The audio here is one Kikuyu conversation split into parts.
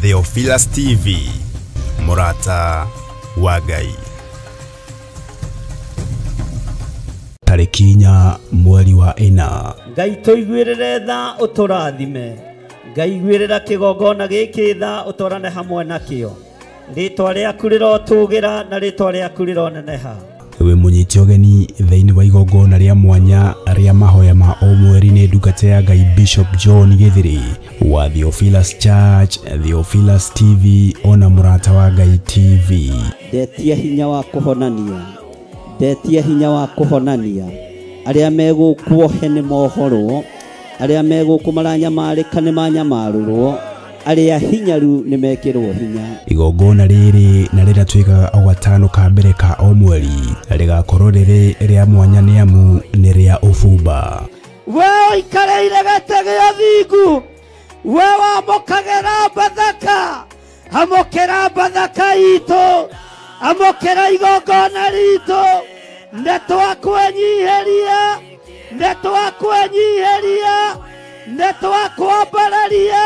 Theophilus TV, Murata wa Ngai. Tarĩki 4 mweri wa 4. Ngai tũiguĩrĩre tha ũtũrathime. Ngai iguĩrĩra kĩgongona gĩkĩ tha ũtwarane hamwe nakĩo. Rĩtwa rĩaku rĩrotũgĩra na rĩtwa rĩaku rĩroneneha. Wĩ mũnyite ũgeni thĩinĩ wa igongona rĩa mwanya rĩa mahoya ma o mweri nĩ ndungata ya Ngai Bishop John Githiri wa Theophilus Church, Theophilus TV ona Mũrata wa Ngai TV. Ndetia hinya wa kũhonania, ndetia hinya wa kũhonania. Arĩa megũkuohe nĩ mohorwo, arĩa megũkũ maranyamarĩka nĩ manyamarũrwo, arĩa hinyaru nĩ mekĩrwo hinya. Igongona rĩrĩ na rĩrĩa twĩkaga o gatano ka mbere ka o mweri rĩgakorwo rĩrĩ rĩa mwanya nĩ amu nĩ rĩa ũbumba. We ũikarĩire gĩtĩ gĩa thingu, we wamũkagĩra Bathaka, amũkĩra Bathaka itũ, amũkĩra igongona ritũ. Nĩ twakwenyiheria, nĩ twakwenyiheria, nĩ twakwambararia.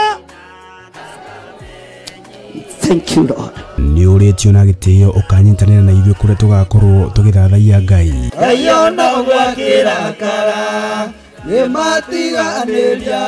Thank you, Lord. Nĩ ũrĩtio na gĩtĩo ũkanyitanĩra na ithuĩ kũrĩa tũgakorwo tũgĩthathaiya Ngai. Ngai ona ũguo akĩrakara nĩ matiganĩria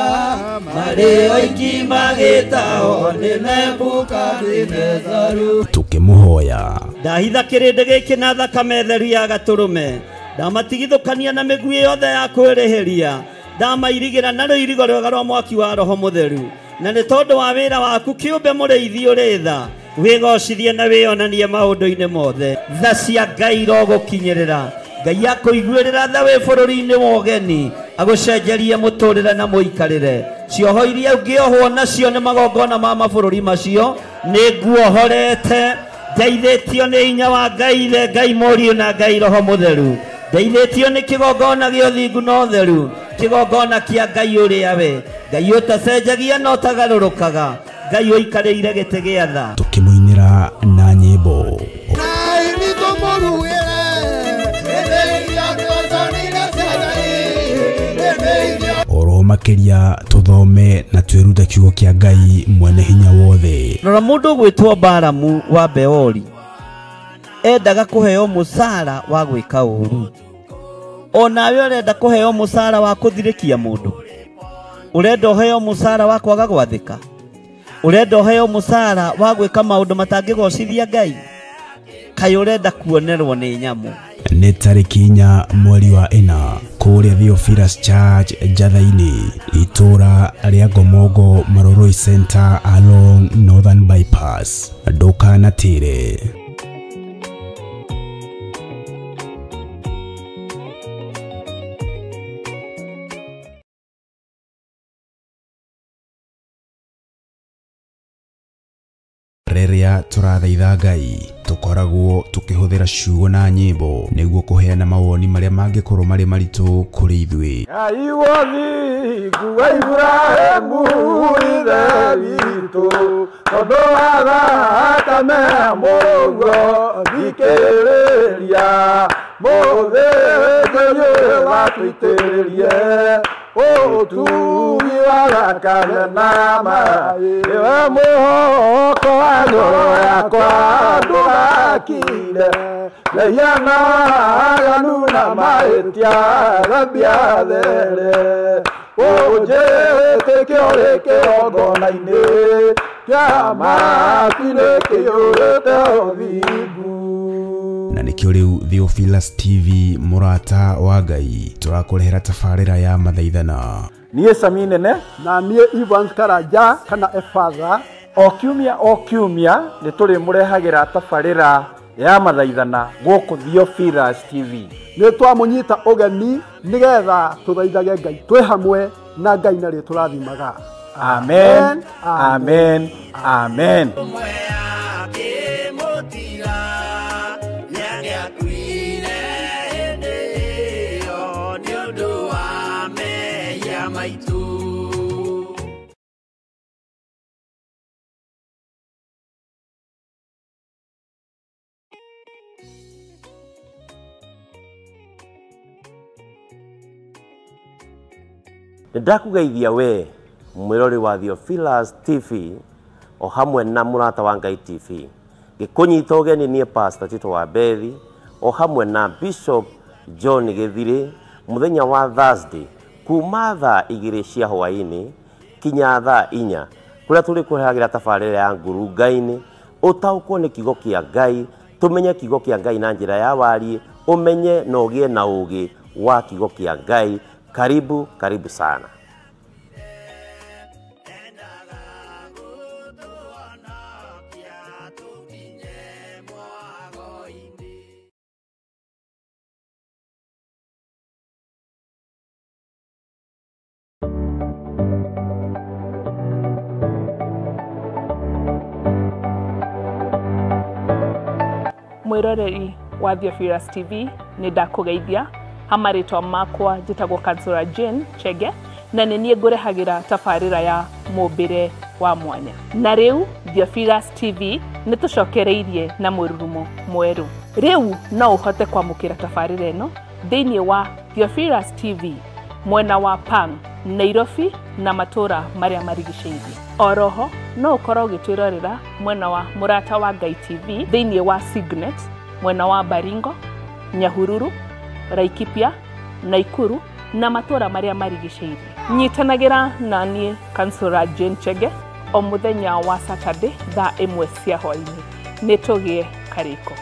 marĩ oiki magĩtahwo nĩ Nebukadinetharu. Tũkĩmũhoya. Ndahitha kĩrĩndĩ gĩkĩ na thakame theru ya gatũrũme, ndamatigithũkania na mĩguĩ yothe ya kwĩrĩhĩria, ndamairigĩra na rũirigo rwega rwa mwaki wa Roho Mũtheru. Na nĩ tondũ wa wĩra waku kĩũmbe mũrĩithi ũrĩ tha, wĩgocithie na wĩonanie maũndũ-inĩ mothe. Tha cia Ngai irogũkinyĩrĩra. Ngai akũiguĩrĩra tha wĩ bũrũri-inĩ wa ũgeni, agũcenjerie mũtũrĩre na mũikarĩre. Cioho iria ũngĩohwo nacio nĩ magongona ma mabũrũri macio, nĩ nguohorete. Ndeithĩtio nĩ hinya wa Ngai Ithe, Ngai Mũriũ na Ngai Roho Mũtheru. Ndeithĩtio nĩ kĩgongona gĩa ũthingu na ũtheru, kĩgongona kĩa Ngai ũrĩa we Ngai ũtacenjagia na ũtagarũrũkaga, Ngai ũikarĩire gĩtĩ gĩa tha. Tũkĩmũinĩra na nyĩmbo. Oro makĩria tũthome na twĩrute kiugo kĩa Ngai mwene hinya wothe. Rora mũndũ ũgwĩtwo Balamu wa Beori endaga kũheo mũcara wa gwĩka ũũru. Onawe ũrenda kũheo mũcara wa kũthirĩkia mũndũ, ũrenda ũheo mũcara wa kwaga gwathĩka, ũrenda ũheo mũcara wa gwĩka maũndũ matangĩgocithia Ngai, kaĩ ũrenda kuonerwo nĩ nyamũ. Nĩ tarĩki 4 mweri wa 4 kũrĩa Theophilus Church Njatha-inĩ, itũra rĩa Ngomongo Maroroi Center along Northern Bypass. Ndũkanatĩre. Rĩrĩa tũrathaitha Ngai tũkoragwo tũkĩhũthĩra ciugo na nyĩmbo nĩguo kũheana mawoni marĩa mangĩkorwo marĩ maritũ kũrĩ ithuĩ. Ngai wothingu wa Iburahĩmu ithe witũ, tondũ wa thakame ya Mũrũguo thikĩrĩria, mũthĩnjĩri ũyũ watũitĩrĩrie ũtugi wa thakame na maĩ. Nĩwe mwĩhoko wa ngoro yakwa ndũgakire, mehia na waganu na mahĩtia thambia there. Ũnjĩtĩke ũrĩ kĩgongona-inĩ kĩa matu-inĩ kĩiyũrĩte ũthingu. Na nĩkĩo rĩu Theophilus TV Mũrata wa Ngai tũrakũrehera tabarĩra ya mathaithana. Niĩ Sami Nene na niĩ Evans Karanja kana Efatha. O kiumia o kiumia nĩ tũrĩmũrehagĩra tabarĩra ya mathaithana gũkũ Theophilus TV. Nĩ twamũnyita ũgeni nĩgetha tũthaithage Ngai twĩ hamwe na Ngai na rĩtũrathimaga. Amen, amen, amen. Maitu. Nĩ ndakũgeithia we mwĩrori wa Theophilus TV o hamwe na Mũrata wa Ngai TV. Ngĩkũnyita ũgeni niĩ Pastor Tito wa Bethi o hamwe na Bishop John Gĩthirĩ mũthenya wa Thursday kuma thaa 2 cia hwaĩ-inĩ kinya thaa 4 kũrĩa tũrĩkũrehagĩra tabarĩra ya ngurunga-inĩ ũtaũkwo nĩ kiugo kĩa Ngai, tũmenye kiugo kĩa Ngai na njĩra ya wariĩ, ũmenye na ũgĩe na ũgĩ wa kiugo kĩa Ngai. Karibu, karibu sana. Mwiroreri wa Theophilus TV nĩ ndakũgeithia hamarĩtwa makwa njĩtagwo Kansura Jane Chege na nĩ niĩ ngũrehagĩra tabarĩra ya mũmbĩre wa mwanya. Na rĩu Theophilus TV nĩ tũcokereirie na mũrurumo mwerũ. Rĩu no ũhote kwamũkĩra tabarĩra ĩno thĩinĩ wa Theophilus TV mwena wa Pang, Nairobi na matũra marĩa marigicĩirie. Oroho no ũkorwo ũgĩtwĩrorera mwena wa Mũrata wa Ngai TV thĩinĩ wa Signet mwena wa Baringo, Nyahururu, Laikipia, Naikuru na matũra marĩa marigicĩirie. Nyitanagĩra na niĩ Kansura Jane Chege o mũthenya wa Saturday thaa 1 cia hwaĩ-inĩ. Nĩ tũgĩe karĩko.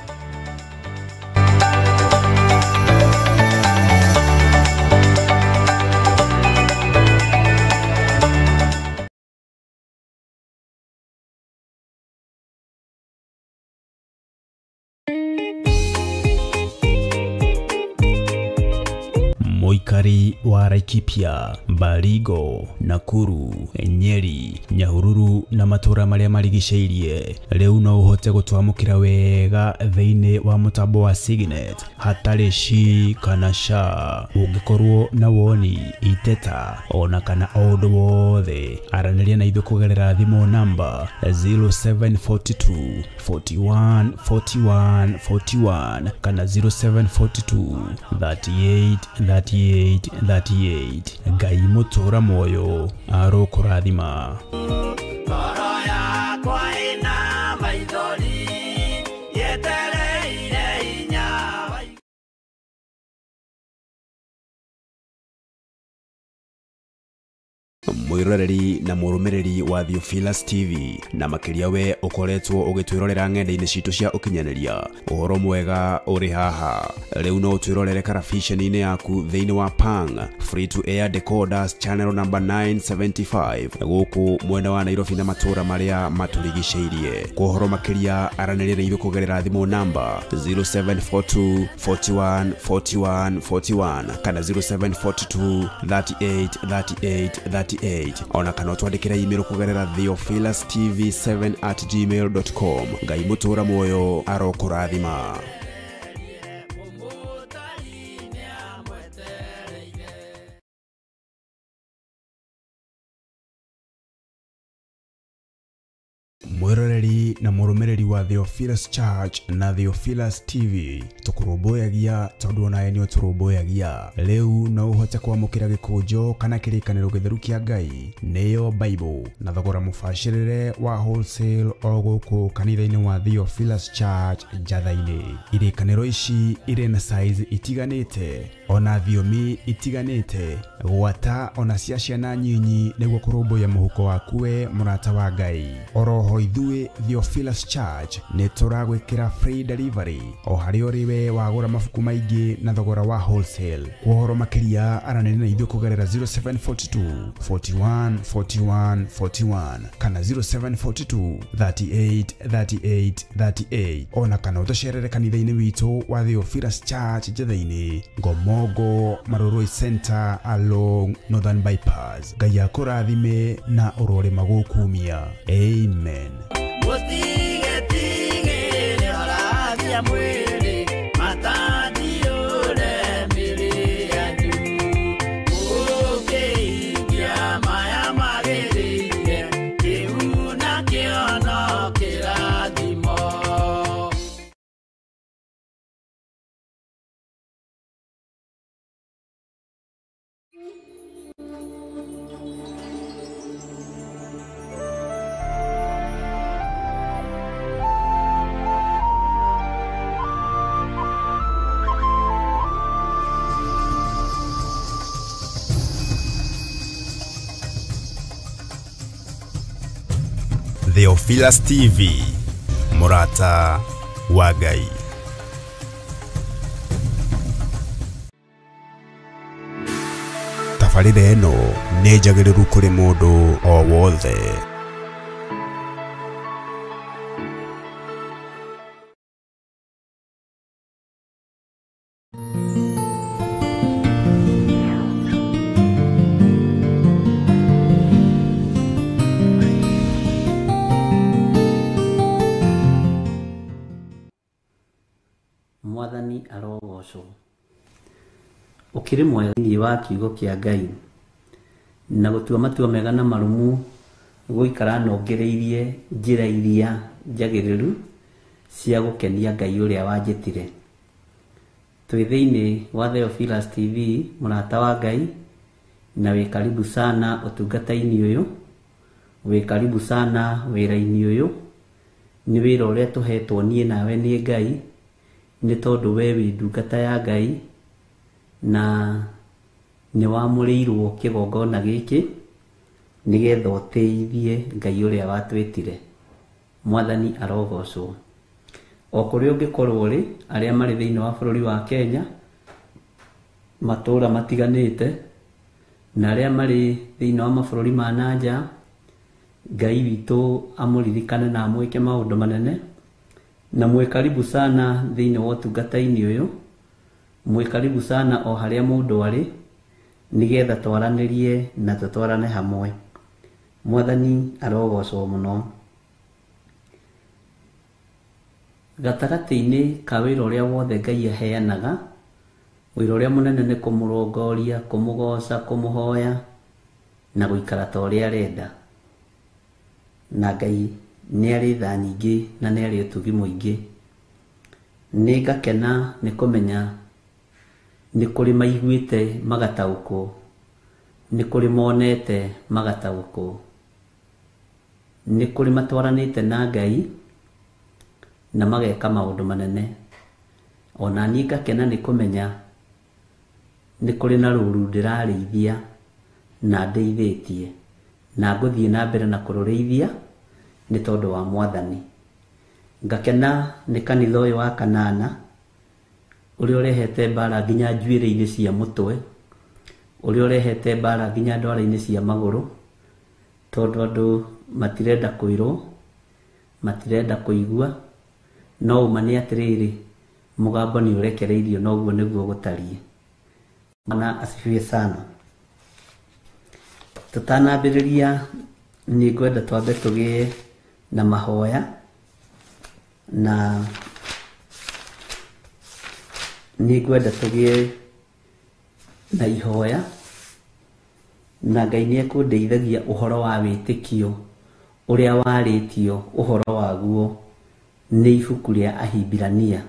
Mũikari wa Laikipia, Baringo, Nakuru, Nyeri, Nyahururu na matũra marĩa marigicĩirie rĩu no ũhote gũtwamũkĩra wega thĩinĩ wa mũtambo wa Signet hatarĩ shi kana sha. Ũngĩkorwo na woni, iteta ona kana o ũndũ wothe, aranĩria na ithuĩ kũgerera thimũ namba 0742 41 41 41 kana 0742 38 38 38. Ngai mũtũra muoyo arokũrathima. Ngoro yakwa ĩna maithori yetereire hinya wa Mwiroreri na mũrũmĩrĩri wa Theophilus TV na makĩria we ũkoretwo ũgĩtwĩrorera ng'enda-inĩ citũ cia ũkinyanĩria, ũhoro mwega ũrĩ haha. Rĩu no ũtwĩrorere karabiceni-inĩ yaku thĩinĩ wa Pang Free to Air Decoders channel number 975 gũkũ mwena wa Nairobi na matũra marĩa matũrigicĩirie. Kwa ũhoro makĩria aranĩria na ithuĩ kũgerera thimũ namba 0742 41 41 41 kana 0742 38 38 38 ona kana ũtwandĩkĩre email kũgerera theophilustv7@gmail.com. Ngai mũtũra muoyo arokũrathima. Mwiroreri na mũrũmĩrĩri wa Theophilus Church na Theophilus TV tũkũrũmbũyagia tondũ onawe nĩ ũtũrũmbũyagia. Rĩu no ũhote kwamũkĩra gĩkũnjo kana kĩrĩkanĩro gĩtheru kĩa Ngai nĩyo Bible na thogora mũbacĩrĩre wa wholesale o gũkũ kanitha-inĩ wa Theophilus Church Njatha-inĩ. Irĩkanĩro ici irĩ na size itiganĩte ona thiomi itiganĩte gwata ona cia ciana nyinyi nĩguo kũrũmbũiya mũhuko waku we mũrata wa Ngai. Oroho ithuĩ Theophilus Church nĩ tũragwĩkĩra free delivery o harĩa ũrĩ we wagũra mabuku maingĩ na thogora wa wholesale. Kwa ũhoro makĩria aranĩria na ithuĩ kũgerera 0742 41 41 41 kana 0742 38 38 38 ona kana ũtũcerere kanitha-inĩ witũ wa Theophilus Church Njatha-inĩ, Ngomongo Marurui Center along Northern Bypass. Ngai akũrathime na ũrorĩma gũkumia. Amen. Mũtigetigĩre ũrathia mwĩrĩ matandiũre mĩrĩ yanyu mũkĩhingia maya magĩrĩire kĩu nakĩo no kĩrathimo. Theophilus TV, mũrata wa Ngai. Tabarĩra ĩno nĩ njagĩrĩru kũrĩ mũndũ o wothe. Mwathani arogocwo. Ũkĩrĩ mwega thĩinĩ wa kiugo kĩa Ngai na gũtua matua mega na marũmu, gũikara nongereirie njĩra iria njagĩrĩru cia gũkenia Ngai ũrĩa wanjĩtire. Twĩ thĩinĩ wa Theophilus TV, mũrata wa Ngai, na wĩ karibu sana ũtungata-inĩ ũyũ, wĩ karibu sana wĩra-inĩ ũyũ. Nĩ wĩra ũrĩa tũhetwo niĩ nawe nĩ Ngai, nĩ tondũ we wĩ ndungata ya Ngai na nĩ wamũrĩirwo kĩgongona gĩkĩ nĩgetha ũtĩithie Ngai ũrĩa watwĩtire. Mwathani arogocwo. O kũrĩa ũngĩkorwo ũrĩ, arĩa marĩ thĩinĩ wa bũrũri wa Kenya, matũũra matiganĩte, na arĩa marĩ thĩinĩ wa mabũrũri ma na nja, Ngai witũ amũririkane na amwĩke maũndũ manene. Na mwĩ karibu sana thĩinĩ wa ũtungata-inĩ ũyũ, mwĩ karibu sana o harĩa mũndũ arĩ, nĩgetha twaranĩrie na tũtwarane hamwe. Mwathani arogocwo mũno. Gatagatĩ-inĩ ka wĩra ũrĩa wothe Ngai aheanaga, wĩra ũrĩa mũnene nĩ kũmũrongoria, kũmũgoca, kũmũhoya na gũikara ta ũrĩa arenda. Na Ngai nĩ arĩ tha nyingĩ na nĩ arĩ ũtugi mũingĩ. Nĩ ngakena nĩ kũmenya nĩ kũrĩ maiguĩte magataũkwo, nĩ kũrĩ monete magataũkwo, nĩ kũrĩ matwaranĩte na Ngai na mageka maũndũ manene. Ona niĩ ngakena nĩ kũmenya nĩ kũrĩ na rũru ndĩrarĩithia na ndeithĩtie, na ngũthiĩ na mbere na kũrũrĩithia nĩ tondũ wa Mwathani. Ngakena nĩ kanitha ũyũ wa Kanana ũrĩa ũrehete mbara nginya njuĩrĩ-inĩ cia mũtwe, ũrĩa ũrehete mbara nginya ndwara-inĩ cia magũrũ, tondũ andũ matirenda kwĩrwo, matirenda kũigua, no ũma nĩ atĩrĩrĩ, mũgambo nĩ ũrekereirio na ũguo nĩguo gũtariĩ. Bwana asifiwe sana. Tũtanambĩrĩria nĩ ngwenda twambe tũgĩe na mahoya, na nĩ ngwenda tũgĩe na ihoya, na Ngai nĩ ekũndeithagia ũhoro wa wĩtĩkio ũrĩa warĩtio ũhoro waguo nĩ ibuku rĩa Ahibirania.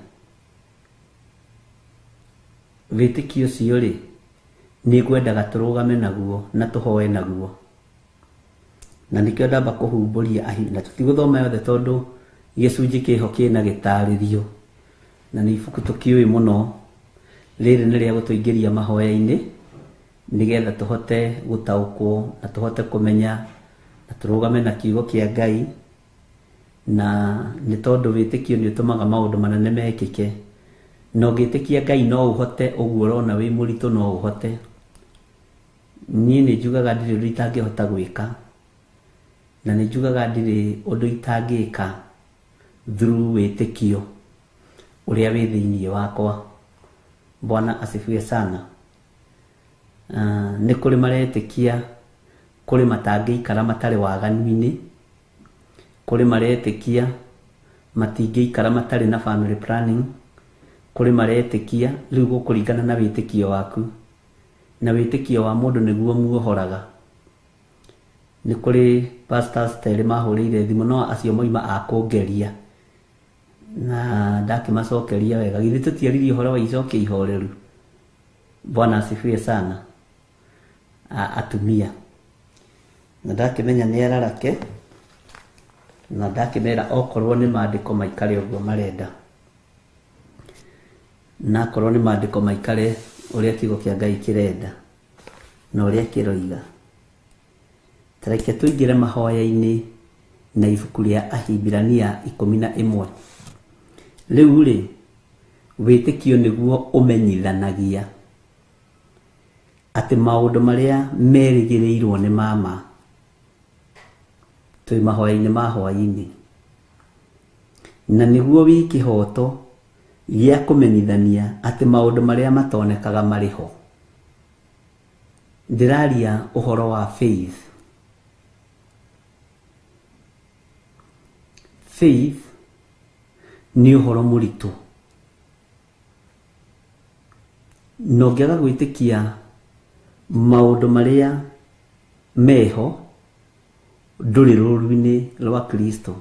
Wĩtĩkio ũcio rĩ, nĩ ngwendaga tũrũgame naguo na tũhoe naguo, na nĩkĩo ndamba kũhumbũria na tũtigũthoma yothe tondũ gĩcunjĩ kĩho kĩna gĩtarĩrio, na nĩ ibuku tũkĩũĩ mũno. Rĩrĩ nĩ rĩa gũtũingĩria mahoya-inĩ nĩgetha tũhote gũtaũkwo na tũhote kũmenya na tũrũgame na kiugo kĩa Ngai, na nĩ tondũ wĩtĩkio nĩ ũtũmaga maũndũ manene mekĩke. Na ũngĩtĩkia Ngai no ũhote ũguo ũrona wĩ mũritũ, no ũhote. Niĩ nĩ njugaga ndirĩ ũndũ itangĩhota gwĩka, na nĩ njugaga ndirĩ ũndũ itangĩka through wĩtĩkio ũrĩa wĩ thĩinĩ wakwa. Bwana asifiwe sana. Nĩ kũrĩ maretĩkia, kũrĩ matangĩikara matarĩ waganu-inĩ, kũrĩ maretĩkia matingĩikara matarĩ na family planning, kũrĩ maretĩkia rĩu gũkũringana na wĩtĩkio waku, na wĩtĩkio wa mũndũ nĩguo muohoraga. Nĩ kũrĩ pastors terĩ mahũrĩire thimũ, no acio moima a kũngeria na ndakĩmacokeria wega. Githĩ tũtiaririe ũhoro wa icokia ihoreru? Bwana asifiwe sana. Atumia na ndakĩmenya nĩ ararake, na ndakĩmera okorwo nĩ maandĩko maikare ũguo marenda, na akorwo nĩ maandĩko maikare ũrĩa kiugo kĩa Ngai kĩrenda na ũrĩa kĩroiga. Tareke tũingĩre mahoya-inĩ na ibuku rĩa Ahibirania 11. Rĩu rĩ, wĩtĩkio nĩguo ũmenyithanagia atĩ maũndũ marĩa merĩgĩrĩirwo nĩ mama. Twĩ mahoya-inĩ ma hwaĩ-inĩ. Na nĩguo wĩ kĩhoto gĩa kũmenyithania atĩ maũndũ marĩa matonekaga marĩ ho. Ndĩraria ũhoro wa faith. Faith nĩ ũhoro mũritũ. Na ũngĩaga gwĩtĩkia maũndũ marĩa meho, ndũrĩ rũũru-inĩ rwa Kristo.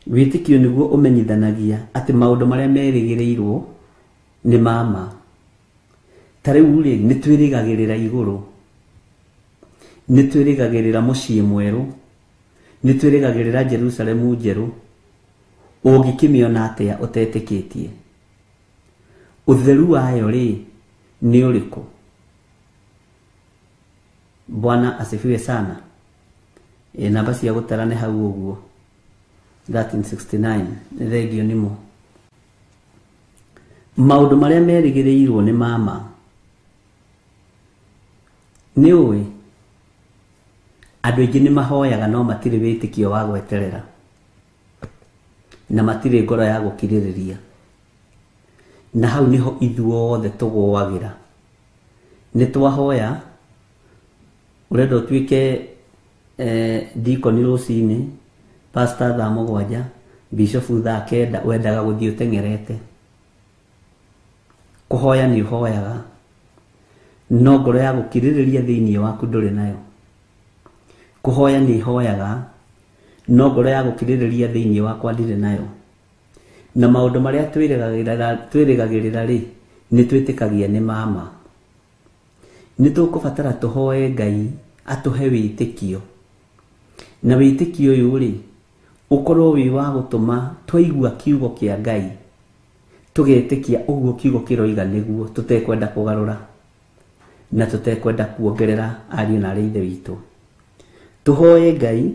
Wĩtĩkio nĩguo ũmenyithanagia atĩ maũndũ marĩa merĩgĩrĩirwo nĩ mama. Ta rĩu rĩ, nĩ twĩrĩgagĩrĩra igũrũ, nĩ twĩrĩgagĩrĩra mũciĩ mwerũ, nĩ twĩrĩgagĩrĩra Jerusalemu njerũ. Ũngĩkĩmĩona atĩa ũtetĩkĩtie? Ũtheru wayo rĩ nĩ ũrĩkũ? Bwana asifiwe sana. Namba cia gũtara nĩ hau ũguo 1369. Nĩ thengio nĩmo. Maũndũ marĩa merĩgĩrĩirwo nĩ mama. Nĩ ũĩ andũ aingĩ nĩ mahoyaga no matirĩ wĩtĩkio wa gweterera, na matirĩ ngoro ya gũkirĩrĩria. Na hau nĩho ithuothe tũgũagĩra. Nĩ twahoya ũrenda ũtuĩke deacon rũcinĩ, pastor thaa 7, bishop thaa 9, wendaga gũthiĩ ũteng'erete. Kũhoya nĩ ũhoyaga, no ngoro ya gũkirĩrĩria thĩinĩ waku ndũrĩ nayo. Kũhoya nĩ hoyaga, no ngoro ya gũkirĩrĩria thĩinĩ wakwa ndirĩ nayo. Na maũndũ marĩa twĩrĩgagĩrĩra rĩ, nĩ twĩtĩkagia nĩ mama. Nĩ tũkũbatara tũhoe Ngai atũhe wĩtĩkio. Na wĩtĩkio ũyũ rĩ, ũkorwo wĩ wa gũtũma twaigua kiugo kĩa Ngai, tũgetĩkia ũguo kiugo kĩroiga nĩguo, tũtekwenda kũgarũra na tũtekwenda kuongerera ariũ na aarĩ ithe witũ. Tũhoe Ngai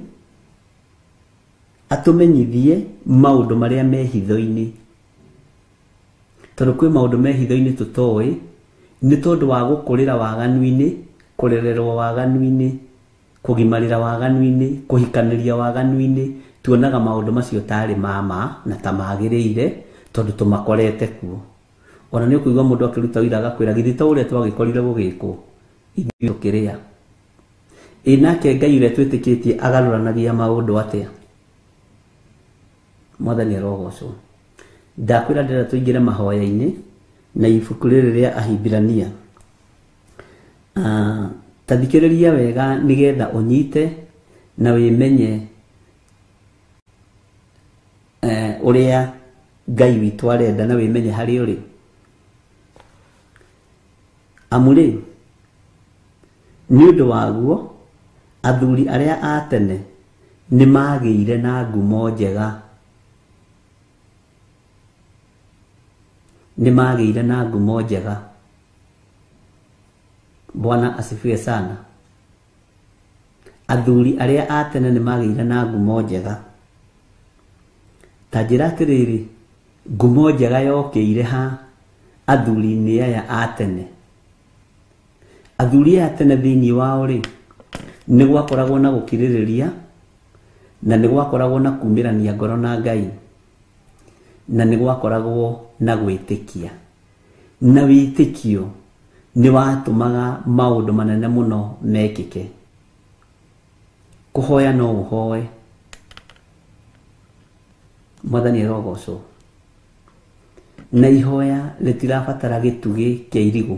atũmenyithie maũndũ marĩa me hitho-inĩ, tondũ kwĩ maũndũ me hitho-inĩ tũtoĩ, nĩ tondũ wa gũkũrĩra waganu-inĩ, kũrererwo waganu-inĩ, kũgimarĩra waganu-inĩ, kũhikanĩria waganu-inĩ. Tuonaga maũndũ macio tarĩ mama na ta magĩrĩire tondũ tũmakorete kuo. Ona nĩ ũkũigua mũndũ akĩruta ũira agakwĩra githĩ to ũrĩa twagĩkorire gũgĩkwo ithuĩ tũkĩrĩa. Ĩ nake Ngai ũrĩa twĩtĩkĩtie agarũranagia maũndũ atĩa? Mwathani arogocwo. Ndakwĩra ndĩrenda tũingĩre mahoya-inĩ na ibuku rĩrĩ rĩa Ahibirania. Ta thikĩrĩria wega nĩgetha ũnyite na wĩmenye ũrĩa Ngai witũ arenda na wĩmenye harĩa ũrĩ. Amu rĩ, nĩ ũndũ waguo athuri arĩa a tene nĩ magĩire na ngumo njega. Nĩ magĩire na ngumo njega. Bwana asifiwe sana. Athuri arĩa a tene nĩ magĩire na ngumo njega. Ta njĩra atĩrĩrĩ, ngumo njega yokĩire ha athuri-inĩ aya a tene? Athuri aya tene thĩinĩ wao rĩ, nĩ gwakoragwo na gũkirĩrĩria, na nĩ gwakoragwo na kumĩrania ngoro na Ngai, na nĩ gwakoragwo na gwĩtĩkia. Na wĩtĩkio nĩ watũmaga maũndũ manene mũno mekĩke. Kũhoya no ũhoe. Mwathani arogocwo. Na ihoya rĩtirabatara gĩtugĩ kĩa irigũ.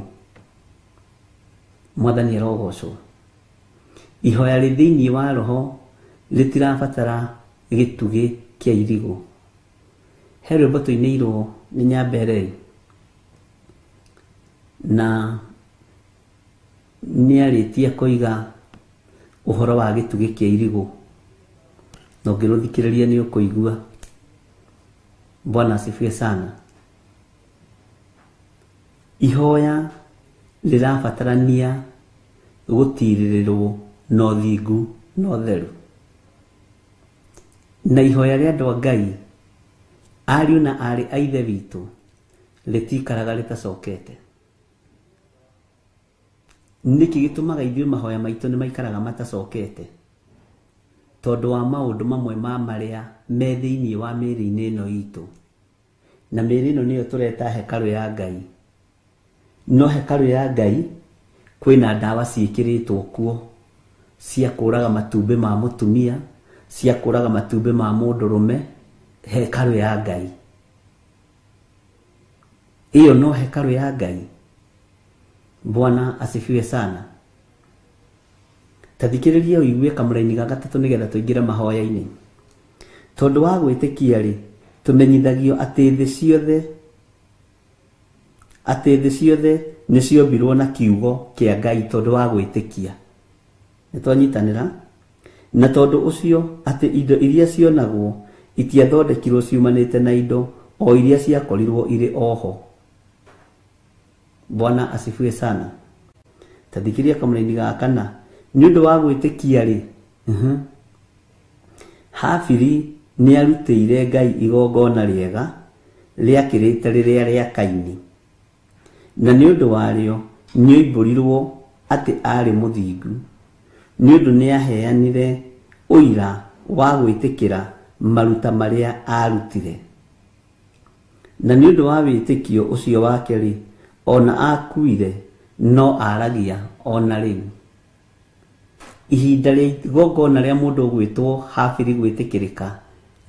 Mwathani arogocwo. Ihoya rĩ thĩinĩ wa roho rĩtirabatara gĩtugĩ kĩa irigũ. He rwĩmbo tũinĩirwo nĩ Nyambere na nĩarĩtie koiga ũhoro wa gĩtugĩ kĩa irigũ, na ũngĩrũthikĩrĩria nĩ ũkũigua. Bwana asifiwe sana. Ihoya rĩrabatarania gũtirĩrĩrwo na ũthingu na ũtheru. Na ihoya rĩa andũ a Ngai, ariũ na aarĩ a Ithe witũ, rĩtikaraga rĩtacokete. Nĩkĩ gĩtũmaga ithuĩ mahoya maitũ nĩ maikaraga matacokete? Tondũ wa maũndũ mamwe ma marĩa me thĩinĩ wa mĩĩrĩ-inĩ ĩno itũ. Na mĩĩrĩ ĩno nĩyo tũreta hekarũ ya Ngai. No hekarũ ya Ngai kwĩna ndawa ciĩkĩrĩtwo kuo cia kũraga matumbĩ ma mũtumia, cia kũraga matumbĩ ma mũndũrũme. Hekarũ ya Ngai iyo no hekarũ ya Ngai. Bwana asifiwe sana. Tathikĩrĩria ũigue kamũraini ga gatatũ nĩgetha tũingĩre mahoya-inĩ. Tondũ wa gwĩtĩkia rĩ, tũmenyithagio atĩ thĩ ciothe nĩ ciombirwo na kiugo kĩa Ngai tondũ wa gwĩtĩkia. Nĩ twanyitanĩra? Na tondũ ũcio atĩ indo iria cionagwo itiathondekirwo ciumanĩte na indo o iria ciakorirwo irĩ oho. Bwana asifiwe sana. Tathikĩrĩria kamũraini ga kana. Nĩ ũndũ wa gwĩtĩkia rĩ, Habili nĩ arutĩire Ngai igongona rĩega rĩakĩrĩte rĩrĩa rĩa Kaini, na nĩ ũndũ warĩo nĩoimbũrirwo atĩ aarĩ mũthingu, nĩ ũndũ nĩaheanire ũira wa gwĩtĩkĩra maruta marĩa aarutire. Na nĩ ũndũ wa wĩtĩkio ũcio wake rĩ, ona akuire no aragia ona rĩu. Ihinda rĩa igongona rĩa mũndũ ũgwĩtwo Habili gwĩtĩkĩrĩka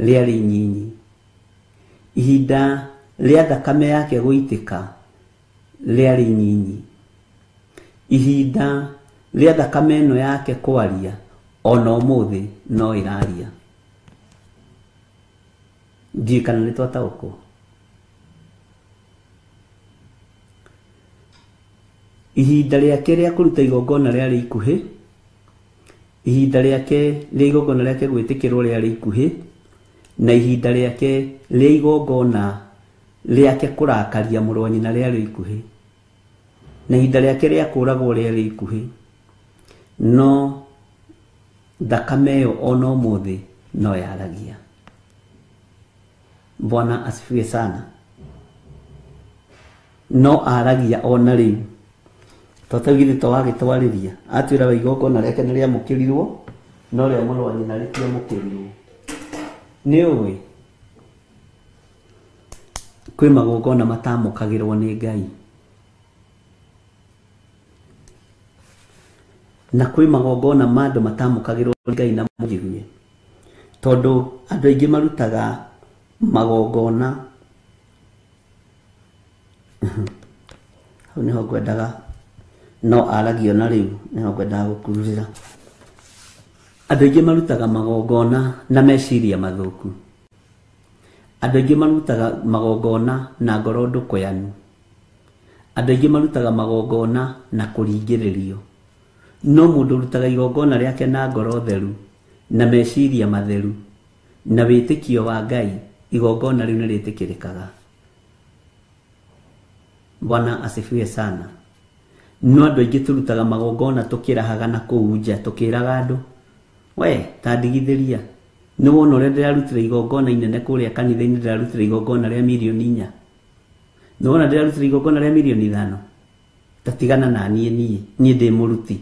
rĩarĩ inyinyi. Ihinda rĩa thakame yake gũitĩka rĩarĩ inyinyi. Ihinda rĩa thakame ĩno yake kwaria ona ũmũthĩ no ĩraria. Ndiũĩ kana nĩ twataũkwo. Ihinda rĩake rĩa kũruta igongona rĩarĩ ikuhĩ. Ihinda rĩake rĩa igongona rĩake gwĩtĩkĩrwo rĩarĩ ikuhĩ, na ihinda rĩake rĩa igongona rĩake kũrakaria mũrũ wa nyina rĩarĩ ikuhĩ, na ihinda rĩake rĩa kũragwo rĩarĩ ikuhĩ. No thakame ĩyo ona ũmũthĩ no yaragia. Bwana asifiwe sana. No aragia ona rĩu. Totagire to wagĩtwarĩria atwĩra wa igongona rĩake nĩ rĩamũkĩrirwo, no rĩa mũrũ wa nyina rĩtiamũkĩrirwo. Nĩ ũĩ kwĩ magongona matamũkagĩrwo nĩ Ngai, na kwĩ magongona ma andũ matamũkagĩrwo nĩ Ngai na mũnjigue, tondũ andũ aingĩ marutaga magongona. Hau nĩho ngwendaga no aragio na rĩu nĩho ngwendaga gũkururĩra. Andũ aingĩ marutaga magongona na meciria mathũku. Andũ aingĩ marutaga magongona na ngoro ndũkũyanu. Andũ aingĩ marutaga magongona na kũringĩrĩrio. No mũndũ ũrutaga igongona rĩake na ngoro theru na meciria matheru na wĩtĩkio wa Ngai, igongona rĩu nĩ rĩtĩkĩrĩkaga. Bwana asifiwe sana. No andũ aingĩ tũrutaga magongona tũkĩrahaga na kũu nja, tũkĩraga andũ, we ta ndigithĩria, nĩ wona ũrĩa ndĩrarutire igongona inene kũrĩa kanitha-inĩ, ndĩrarutire igongona rĩa mirioni 4, nĩ wona ndĩrarutire igongona rĩa mirioni 5, ta tigana na niĩ, niĩ ndĩ mũruti.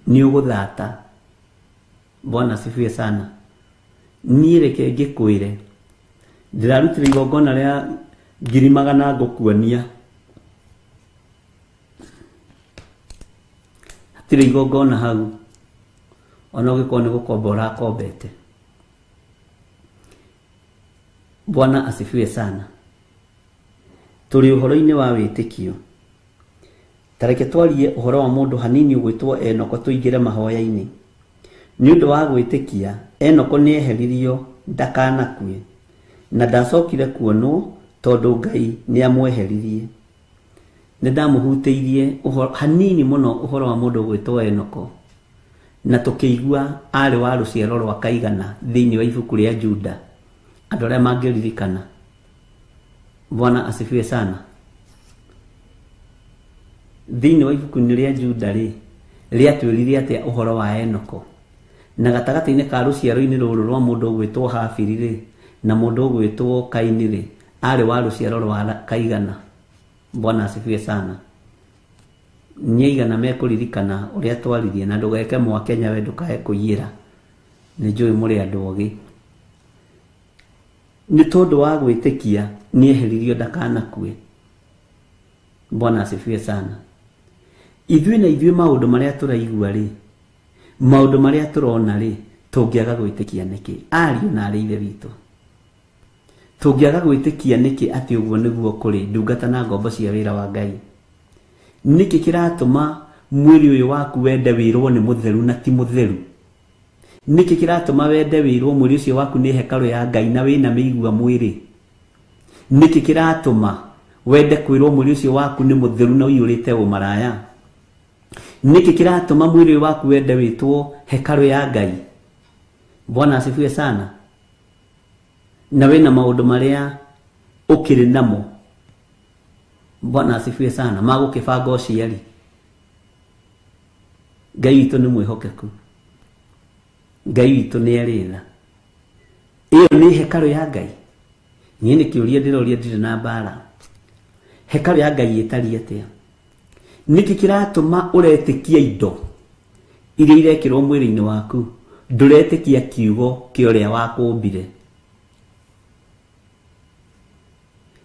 Nĩ ũgũthata. Bwana asifiwe sana. Niĩ reke ngĩkwĩre, ndĩrarutire igongona rĩa 100,000 ngũkuonia. Hatirĩ igongona hau, ona ũngĩkorwo nĩ gũkomba ũrakombete. Bwana asifiwe sana. Tũrĩ ũhoro-inĩ wa wĩtĩkio. Ta reke twarie ũhoro wa mũndũ hanini ũgwĩtwo Enoko tũingĩre mahoya-inĩ. Nĩ ũndũ wa gwĩtĩkia, Enoko nĩeheririo ndakanakue, na ndacokire kuonwo tondũ Ngai nĩamweheririe. Nĩ ndamũhutĩirie hanini mũno ũhoro wa mũndũ ũgwĩtwo Enoko, na tũkĩigua arĩ wa rũciaro rwa Kaigana thĩinĩ wa ibuku rĩa Juda, andũ arĩa mangĩririkana. Bwana asifiwe sana. Thĩinĩ wa ibuku rĩa Juda rĩ, rĩatwĩrire atĩa ũhoro wa Enoko? Na gatagatĩ-inĩ ka rũciaro-inĩ rũrũ rwa mũndũ ũgwĩtwo Habili rĩ na mũndũ ũgwĩtwo Kaini rĩ, arĩ wa rũciaro rwa kaigana. Bwana asifiwe sana. Nĩ aigana mekũririkana ũrĩa twaririe, na ndũgeke mwakenya we ndũkae kũiyĩra, nĩ njũĩ mũrĩ andũ ogĩ. Nĩ tondũ wa gwĩtĩkia nĩeheririo ndakanakue. Bwana asifiwe sana. Ithuĩ na ithuĩ maũndũ marĩa tũraigua rĩ, maũndũ marĩa tũrona rĩ, tũngĩaga gwĩtĩkia nĩkĩ? Ariũ na arĩ ithe witũ, tũngĩaga gwĩtĩkia nĩkĩ atĩ ũguo nĩguo kũrĩ? Ndungata na ngombo cia wĩra wa Ngai, nĩkĩ kĩratũma mwĩrĩ ũyũ waku wende wĩrwo nĩ mũtheru na ti mũtheru? Nĩkĩ kĩratũma wende wĩrwo mwĩrĩ ũcio waku nĩ hekarũ ya Ngai na wĩna mĩigua mwĩrĩ? Nĩkĩ kĩratũma wende kwĩrwo mwĩrĩ ũcio waku nĩ mũtheru na ũiyũrĩte ũmaraya? Nĩkĩ kĩratũma mwĩrĩ ũyũ waku wende wĩtwo hekarũ ya Ngai? Bwana asifiwe sana. Na wĩna maũndũ marĩa ũkĩrĩ namo, Bwana asifiwe sana, magũkĩbanga ũciari. Ngai witũ nĩ mwĩhokeku, Ngai witũ nĩ arĩ tha. Ĩyo nĩ hekarũ ya Ngai. Niĩ nĩ kĩũria ndĩroria, ndirĩ na mbara. Hekarũ ya Ngai ĩtariĩ atĩa? Nĩkĩ kĩratũma ũretĩkia indo iria irekĩrwo mwĩrĩ-inĩ waku, ndũretĩkia kiugo kĩa ũrĩa wakũmbire?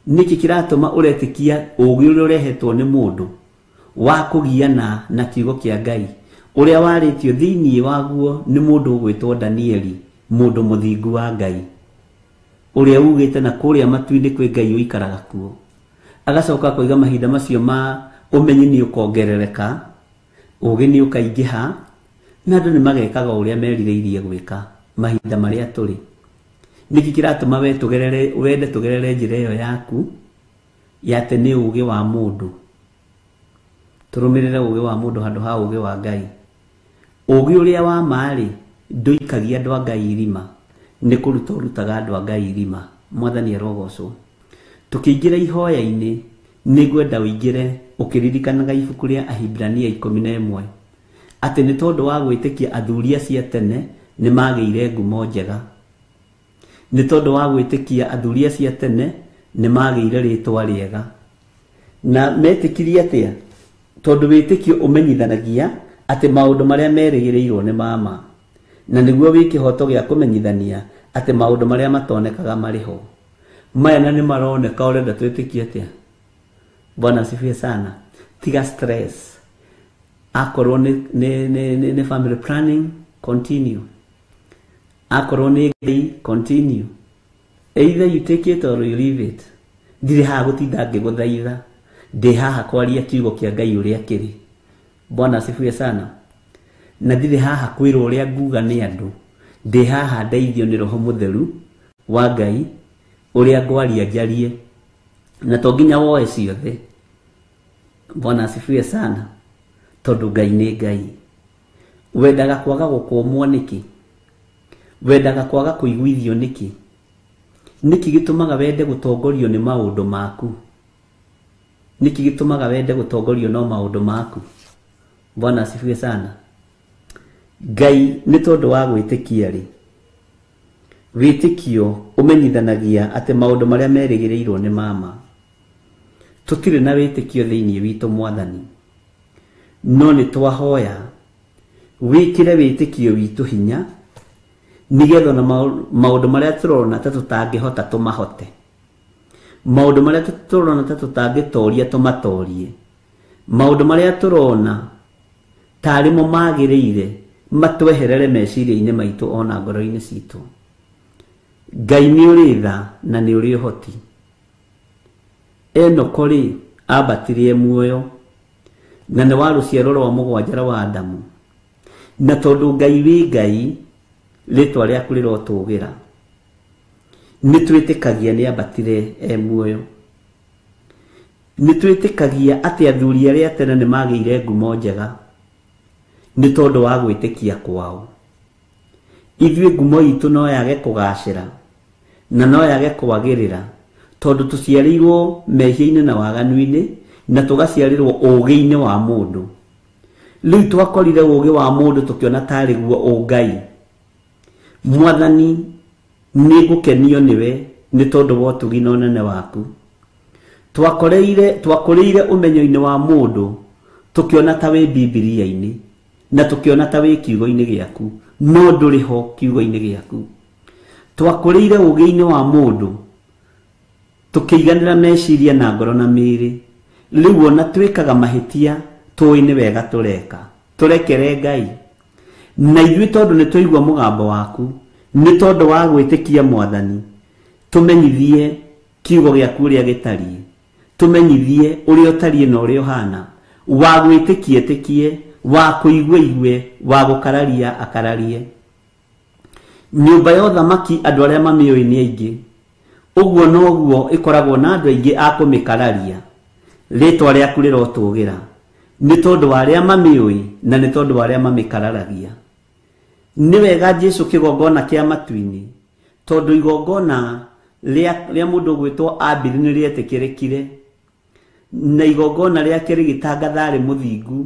Nĩkĩ kĩratũma ũretĩkia ũũgĩ ũrĩa ũrehetwo nĩ mũndũ wa kũgiana na kiugo kĩa Ngai, ũrĩa warĩtio thĩinĩ waguo nĩ mũndũ ũgwĩtwo Danieli, mũndũ mũthingu wa Ngai, ũrĩa ugĩte na kũrĩa matu-inĩ kwĩ Ngai ũikaraga kuo. Agacoka akoiga mahinda macio ma ũmenyi nĩ ũkongerereka, ũũgĩ nĩ ũkaingĩha, na andũ nĩ magekaga ũrĩa merirĩirie gwĩka mahinda marĩa tũrĩ. Nĩkĩ kĩratũma we tũgerere, wende tũgerere njĩra ĩyo yaku ya atĩ nĩ ũũgĩ wa mũndũ? Tũrũmĩrĩre ũũgĩ wa mũndũ handũ ha ũũgĩ wa Ngai. Ũũgĩ ũrĩa wa ma-rĩ, ndũikagia andũ a Ngai irima, nĩ kũruta ũrutaga andũ a Ngai irima. Mwathani arogocwo. Tũkĩingĩra ihoya-inĩ, nĩngwenda ũingĩre ũkĩririkanaga ibuku rĩa Ahibirania 11, atĩ nĩ tondũ wa gwĩtĩkia athuri acio a tene nĩ magĩire ngumo njega. Nĩ tondũ wa gwĩtĩkia athuri acio a tene nĩ magĩire rĩtwa rĩega. Na metĩkirie atĩa? Tondũ wĩtĩkio ũmenyithanagia atĩ maũndũ marĩa merĩgĩrĩirwo nĩ ma ma, na nĩguo wĩ kĩhoto gĩa kũmenyithania atĩ maũndũ marĩa matonekaga marĩ ho. Maya na nĩ maroneka, ũrenda twĩtĩkie atĩa? Bwana asifiwe sana. Tiga stress. Akorwo nĩ family planning, continue. Akorwo nĩ Ngai, continue. Either you take it or you leave it. Ndirĩ haha gũtinda ngĩgũthaitha, ndĩ haha kwaria kiugo kĩa Ngai ũrĩa kĩrĩ. Bwana asifiwe sana. Na ndirĩ haha kwĩrwo ũrĩa nguga nĩ andũ, ndĩ haha ndeithio nĩ Roho Mũtheru wa Ngai ũrĩa ngwaria njarie, na to nginya woe ciothe. Bwana asifiwe sana. Tondũ Ngai nĩ Ngai. Wendaga kwaga gũkũmwo nĩkĩ? Wendaga kwaga kũiguithio nĩkĩ? Nĩkĩ gĩtũmaga wende gũtongorio nĩ maũndũ maku? Nĩkĩ gĩtũmaga wende gũtongorio no maũndũ maku? Bwana asifiwe sana. Ngai nĩ tondũ wa gwĩtĩkia rĩ, wĩtĩkio ũmenyithanagia atĩ maũndũ marĩa merĩgĩrĩirwo nĩ ma ma. Tũtirĩ na wĩtĩkio thĩinĩ witũ Mwathani, no nĩ twahoya wĩkĩre wĩtĩkio witũ hinya, nĩgetha ona maũndũ marĩa tũrona ta tũtangĩhota tũmahote, maũndũ marĩa tũrona ta tũtangĩtoria tũmatorie, maũndũ marĩa tũrona tarĩ mo magĩrĩire matweherere meciria-inĩ maitũ ona ngoro-inĩ citũ. Ngai nĩ ũrĩ tha na nĩ ũrĩ ũhoti. Enoko rĩ, ambatirie muoyo na nĩ wa rũciaro rwa mũgwanja rwa Adamu. Na tondũ Ngai wĩ Ngai, rĩtwa rĩaku rĩrotũgĩra. Nĩ twĩtĩkagia nĩ ambatire e muoyo. Nĩ twĩtĩkagia atĩ athuri arĩa tene nĩ magĩire ngumo njega nĩ tondũ wa gwĩtĩkia kwao. Ithuĩ ngumo itũ no yage kũgacĩra na no yage kwagĩrĩra tondũ tũciarĩirwo mehia-inĩ na waganu-inĩ na tũgaciarĩrwo ũũgĩ-inĩ wa mũndũ. Rĩu twakorire ũũgĩ wa mũndũ tũkĩona tarĩ guo ũngai. Mwathani nĩ ngũkenio nĩwe nĩ tondũ wa ũtugi na ũnene waku. Twakũrĩire ũmenyo-inĩ wa mũndũ tũkĩona ta wĩ Bibilia-inĩ na tũkĩona ta wĩ kiugo-inĩ gĩaku, no ndũrĩ ho kiugo-inĩ gĩaku. Twakũrĩire ũũgĩ-inĩ wa mũndũ tũkĩiganĩra meciria na ngoro na mĩĩrĩ. Rĩu ona twĩkaga mahĩtia tũĩ nĩ wega tũreka, tũrekere Ngai. Na ithuĩ tondũ nĩ twaigua mũgambo waku, nĩ tondũ wa gwĩtĩkia Mwathani, tũmenyithie kiugo gĩaku ũrĩa gĩtariĩ, tũmenyithie ũrĩa ũtariĩ na ũrĩa ũhana. Wa gwĩtĩkia ĩtĩkie, wa kũigua igue, wa gũkararia akararie. Nyũmba ya ũthamaki andũ arĩa mamĩũĩ nĩ aingĩ, ũguo noguo ĩkoragwo na andũ aingĩ a kũmĩkararia. Rĩtwa rĩaku rĩrotũgĩra nĩ tondũ wa arĩa mamĩũĩ na nĩ tondũ wa arĩa mamĩkararagia. Nĩ wega Jesu kĩgongona kĩa matu-inĩ, tondũ igongona rĩa mũndũ ũgwĩtwo Abili nĩ rĩetĩkĩrĩkire, na igongona rĩake rĩgĩtangatha arĩ mũthingu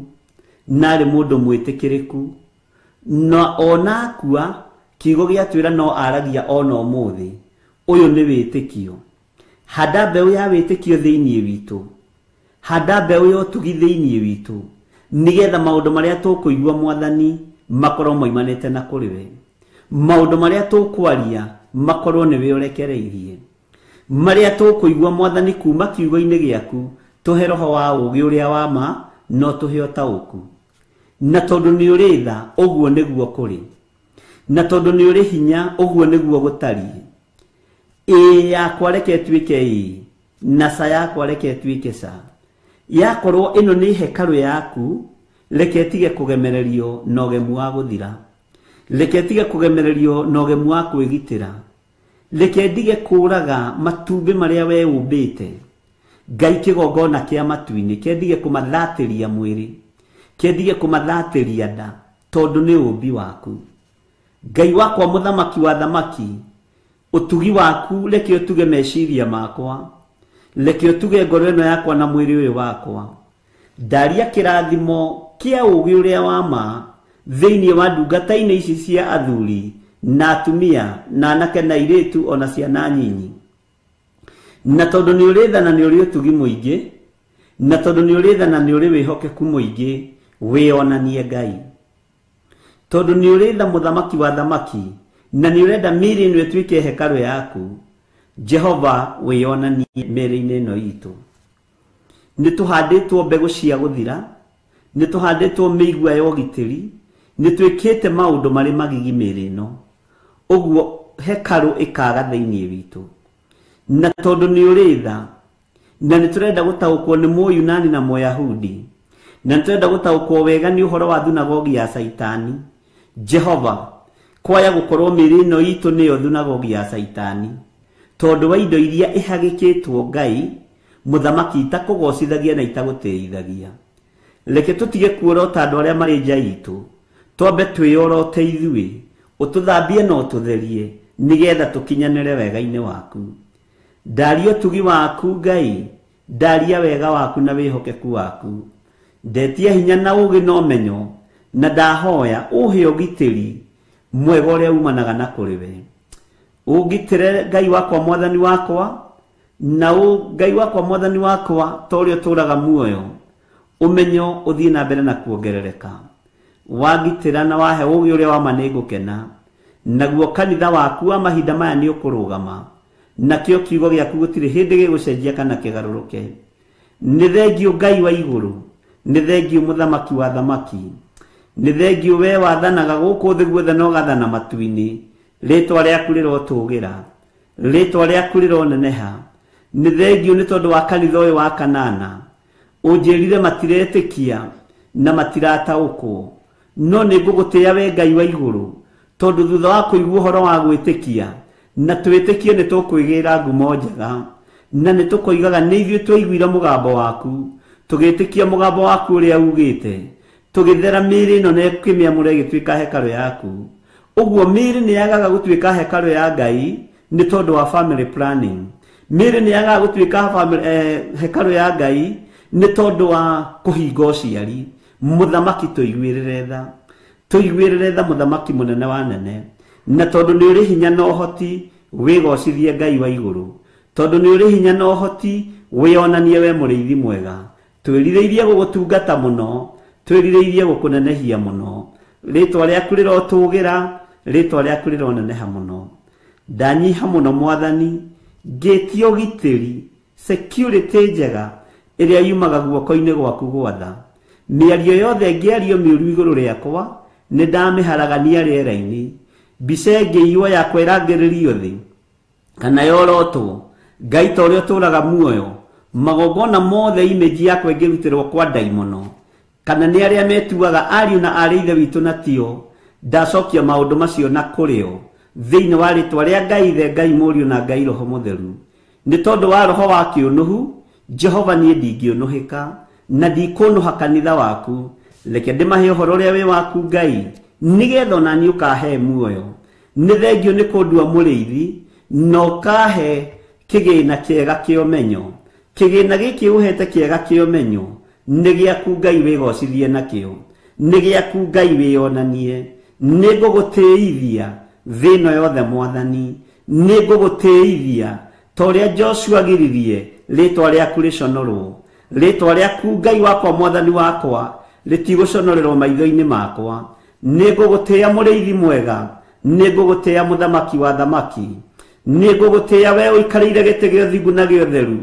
na arĩ mũndũ mwĩtĩkĩrĩku, na ona akua kiugo gĩatwĩra no aragia ona ũmũthĩ. Ũyũ nĩ wĩtĩkio. Handa mbeũ ya wĩtĩkio thĩinĩ witũ, handa mbeũ ya ũtugi thĩinĩ witũ, nĩgetha maũndũ marĩa tũkũigua Mwathani makorwo moimanĩte na kũrĩ we, maũndũ marĩa tũkwaria makorwo nĩwe ũrekereirie, marĩa tũkũigua Mwathani kuma kiugo-inĩ gĩaku, tũhe roho wa ũũgĩ ũrĩa wa ma no tũhe ũtaũku. Na tondũ nĩ ũrĩ tha, ũguo nĩguo kũrĩ, na tondũ nĩ ũrĩ hinya, ũguo nĩguo gũtariĩ. Ĩĩ yakwa reke ĩtuĩke ĩĩ, na ca yakwa reke ĩtuĩke ca. Yakorwo ĩno nĩ hekarũ yaku, reke ĩtige kũgemererio na ũgemu wa gũthira, reke ĩtige kũgemererio na ũgemu wa kwĩgitĩra, reke ndige kũraga matumbĩ marĩa we ũmbĩte. Ngai kĩgongona kĩa matu-inĩ, kendige kũmathatĩria mwĩrĩ, kendige kũmathatĩria nda, tondũ nĩ ũmbi waku. Ngai wakwa mũthamaki wa thamaki, ũtugi waku reke ũtuge meciria makwa, reke ũtuge ngoro ĩno yakwa na mwĩrĩ ũyũ wakwa. Ndaria kĩrathimo kĩa ũũgĩ ũrĩa wa ma thĩinĩ wa ndungata-inĩ ici cia athuri na atumia na anake na airĩtu ona ciana nyinyi. Na tondũ nĩ ũrĩ tha na nĩ ũrĩ ũtugi mũingĩ, na tondũ nĩ ũrĩ tha na nĩ ũrĩ wĩhokeku mũingĩ, wĩonanie Ngai. Tondũ nĩ ũrĩ tha mũthamaki wa thamaki, na nĩ ũrenda mĩĩrĩ ĩno ĩtuĩke hekarũ yaku, Jehova wĩonanie mĩĩrĩ-inĩ ĩno itũ. Nĩ tũhandĩtwo mbegũ cia gũthira, nĩ tũhandĩtwo mĩigua ya ũgitĩri, nĩ twĩkĩte maũndũ marĩ magigi mĩĩrĩ ĩno, ũguo hekarũ ĩkaga thĩinĩ witũ. Na tondũ nĩ ũrĩ tha, na nĩ tũrenda gũtaũkwo nĩ Mũyunani na Mũyahudi, na nĩ tũrenda gũtaũkwo wega nĩ ũhoro wa thunagogi ya Caitani, Jehova kwaya gũkorwo mĩĩrĩ ĩno itũ nĩyo thunagogi ya Caitani, tondũ wa indo iria ĩhagĩkĩtwo Ngai mũthamaki itakũgocithagia na itagũtĩithagia. Reke tũtige kuorota andũ arĩa marĩ nja itũ, twambe twĩyorote ithuĩ, ũtũthambie na ũtũtherie, nĩgetha tũkinyanĩre wega-inĩ waku. Ndaria ũtugi waku Ngai, ndaria wega waku na wĩhokeku waku. Ndetia hinya na ũũgĩ na ũmenyo, na ndahoya ũhe ũgitĩri mwega ũrĩa umanaga na kũrĩ we. Ũngitĩre Ngai wakwa Mwathani wakwa, na Ngai wakwa Mwathani wakwa ta ũrĩa ũtũũraga muoyo, ũmenyo ũthiĩ na mbere na kuongerereka. Wangitĩra na wahe ũũgĩ ũrĩa wa ma nĩ ngũkena, naguo kanitha waku wa mahinda maya nĩ ũkũrũgama, nakĩo kiugo gĩaku gũtirĩ hĩndĩ gĩgũcenjia kana kĩgarũrũke. Nĩ thengio Ngai wa igũrũ, nĩ thengio mũthamaki wa thamaki, nĩ thengio we wathanaga gũkũ thĩ guothe na ũgathana matu-inĩ. Rĩtwa rĩaku rĩrotũgĩra, rĩtwa rĩaku rĩroneneha. Nĩ thengio nĩ tondũ wa kanitha ũyũ wa Kanana, ũnjĩrire matiretĩkia na matirataũkwo, no nĩ ngũgũtĩĩa we Ngai wa igũrũ, tondũ thutha wa kũigua ũhoro wa gwĩtĩkia na twĩtĩkie nĩ tũkwĩgĩra ngumo njega, na nĩ tũkoigaga nĩ ithuĩ twaiguire mũgambo waku, tũgĩtĩkia mũgambo waku ũrĩa ugĩte, tũgĩthera mĩĩrĩ ĩno na ĩkĩmĩamũra ĩgĩtuĩka hekarũ yaku. Ũguo mĩĩrĩ nĩ yagaga gũtuĩka hekarũ ya Ngai nĩ tondũ wa family planning. Mĩĩrĩ nĩ yagaga gũtuĩka hekarũ ya Ngai nĩ tondũ wa kũhinga ũciari. Mũthamaki tũiguĩrĩre tha, tũiguĩrĩre tha mũthamaki mũnene wa nene. Na tondũ nĩ ũrĩ hinya na ũhoti wĩgocithie Ngai wa igũrũ, tondũ nĩ ũrĩ hinya na ũhoti wĩonanie we mũrĩithi mwega. Twĩrirĩirie gũgũtungata mũno, twĩrirĩirie gũkũnenehia mũno. Rĩtwa rĩaku rĩrotũgĩra, rĩtwa rĩaku rĩroneneha mũno. Ndanyiha mũno Mwathani, ngĩtie ũgitĩri, security njega ĩrĩa yumaga guoko-inĩ gwaku gwatha. Mĩario yothe ĩngĩario mĩũru igũrũ rĩakwa nĩ ndamĩharagania rĩera-inĩ. Mbica ĩngĩiywo yakwa ĩrangĩrĩrio thĩ kana yorotwo, Ngai ta ũrĩa ũtũũraga muoyo, magongona mothe image yakwa ĩngĩrutĩrwo kwa ndaimono kana nĩ arĩa metuaga ariũ na aarĩ ithe witũ na tio, ndacokia maũndũ macio na kũrĩo thĩinĩ wa rĩtwa rĩa Ngai Ithe, Ngai Mũriũ na Ngai Roho Mũtheru. Nĩ tondũ wa roho wa kĩũnũhu, Jehova niĩ ndingĩũnũhĩka na ndikũnũha kanitha waku. Reke ndĩmahe ũhoro ũrĩa wĩ waku Ngai, nĩgetha ona niĩ ũkahe muoyo. Nĩ thengio nĩ kũndua mũrĩithi na ũkahe kĩgĩna kĩega kĩa ũmenyo. Kĩgĩna gĩkĩ ũhete kĩega kĩa ũmenyo nĩ gĩaku Ngai wĩgocithie nakĩo, nĩ gĩaku Ngai wĩonanie. Nĩ ngũgũtĩithia thĩ ĩno yothe Mwathani, nĩ ngũgũtĩithia ta ũrĩa Joshua agiririe rĩtwa rĩaku rĩconorwo. Rĩtwa rĩaku Ngai wakwa Mwathani wakwa rĩtigũconorerwo maitho-inĩ makwa. Nĩ ngũgũtĩĩa mũrĩithi mwega, nĩ ngũgũtĩĩa mũthamaki wa thamaki, nĩ ngũgũtĩĩa we ũikarĩire gĩtĩ gĩa ũthingu na gĩa ũtheru,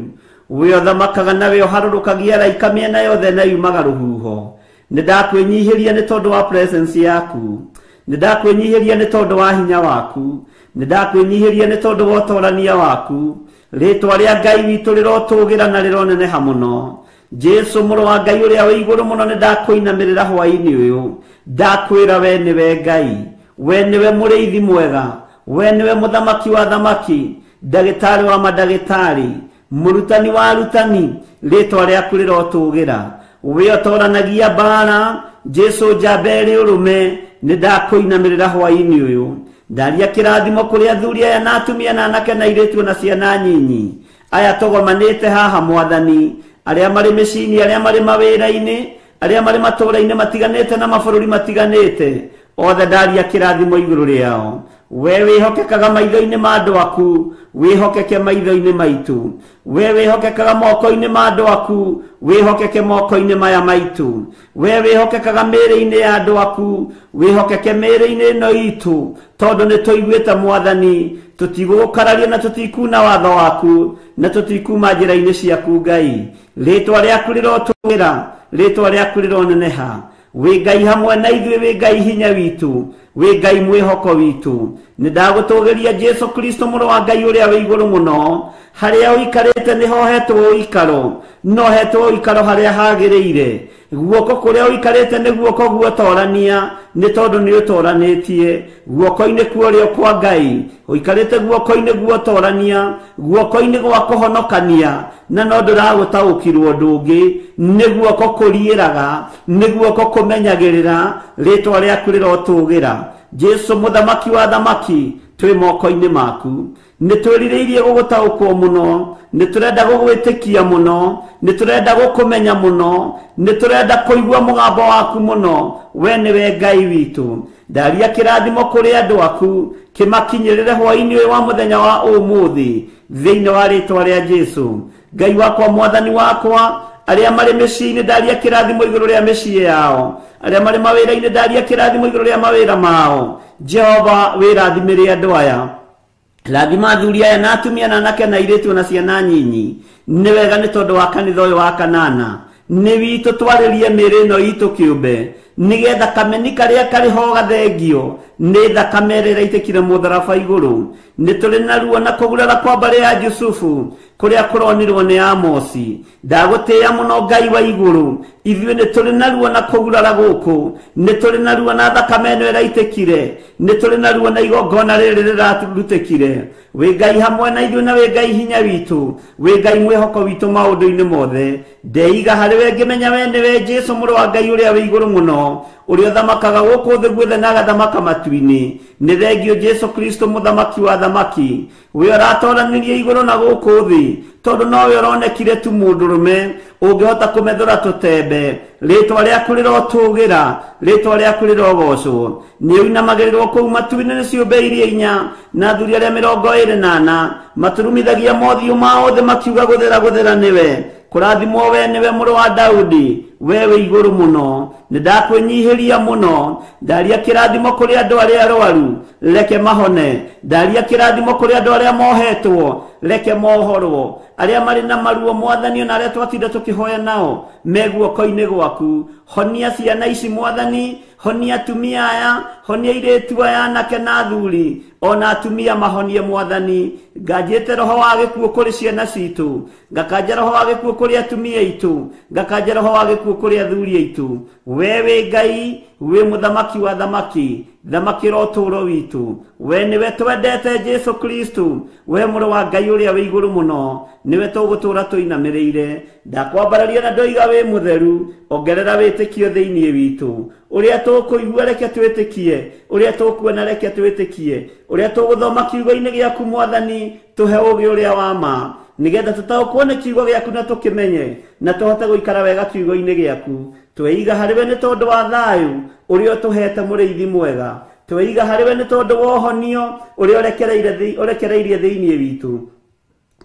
we ũthamakaga na we ũharũrũkagia araika mĩena yothe na yumaga rũhuho. Nĩ ndakwĩnyihĩria nĩ tondũ wa presence yaku, nĩ ndakwĩnyihĩria nĩ tondũ wa hinya waku, nĩ ndakwĩnyihĩria nĩ tondũ wa ũtorania waku. Rĩtwa rĩa Ngai witũ rĩrotũgĩra na rĩroneneha mũno. Jesu mũrũ wa Ngai ũrĩa wĩ igũrũ mũno, nĩ ndakũinamĩrĩra hwaĩ-inĩ ũyũ, ndakwĩra we nĩwe Ngai, we nĩwe mũrĩithi mwega, we nĩwe mũthamaki wa thamaki, ndagĩtarĩ wa mandagĩtarĩ, mũrutani wa arutani. Rĩtwa rĩaku rĩrotũgĩra, we ũtoranagia mbara. Jesu njamba ĩrĩ ũrũme, nĩ ndakũinamĩrĩra hwaĩ-inĩ ũyũ. Ndaria kĩrathimo kũrĩ athuri aya na atumia na anake na airĩtu na ciana nyinyi aya tũgomanĩte haha Mwathani, arĩa marĩ mĩciĩ-inĩ, arĩa marĩ mawĩra-inĩ, arĩa marĩ matũũra-inĩ matiganĩte na mabũrũri matiganĩte, othe ndaria kĩrathimo igũrũ rĩao. We wĩhokekaga maitho-inĩ ma andũ aku, wĩhokeke maitho-inĩ maitũ. We wĩhokekaga moko-inĩ ma andũ aku, wĩhokeke moko-inĩ maya maitũ. We wĩhokekaga mĩĩrĩ-inĩ ya andũ aku, wĩhokeke mĩĩrĩ-inĩ ĩno itũ, tondũ nĩ tũiguĩte Mwathani, tũtigũgũkararia na tũtikuna watho waku na tũtikuma njĩra-inĩ ciaku Ngai. Rĩtwa rĩaku rĩrotũgĩra, rĩtwa rĩaku rĩroneneha. Wĩ Ngai hamwe na ithuĩ, wĩ Ngai hinya witũ, wĩ Ngai mwĩhoko witũ. Nĩ ndagũtũgĩria Jesu Kristo mũrũ wa Ngai ũrĩa wĩ igũrũ mũno. Harĩa ũikarĩte nĩho hetwo ũikaro, no hetwo ũikaro harĩa hagĩrĩire. Guoko kũrĩa ũikarĩte nĩ guoko guotorania, nĩ tondũ nĩ ũtoranĩtie. Guoko-inĩ kuorĩo kwa Ngai ũikarĩte guoko-inĩ guotorania, guoko-inĩ gwa kũhonokania, na no ndũragũtaũkĩrwo ũndũ ũngĩ. Nĩ guoko kũriĩraga, nĩ guoko kũmenyagĩrĩra. Rĩtwa rĩaku rĩrotũgĩra. Jesu mũthamaki wa thamaki, twĩ moko-inĩ maku. Nĩ twĩrirĩirie gũgũtaũkwo mũno, nĩ tũrenda gũgwĩtĩkia mũno, nĩ tũrenda gũkũmenya mũno, nĩ tũrenda kũigua mũgambo waku mũno. We nĩwe Ngai witũ. Ndaria kĩrathimo kũrĩ andũ aku, kĩmakinyĩrĩre hwaĩ-inĩ ũyũ wa mũthenya wa ũmũthĩ, thĩinĩ wa rĩtwa rĩa Jesu. Ngai wakwa, Mwathani wakwa, arĩa marĩ mĩciĩ-inĩ ndaria kĩrathimo igũrũ rĩa mĩciĩ yao, arĩa marĩ mawĩra-inĩ ndaria kĩrathimo igũrũ rĩa mawĩra mao. Jehova wĩrathimĩre andũ aya, rathima athuri aya na atumia na anake na airĩtu na ciana nyinyi. Nĩ wega nĩ tondũ wa kanitha ũyũ wa kanana nĩ witũ twarĩrie mĩĩrĩ ĩno itũ kĩũmbe, nĩgetha kameni karĩa karĩ ho gathengio nĩ thakame ĩrĩa ĩraitĩkire mũtharaba igũrũ. Nĩ tũrĩ na ruo na kũgurara kwa mbarĩ ya Jusufu kũrĩa kũronirwo nĩ Amosi. Ndagũtĩĩa mũno Ngai wa igũrũ, ithuĩ nĩ tũrĩ na ruo na kũgurara gũkũ, nĩ tũrĩ na ruo na thakame ĩno ĩraitĩkire, nĩ tũrĩ na ruo na igongona rĩrĩ rĩrarutĩkire. Wĩ Ngai hamwe na ithuĩ na wĩ Ngai hinya witũ, wĩ Ngai mwĩhoko witũ maũndũ-inĩ mothe. Ndeiga harĩ we ngĩmenya we nĩwe Jesu mũrũ wa Ngai ũrĩa wĩ igũrũ mũno. Mũno, ũrĩa ũthamakaga gũkũ thĩ guothe na agathamaka matu-inĩ. Nĩ thengio Jesu Kristo mũthamaki wa thamaki, we ũratoranirie igũrũ na gũkũ thĩ, tondũ nowe ũronekire tu mũndũrũme ũngĩhota kũmethũra tũtembe. Rĩtwa rĩaku rĩrotũgĩra, rĩtwa rĩaku rĩrogocwo. Nĩ ũinamagĩrĩrwo kũu matu-inĩ nĩ ciũmbe iria inya na athuri arĩa 24 maturumithagia mothiũ mao thĩ makiuga gũthera gũthera nĩwe. Kũrathimwo we nĩwe mũrũ wa Daudi, we wĩ igũrũ mũno. Nĩ ndakwĩnyihĩria mũno, ndaria kĩrathimo kũrĩ andũ arĩa arwaru, reke mahone. Ndaria kĩrathimo kũrĩ andũ arĩa mohetwo, reke mohorwo. Arĩa marĩ na maruo Mwathani, ona arĩa twatinda tũkĩhoya nao me guoko-inĩ gwaku. Honia ciana ici Mwathani, honia atumia aya, honia airĩtu aya anake na athuri, ona atumia mahonie Mwathani. Nganjĩte roho wa gĩkuũ kũrĩ ciana citũ, ngakanja roho wa gĩkuũ kũrĩ atumia aitũ, ngakanja roho wa gĩkuũ kũrĩ athuri aitũ. We wĩ Ngai, wĩ mũthamaki wa thamaki, thamakĩra ũtũũro witũ. We nĩwe twendete Jesu Kristo, we mũrũ wa Ngai ũrĩa wĩ igũrũ mũno, nĩwe tũgũtũũra tũinamĩrĩire. Ndakwambararia na ndoiga wĩ mũtheru, ongerera wĩtĩkio thĩinĩ witũ. Ũrĩa tũkũigua reke twĩtĩkie, ũrĩa tũkuona reke twĩtĩkie, ũrĩa tũgũthoma kiugo-inĩ gĩaku Mwathani, tũhe ũũgĩ ũrĩa wa ma, nĩgetha tũtaũkwo nĩ kiugo gĩaku na tũkĩmenye, na tũhote gũikara wega kiugo-inĩ gĩaku. Tweiga harĩ we nĩ tondũ wa thayũ ũrĩa ũtũhete mũrĩithi mwega. Tweiga harĩ we nĩ tondũ wa ũhonio ũrĩa ũrekereirie thĩinĩ witũ.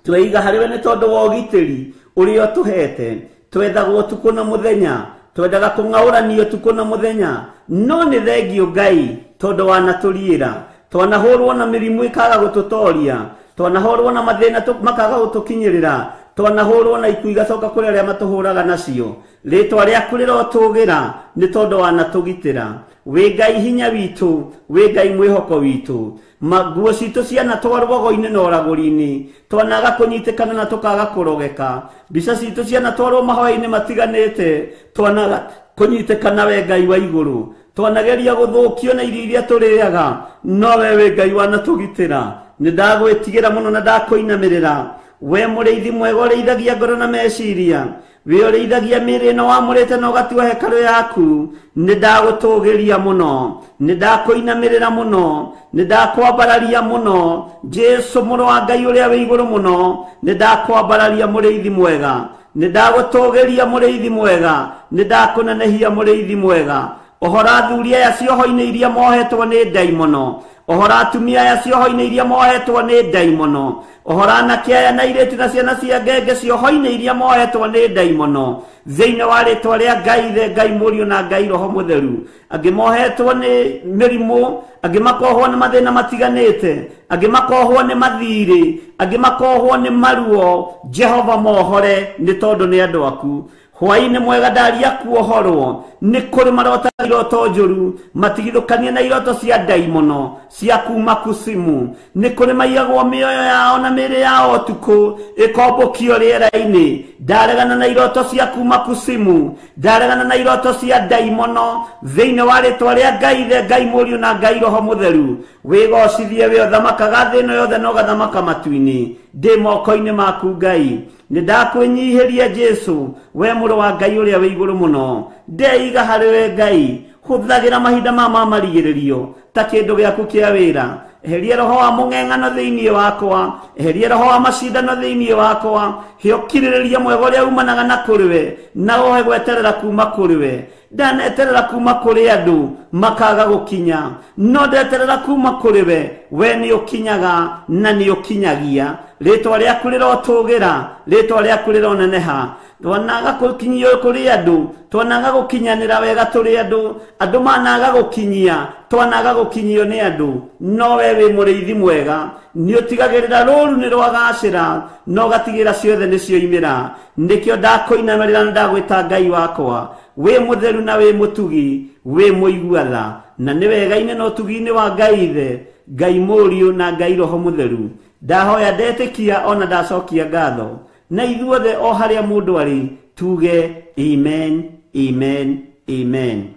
Tweiga harĩ we nĩ tondũ wa ũgitĩri ũrĩa ũtũhete. Twethagwo ũtukũ na mũthenya, twendaga kũng'aũranio ũtukũ na mũthenya, no nĩ thengio Ngai tondũ wanatũriĩra. Twanahũrwo na mĩrimũ ĩkaga gũtũtoria, twanahũrwo na mathĩna makaga gũtũkinyĩrĩra, twanahũrwo na ikuũ igacoka kũrĩ arĩa matũhũraga nacio. Rĩtwa rĩaku rĩrotũgĩra nĩ tondũ wanatũgitĩra. Wĩ Ngai hinya witũ, wĩ Ngai mwĩhoko witũ. Nguo citũ cianatwarwo rwago-inĩ na ũragũri-inĩ, twanaga kũnyitĩkana na tũkaga kũrogeka. Mbica citũ cianatwarwo mahoya-inĩ matiganĩte, twanaga kũnyitĩkana we Ngai wa igũrũ. Twanageria gũthũkio na irio iria tũrĩaga, no we wĩ Ngai wanatũgitĩra. Nĩ ndagwĩtigĩra mũno na ndakũinamĩrĩra. We mũrĩithi mwega ũrĩithagia ngoro na meciria, we ũrĩithagia mĩĩrĩ ĩno wamũrĩte na ũgatua hekarũ yaku. Nĩ ndagũtũgĩria mũno, nĩ ndakũinamĩrĩra mũno, nĩ ndakwambararia mũno. Jesu mũrũ wa Ngai ũrĩa wĩ igũrũ mũno, nĩ ndakwambararia mũrĩithi mwega, nĩ ndagũtũgĩria mũrĩithi mwega, nĩ ndakũnenehia mũrĩithi mwega. Ũhora athuri aya cioho-inĩ iria mohetwo nĩ ndaimono, ũhora atumia aya cioho-inĩ iria mohetwo nĩ ndaimono, ũhora anake aya na airĩtu na ciana cia ngenge cioho-inĩ iria mohetwo nĩ ndaimono, thĩinĩ wa rĩtwa rĩa Ngai Ithe, Ngai Mũriũ na Ngai Roho Mũtheru. Angĩ mohetwo nĩ mĩrimũ, angĩ makohwo nĩ mathĩna matiganĩte, angĩ makohwo nĩ mathirĩ, angĩ makohwo nĩ maruo. Jehova mohore nĩ tondũ nĩ andũ aku. Hwaĩ-inĩ mwega ndaria kuohorwo nĩ kũrĩ marota iroto njũru, matigithũkanie na iroto cia ndaimono cia kuma kusimu. Nĩ kũrĩ maiyagwo mĩoyo yao na mĩĩrĩ yao ũtukũ ĩkombũkio rĩera-inĩ. Ndaregana na iroto cia kuma kusimu, ndaregana na iroto cia ndaimono thĩinĩ wa rĩtwa rĩa Ngai Ithe, Ngai Mũriũ na Ngai Roho Mũtheru. Wĩgocithie we ũthamakaga thĩ ĩno yothe na ũgathamaka matu-inĩ. Ndĩ moko-inĩ maku Ngai, nĩ ndakwĩnyihĩria Jesu, we mũrũ wa Ngai ũrĩa wĩ igũrũ mũno. Ndeiga harĩ we Ngai, hũthagĩra mahinda ma marigĩrĩrio ta kĩndũ gĩaku kĩa wĩra. Eheria roho wa mũng'eng'ano thĩinĩ wakwa, eheria roho wa macindano thĩinĩ wakwa. He ũkirĩrĩria mwega ũrĩa umanaga na kũrĩ we, na ũhe gweterera kuma kũrĩ we. Ndaneterera kuma kũrĩ andũ makaga gũkinya, no ndeterera kuma kũrĩ we. We nĩ ũkinyaga na nĩ ũkinyagia. Rĩtwa rĩaku rĩrotũgĩra, rĩtwa rĩaku rĩroneneha. Twanaga gũkinyio kũrĩ andũ, twanaga gũkinyanĩra wega tũrĩ andũ, andũ managa gũkinyia, twanaga gũkinyio nĩ andũ, no we wĩ mũrĩithi mwega. Nĩ ũtigagĩrĩra rũru nĩ rwagacĩra, no ũgatigĩrĩra ciothe nĩ cioimĩra. Nĩkĩo ndakũinamĩrĩra na ndagwĩta Ngai wakwa. Wĩ mũtheru na wĩ mũtugi, wĩ mũigua tha, na nĩ wega-inĩ na ũtugi-inĩ wa Ngai Ithe, Ngai Mũriũ na Ngai Roho Mũtheru. Ndahoya ndetĩkia ona ndacokia ngatho, na ithuothe o harĩa mũndũ arĩ tuge amen, amen, amen.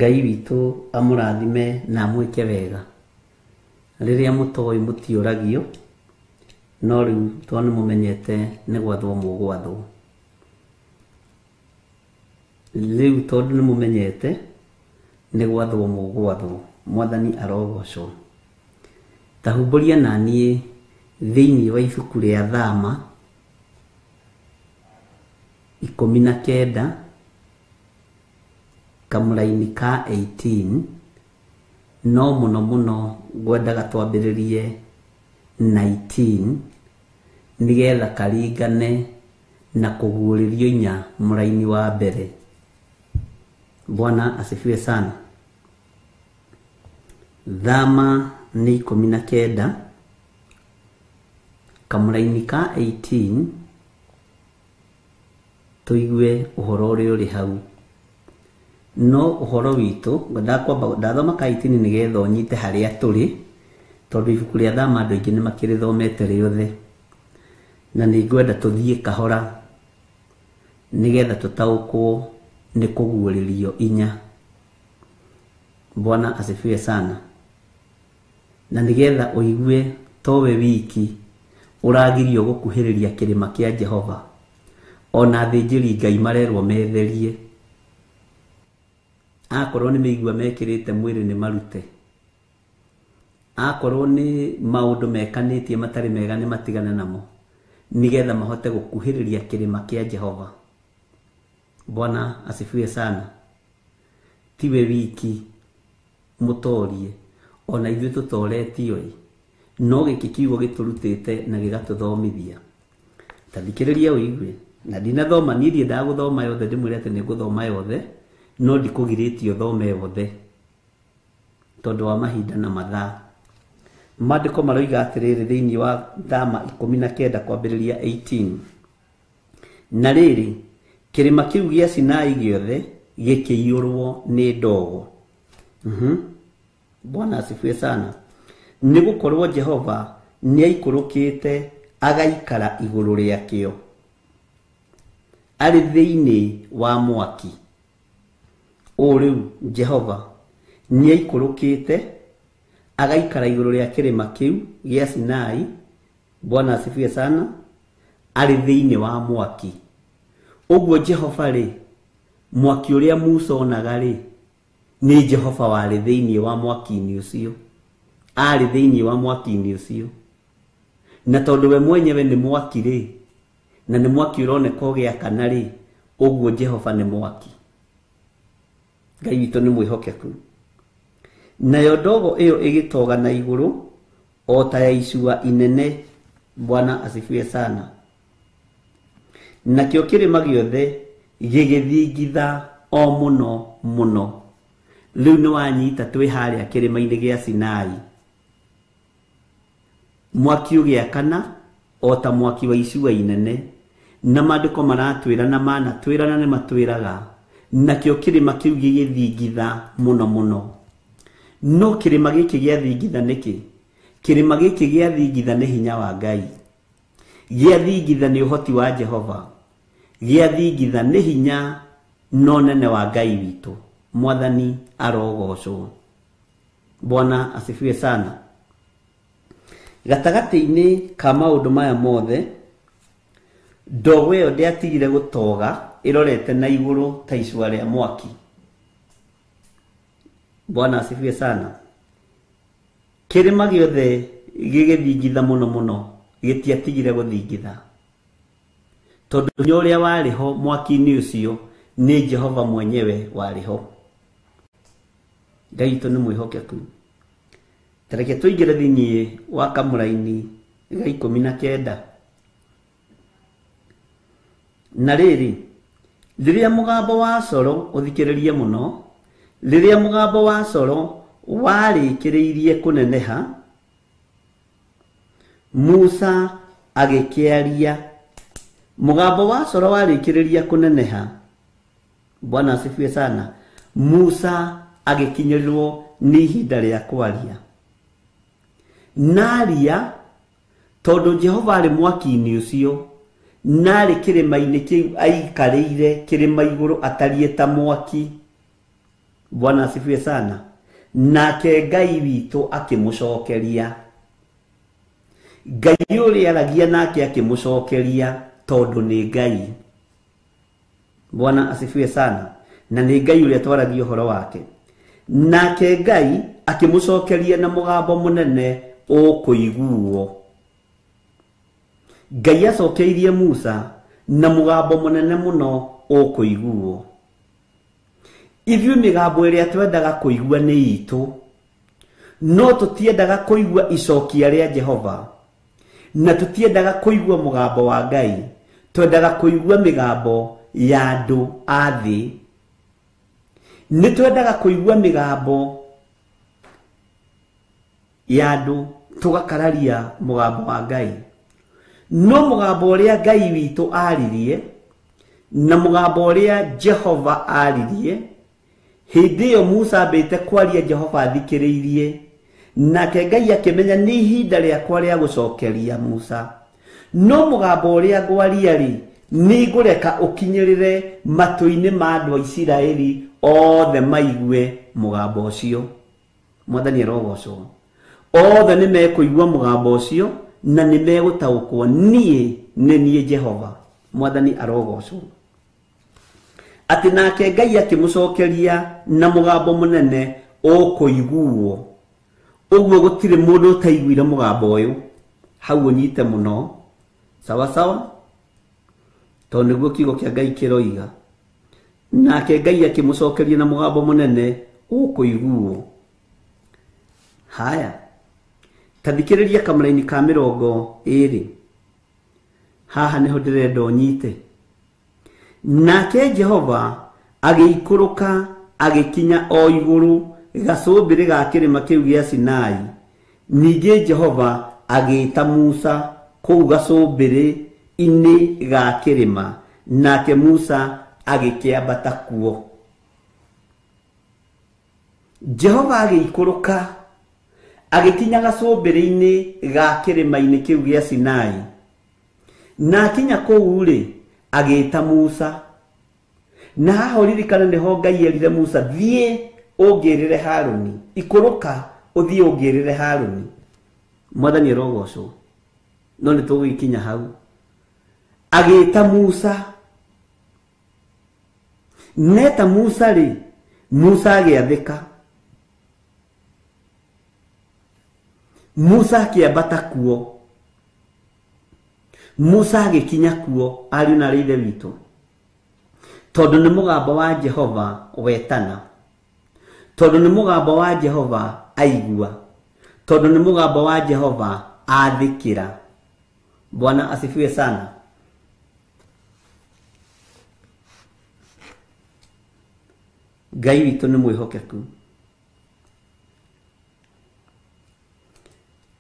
Ngai witũ amũrathime na amwĩke wega. Rĩrĩa mũtoĩ mũtiũragio, no rĩu tondũ nĩ mũmenyete nĩ gwathwo mũgwathwo. Rĩu tondũ nĩ mũmenyete nĩ gwathwo mũgwathwo. Mwathani arogocwo. Ta humbũria na niĩ thĩinĩ wa ibuku rĩa Thama 19 kamũraini ka 18, no mũno mũno ngwendaga twambĩrĩrie 19 nĩgetha karingane na kũguũrĩrio 4 mũraini wa mbere. Bwana asifiwe sana. Thama nĩ 19 kamũraini ka 18, tũigue ũhoro ũrĩa ũrĩ hau. No ũhoro witũ ndakwamba ndathoma ka 18 nĩgetha ũnyite harĩa tũrĩ, tondũ ibuku rĩa Thama andũ aingĩ nĩ makĩrĩthomete rĩothe, na nĩ ngwenda tũthiĩ kahora nĩgetha tũtaũkwo nĩ kũguũrĩrio 4. Bwana asifiwe sana. Na nĩgetha ũigue towe wiki ũragirio gũkuhĩrĩria kĩrĩma kĩa Jehova, ona athĩnjĩri Ngai marerwo metherie. Akorwo nĩ mĩigua mekĩrĩte mwĩrĩ nĩ marute, akorwo nĩ maũndũ mekanĩtie matarĩ mega nĩ matigane namo, nĩgetha mahote gũkuhĩrĩria kĩrĩma kĩa Jehova. Bwana asifiwe sana. Tiwe wiki mũtorie, ona ithuĩ tũtoretio ĩ, no gĩkĩ kiugo gĩtũrutĩte na gĩgatũthomithia. Ta thikĩrĩria ũigue, na ndinathoma niĩ ndiendaga gũthoma yothe, ndĩmwĩre atĩ nĩ ngũthoma yothe, no ndikũgirĩtie ũthome yothe tondũ wa mahinda na mathaa. Maandĩko maroiga atĩrĩrĩ thĩinĩ wa Thama 19 kwambĩrĩria 18, na rĩrĩ, kĩrĩma kĩu gĩa Sinai gĩothe gĩkĩiyũrwo nĩ ndogo. Bwana asifiwe sana. Nĩ gũkorwo Jehova nĩ aikũrũkĩte agaikara igũrũ rĩakĩo arĩ thĩinĩ wa mwaki. Ũũ rĩu Jehova nĩ aikũrũkĩte agaikara igũrũ rĩa kĩrĩma kĩu gĩa Sinai. Bwana asifiwe sana. Arĩ thĩinĩ wa mwaki. Ũguo Jehova rĩ, mwaki ũrĩa Musa onaga rĩ, nĩ Jehova warĩ thĩinĩ wa mwaki-inĩ ũcio, arĩ thĩinĩ wa mwaki-inĩ ũcio. Na tondũ we mwenyewe nĩ mwaki rĩ, na nĩ mwaki ũroneka ũgĩakana rĩ, ũguo Jehova nĩ mwaki. Ngai witũ nĩ mwĩhokeku. Nayo ndogo ĩyo ĩgĩtoga na igũrũ o ta ya icua inene. Bwana asifiwe sana. Nakĩo kĩrĩma gĩothe gĩgĩthingitha o mũno mũno. Rĩu nĩ wanyita twĩ harĩa kĩrĩma-inĩ gĩa Sinai, mwaki ũgĩakana o ta mwaki wa icua inene. Na maandĩko maratwĩra na manatwĩra na nĩ matwĩraga, nakĩo kĩrĩma kĩu gĩgĩthingitha mũno mũno. No kĩrĩma gĩkĩ gĩathingitha nĩkĩ? Kĩrĩma gĩkĩ gĩathingitha nĩ hinya wa Ngai, gĩathingitha nĩ ũhoti wa Jehova, gĩathingitha nĩ hinya no nene wa Ngai witũ. Mwathani arogocwo. Bwana asifiwe sana. Gatagatĩ-inĩ ka maũndũ maya mothe, ndogo ĩyo ndĩatigire gũtoga ĩrorete na igũrũ ta icua rĩa mwaki. Bwana asifiwe sana. Kĩrĩma gĩothe gĩgĩthingitha mũno mũno, gĩtiatigire gũthingitha, tondũ hinya ũrĩa warĩ ho mwaki-inĩ ũcio nĩ Jehova mwenyewe warĩ ho. Ngai witũ nĩ mwĩhokeku. Ta reke tũingĩre thĩinĩ wa kamũraini ga 19. Na rĩrĩ, rĩrĩa mũgambo wa coro, ũthikĩrĩrie mũno, rĩrĩa mũgambo wa coro warĩkĩrĩirie kũneneha, Musa agĩkĩaria. Mũgambo wa coro warĩkĩrĩria kũneneha, Bwana asifiwe sana, Musa agĩkinyĩrĩrwo nĩ ihinda rĩa kwaria. Naria, tondũ Jehova arĩ mwaki-inĩ ũcio, narĩ kĩrĩma-inĩ kĩu aikarĩire kĩrĩma igũrũ atariĩ ta mwaki. Bwana asifiwe sana. Nake Ngai witũ akĩmũcokeria, Ngai ũrĩa aragia nake akĩmũcokeria, tondũ nĩ Ngai. Bwana asifiwe sana. Na nĩ Ngai ũrĩa twaragia ũhoro wake. Nake Ngai akĩmũcokeria na mũgambo mũnene ũkũiguo. Ngai acokeirie Musa na mũgambo mũnene mũno ũkũiguo. Ithuĩ mĩgambo ĩrĩa twendaga kũigua nĩ itũ, no tũtiendaga kũigua icokia rĩa Jehova, na tũtiendaga kũigua mũgambo wa Ngai. Twendaga kũigua mĩgambo ya andũ a thĩ. Nĩ twendaga kũigua mĩgambo ya andũ, tũgakararia mũgambo wa Ngai. No mũgambo ũrĩa Ngai witũ aririe na mũgambo ũrĩa Jehova aririe, hĩndĩ ĩyo Musa ambĩte kwaria, Jehova athikĩrĩirie. Nake Ngai akĩmenya nĩ ihinda rĩakwa rĩa gũcokeria Musa. No mũgambo ũrĩa ngwaria rĩ, nĩ ngũreka ũkinyĩrĩre matũ-inĩ ma andũ a Isiraeli othe maigue mũgambo ũcio. Mwathani arogocwo. Othe nĩ mekũigua mũgambo ũcio na nĩ megũtaũkwo niĩ nĩ niĩ Jehova. Mwathani arogocwo. Atĩ nake Ngai akĩmũcokeria na mũgambo mũnene ũkũiguo. Ũguo gũtirĩ mũndũ ũtaiguire mũgambo ũyũ. Hau ũnyite mũno. Sawa sawa? Tondũ nĩguo kiugo kĩa Ngai kĩroiga. Nake Ngai akĩmũcokeria na mũgambo mũnene ũkũiguo. Haya, ta thikĩrĩria kamũraini ka 20. Haha nĩho ndĩrenda ũnyite. Nake Jehova agĩikũrũka agĩkinya o igũrũ gacũmbĩrĩ ga kĩrĩma kĩu gĩa Sinai. Ningĩ Jehova agĩĩta Musa kũu gacũmbĩrĩ-inĩ ga kĩrĩma, nake Musa agĩkĩambata kuo. Jehova agĩikũrũka agĩkinya gacũmbĩrĩ-inĩ ga kĩrĩma-inĩ kĩu gĩa Sinai. Na akinya kũu rĩ, agĩĩta Musa. Na haha ũririkane nĩho Ngai erire Musa, thiĩ ũngĩrĩre Harũni, ikũrũka ũthiĩ ũngĩrĩre Harũni. Mwathani arogocwo. No nĩ tũgũgĩkinya hau. Agĩĩta Musa. Neta Musa rĩ, Musa agĩathĩka. Musa akĩambata kuo. Musa agĩkinya kuo, ariũ na ithe witũ. Tondũ nĩ mũgambo wa Jehova wetana. Tondũ nĩ mũgambo wa Jehova aigua. Tondũ nĩ mũgambo wa Jehova athĩkĩra. Bwana asifiwe sana. Ngai witũ nĩ mwĩhokeku.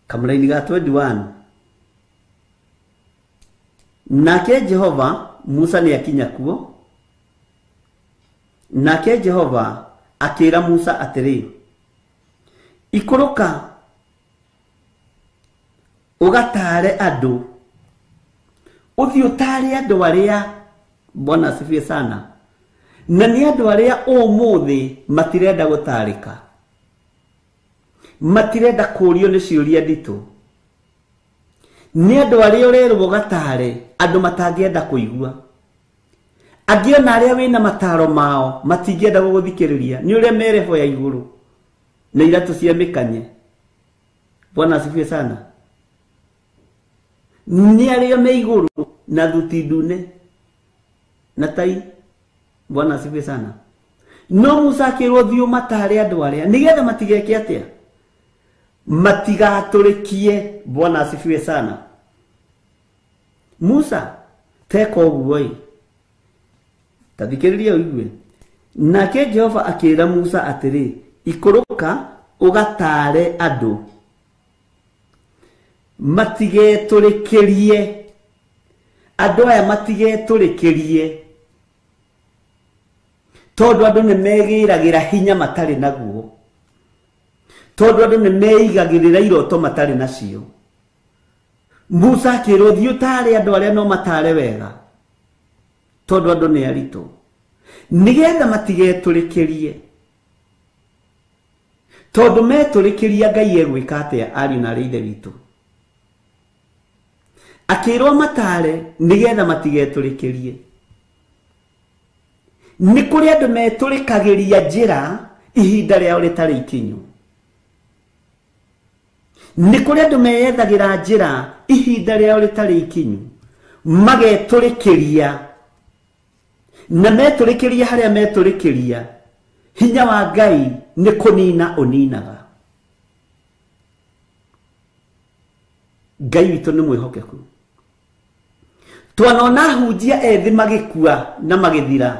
Kamũraini ga 21. Nake Jehova, Musa nĩ akinya kuo. Nake Jehova akĩra Musa atĩrĩ, ikũrũka ũgataare andũ, ũthiĩ ũtaare andũ arĩa. Bwana asifiwe sana. Na nĩ andũ arĩa ũmũthĩ matirenda gũtarĩka, matirenda kũũrio nĩ ciũria nditũ. Nĩ andũ arĩa ũrerwo ũgataare, andũ matangĩenda kũigua. Angĩ ona arĩa wĩna mataro mao matingĩenda gũgũthikĩrĩria, nĩ ũrĩa merebo ya igũrũ na iratũ cia mĩkanye. Bwana asifiwe sana. Nĩ arĩa me igũrũ na thuti ndune na tai. Bwana asifiwe sana. No Musa akĩrwo thiĩ ũmataare andũ arĩa nĩgetha matigeke atĩa, matigatũrĩkie. Bwana asifiwe sana. Musa teka ũguo ĩ, ta thikĩrĩria ũigue. Nake Jehova akĩra Musa atĩrĩ, ikũrũka ũgataare andũ matigetũrĩkĩrie, andũ aya matigetũrĩkĩrie, tondũ andũ nĩ megĩragĩra hinya matarĩ naguo, tondũ andũ nĩ meigagĩrĩra iroto matarĩ nacio. Musa akĩrwo thiĩ ũtaare andũ arĩa no mataare wega, tondũ andũ nĩ aritũ, nĩgetha matigetũrĩkĩrie. Tondu metũrĩkĩria Ngai egwĩka atĩa ariũ na arĩ ithe witũ? Akĩrwo matare nĩgetha matigetũrĩkĩrie. Nĩ kũrĩ andũ metũrĩkagĩria njĩra ihinda rĩao rĩtarĩ ikinyu. Nĩ kũrĩ andũ meyethagĩra njĩra ihinda rĩao rĩtarĩ ikinyu, magetũrĩkĩria, na metũrĩkĩria harĩa metũrĩkĩria hinya wa Ngai nĩ kũnina ũninaga. Ngai witũ nĩ mwĩhokeku. Twanona hunjia ethĩ magĩkua na magĩthira,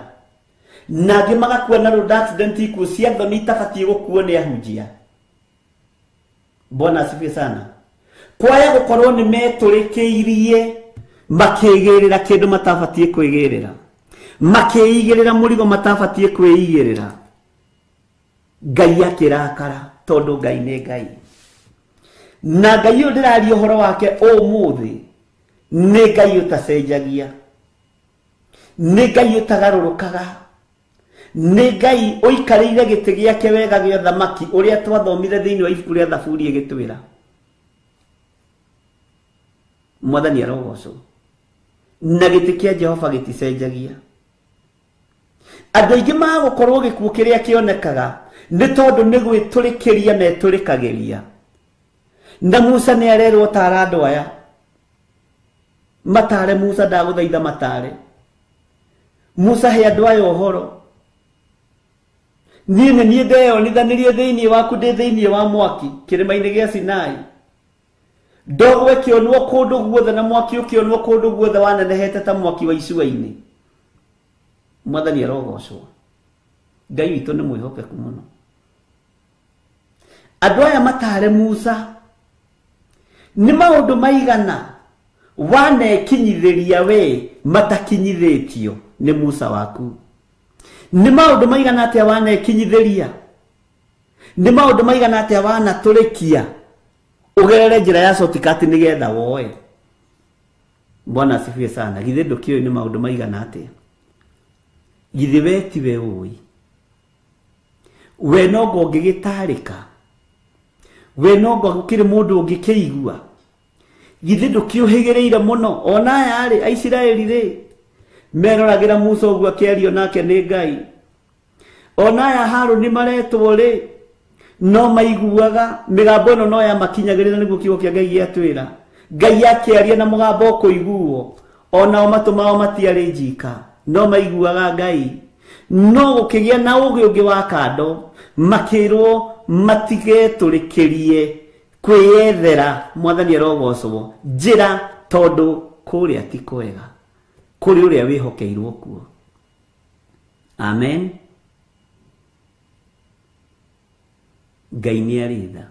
na angĩ magakua na road accident ikuũ cia thoni itabatiĩ gũkuo nĩ ahunjia. Bwana asifiwe sana. Kwaya gũkorwo nĩ metũrĩkĩirie makĩgĩrĩra kĩndũ matabatiĩ kwĩgĩrĩra, makĩigĩrĩra mũrigo matabatiĩ kwĩigĩrĩra. Ngai akĩrakara tondũ Ngai nĩ Ngai. Na Ngai ũyũ ndĩraria ũhoro wake ũmũthĩ nĩ Ngai ũtacenjagia, nĩ Ngai ũtagarũrũkaga, nĩ Ngai ũikarĩire gĩtĩ gĩake wega gĩa ũthamaki ũrĩa twathomire thĩinĩ wa ibuku rĩa Thaburi ĩgĩtwĩra. Mwathani arogocwo. Na gĩtĩ kĩa Jehova gĩticenjagia. Andũ aingĩ magũkorwo gĩkuũ kĩrĩa kĩonekaga nĩ tondũ nĩ gwĩtũrĩkĩria metũrĩkagĩria. Na Musa nĩ arerwo tara andũ aya matare. Musa ndagũthaitha matare. Musa he andũ aya ũhoro. Niĩ nĩ niĩ ndeyonithanirie thĩinĩ waku ndĩ thĩinĩ wa mwaki kĩrĩma-inĩ gĩa Sinai. Ndogo ĩkĩonwo kũndũ guothe na mwaki ũkĩonwo kũndũ guothe wanenehete ta mwaki wa icua-inĩ. Mwathani arogocwo. Ngai witũ nĩ mwĩhokeku mũno. Andũ aya matare Musa nĩ maũndũ maigana wanekinyithĩria we matakinyithĩtio nĩ Musa waku. Nĩ maũndũ maigana atĩa wanekinyithĩria, nĩ maũndũ maigana atĩa wanatũrĩkia ũgerere njĩra ya shortcut nĩgetha woe. Bwana asifiwe sana. Githĩ ndũkĩũĩ nĩ maũndũ maigana atĩa? Githĩ we tiwe ũĩ? We nongo ũngĩgĩtarĩka, we nongo gũkĩrĩ mũndũ ũngĩkĩigua. Githĩ ndũkĩũhĩgĩrĩire mũno? Ona aya rĩ, Aisiraeli rĩ, meroragĩra Musa ũguo akĩario nake nĩ Ngai. Ona aya Harũni maretwo rĩ, no maiguaga mĩgambo ĩno no yamakinyagĩrĩra, nĩguo kiugo kĩa Ngai gĩatwĩra. Ngai akĩaria na mũgambo ũkũiguo, onao matũ mao matiarĩ njika, no maiguaga Ngai. No gũkĩgĩa na ũgĩ ũngĩ wa kando, makĩrwo matigetũrĩkĩrie kwĩyethera. Mwathani arogocwo njĩra, tondũ kũrĩa ti kwega kũrĩ ũrĩa wĩhokeirwo kuo. Amen. Ngai nĩ arĩ tha.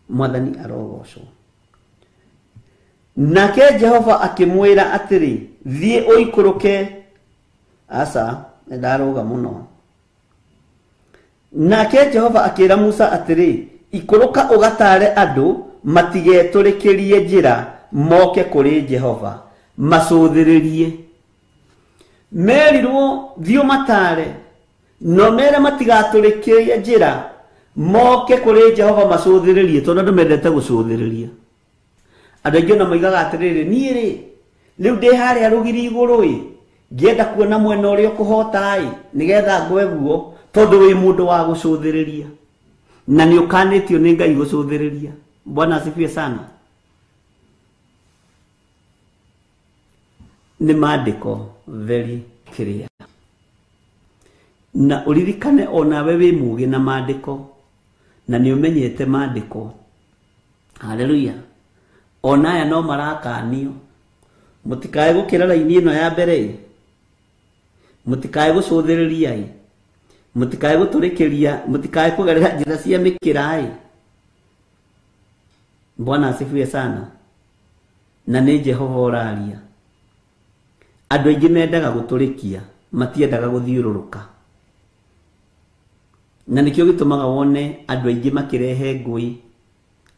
Mwathani arogocwo. Nake Jehova akĩmwĩra atĩrĩ, thiĩ ũikũrũke. Aca, nĩ ndarũga mũno. Nake Jehova akĩra Musa atĩrĩ, ikũrũka ũgatare andũ matigetũrĩkĩrie njĩra moke kũrĩ Jehova macũthĩrĩrie. Merirwo thiĩ ũmatare, no mere matigatũrĩkĩrie njĩra moke kũrĩ Jehova macũthĩrĩrie, tondũ andũ mendete gũcũthĩrĩria. Andũ aingĩ ona moigaga atĩrĩrĩ, niĩ rĩ rĩu ndĩ harĩa rũgiri igũrũ ĩ, ngĩenda kuona mwena ũrĩa ũkũhota ĩ, nĩgetha ngwe guo, tondũ wĩ mũndũ wa gũcũthĩrĩria na nĩ ũkanĩtio nĩ Ngai gũcũthĩrĩria. Bwana asifiwe sana. Nĩ maandĩko very clear. Na ũririkane onawe wĩ mũũgĩ na maandĩko, na nĩ ũmenyete maandĩko. Haleluya. Ona aya no marakanio, mũtikae gũkĩra raini ĩno ya mbere ĩ, mũtikae gũcũthĩrĩria ĩ, mũtikae gũtũrĩkĩria, mũtikae kũgerera njĩra cia mĩkĩra ĩ. Bwana asifiwe sana. Na nĩ Jehova ũraria. Andũ aingĩ mendaga gũtũrĩkia, matiendaga gũthiũrũrũka. Na nĩkĩo gĩtũmaga wone andũ aingĩ makĩrehe ngũĩ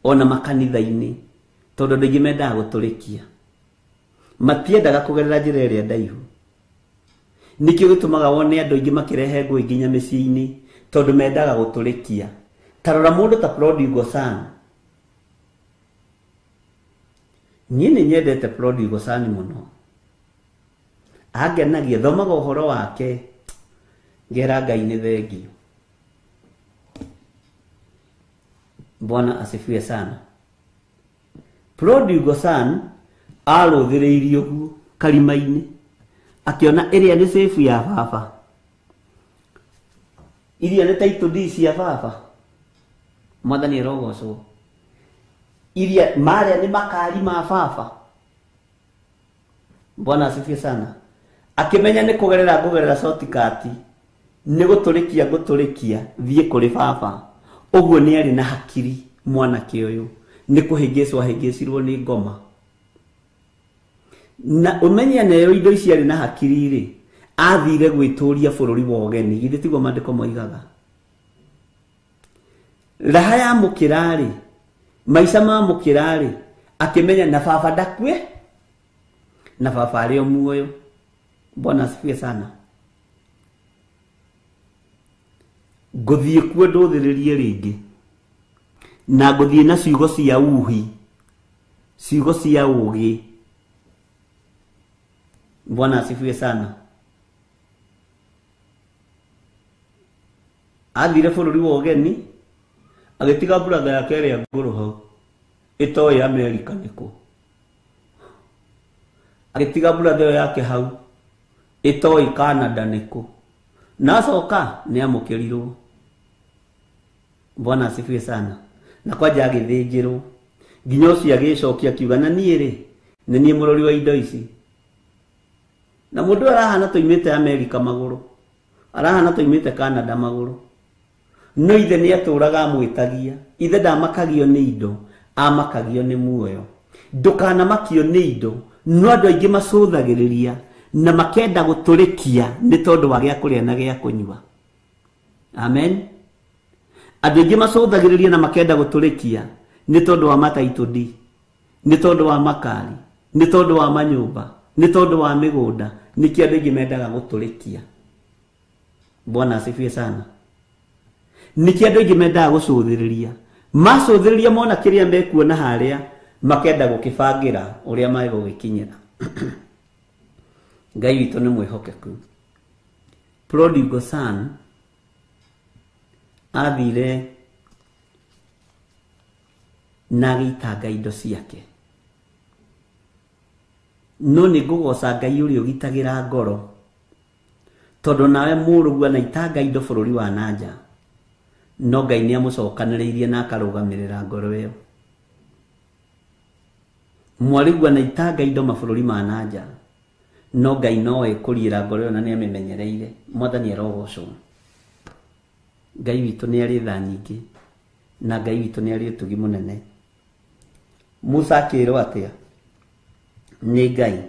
ona makanitha-inĩ, tondũ andũ aingĩ mendaga gũtũrĩkia, matiendaga kũgerera njĩra ĩrĩa ndaihu. Nĩkĩo gĩtũmaga wone andũ aingĩ makĩrehe ngũĩ nginya mĩciĩ-inĩ, tondũ mendaga gũtũrĩkia. Tarora mũndũ ta Prodigal Son. Niĩ nĩ nyendete Prodigal Son mũno. Angenagia, thomaga ũhoro wake ngera Ngai nĩ thengio. Bwana asifiwe sana. Prodigal Son arũthĩrĩirio ũguo karima-inĩ, akĩona ĩrĩa nĩ safe ya baba, iria nĩ title deed cia baba. Mwathani arogocwo. Iria marĩa nĩ makari ma baba. Bwana asifiwe sana. Akĩmenya nĩ kũgerera ngũgerera shortcut, nĩ gũtũrĩkia ngũtũrĩkia thiĩ kũrĩ baba. Ũguo nĩ arĩ na hakiri mwanake ũyũ, nĩ kũhĩngĩcwo ahĩngĩcirwo nĩ ngoma. Na ũmenye nayo indo ici arĩ na hakiri rĩ, athire gwĩtũria bũrũri wa ũgeni. Githĩ tiguo maandĩko moigaga? Raha ya mũkĩra rĩ, maica ma mũkĩra rĩ, akĩmenya na baba ndakue, na baba arĩ o muoyo. Bwana asifiwe sana. Ngũthiĩ kuo ndũthĩrĩrie rĩngĩ, na ngũthiĩ na ciugo cia uhi, ciugo cia ũgĩ. Bwana asifiwe sana. Athire bũrũri wa ũgeni, agĩtiga brother yake ĩrĩa ngũrũ hau ĩtoĩ Amerika nĩkũ. Agĩtiga brother ĩyo yake hau ĩtoĩ Canada nĩkũ. Na acoka nĩ amũkĩrirwo. Bwana asifiwe sana. Na kwanja agĩthĩnjĩrwo nginya ũcio agĩcokia akiuga, na niĩ rĩ, nĩ niĩ mũrori wa indo ici. Na mũndũ arahana tũimĩte Amerika magũrũ, arahana tũimĩte Canada magũrũ. No ithe nĩ atũraga amwĩtagia. Ithe ndamakagio nĩ indo, amakagio nĩ muoyo. Ndũkanamakio nĩ indo. No andũ aingĩ macũthagĩrĩria na makenda gũtũrĩkia nĩ tondũ wa gĩa kũrĩa na gĩa kũnyua. Amen. Andũ aingĩ macũthagĩrĩria na makenda gũtũrĩkia nĩ tondũ wa mataitũ di, nĩ tondũ wa makari, nĩ tondũ wa manyũmba, nĩ tondũ wa mĩgũnda. Nĩkĩo andũ aingĩ mendaga gũtũrĩkia. Bwana asifiwe sana. Nĩkĩo andũ aingĩ mendaga gũcũthĩrĩria. Macũthĩrĩria mona kĩrĩa mekuona harĩa, makenda gũkĩbangĩra ũrĩa megũgĩkinyĩra. Ngai witũ nĩ mwĩhokeku. Prodigal Son athire na agĩitanga indo ciake. No nĩ ngũgoca Ngai ũrĩa ũgitagĩra ngoro, tondũ nawe mũrũguo anaitanga indo bũrũri wa nanja, no Ngai nĩ amũcokanĩrĩirie na akarũgamĩrĩra ngoro ĩyo. Mwarĩguo anaitanga indo mabũrũri ma nanja, no Ngai no ekũriĩra ngoro ĩyo na nĩ amĩmenyereire. Mwathani arogocwo. Ngai witũ nĩ arĩ tha nyingĩ, na Ngai witũ nĩ arĩ ũtugi mũnene. Musa akĩrwo atĩa nĩ Ngai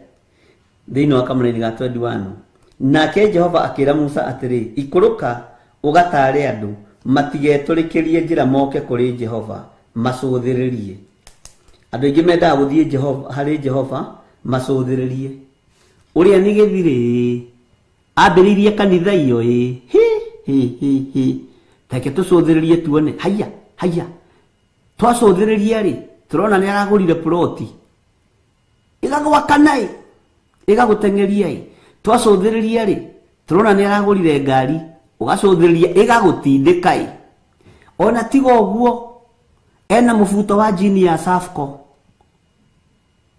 thĩinĩ wa kamũraini ga 21? Nake Jehova akĩra Musa atĩrĩ, ikũrũka ũgataare andũ matigetũrĩkĩrie njĩra moke kũrĩ Jehova macũthĩrĩrie. Andũ aingĩ mendaga gũthiĩ Jehova, harĩ Jehova macũthĩrĩrie. Ũrĩa nĩ gĩthirĩ ambĩrĩirie kanitha iyo ĩ hi hi hi hi, take tũcũthĩrĩrie tuone. Haiya haiya, twacũthĩrĩria rĩ, tũrona nĩ aragũrire ploti ĩgagwakana ĩ, ĩgagũteng'eria ĩ. Twacũthĩrĩria rĩ, tũrona nĩ aragũrire ngari, ũgacũthĩrĩria ĩgagũtindĩka ĩ. Ona tiga ũguo, ena mũbuto wa jini ya Safco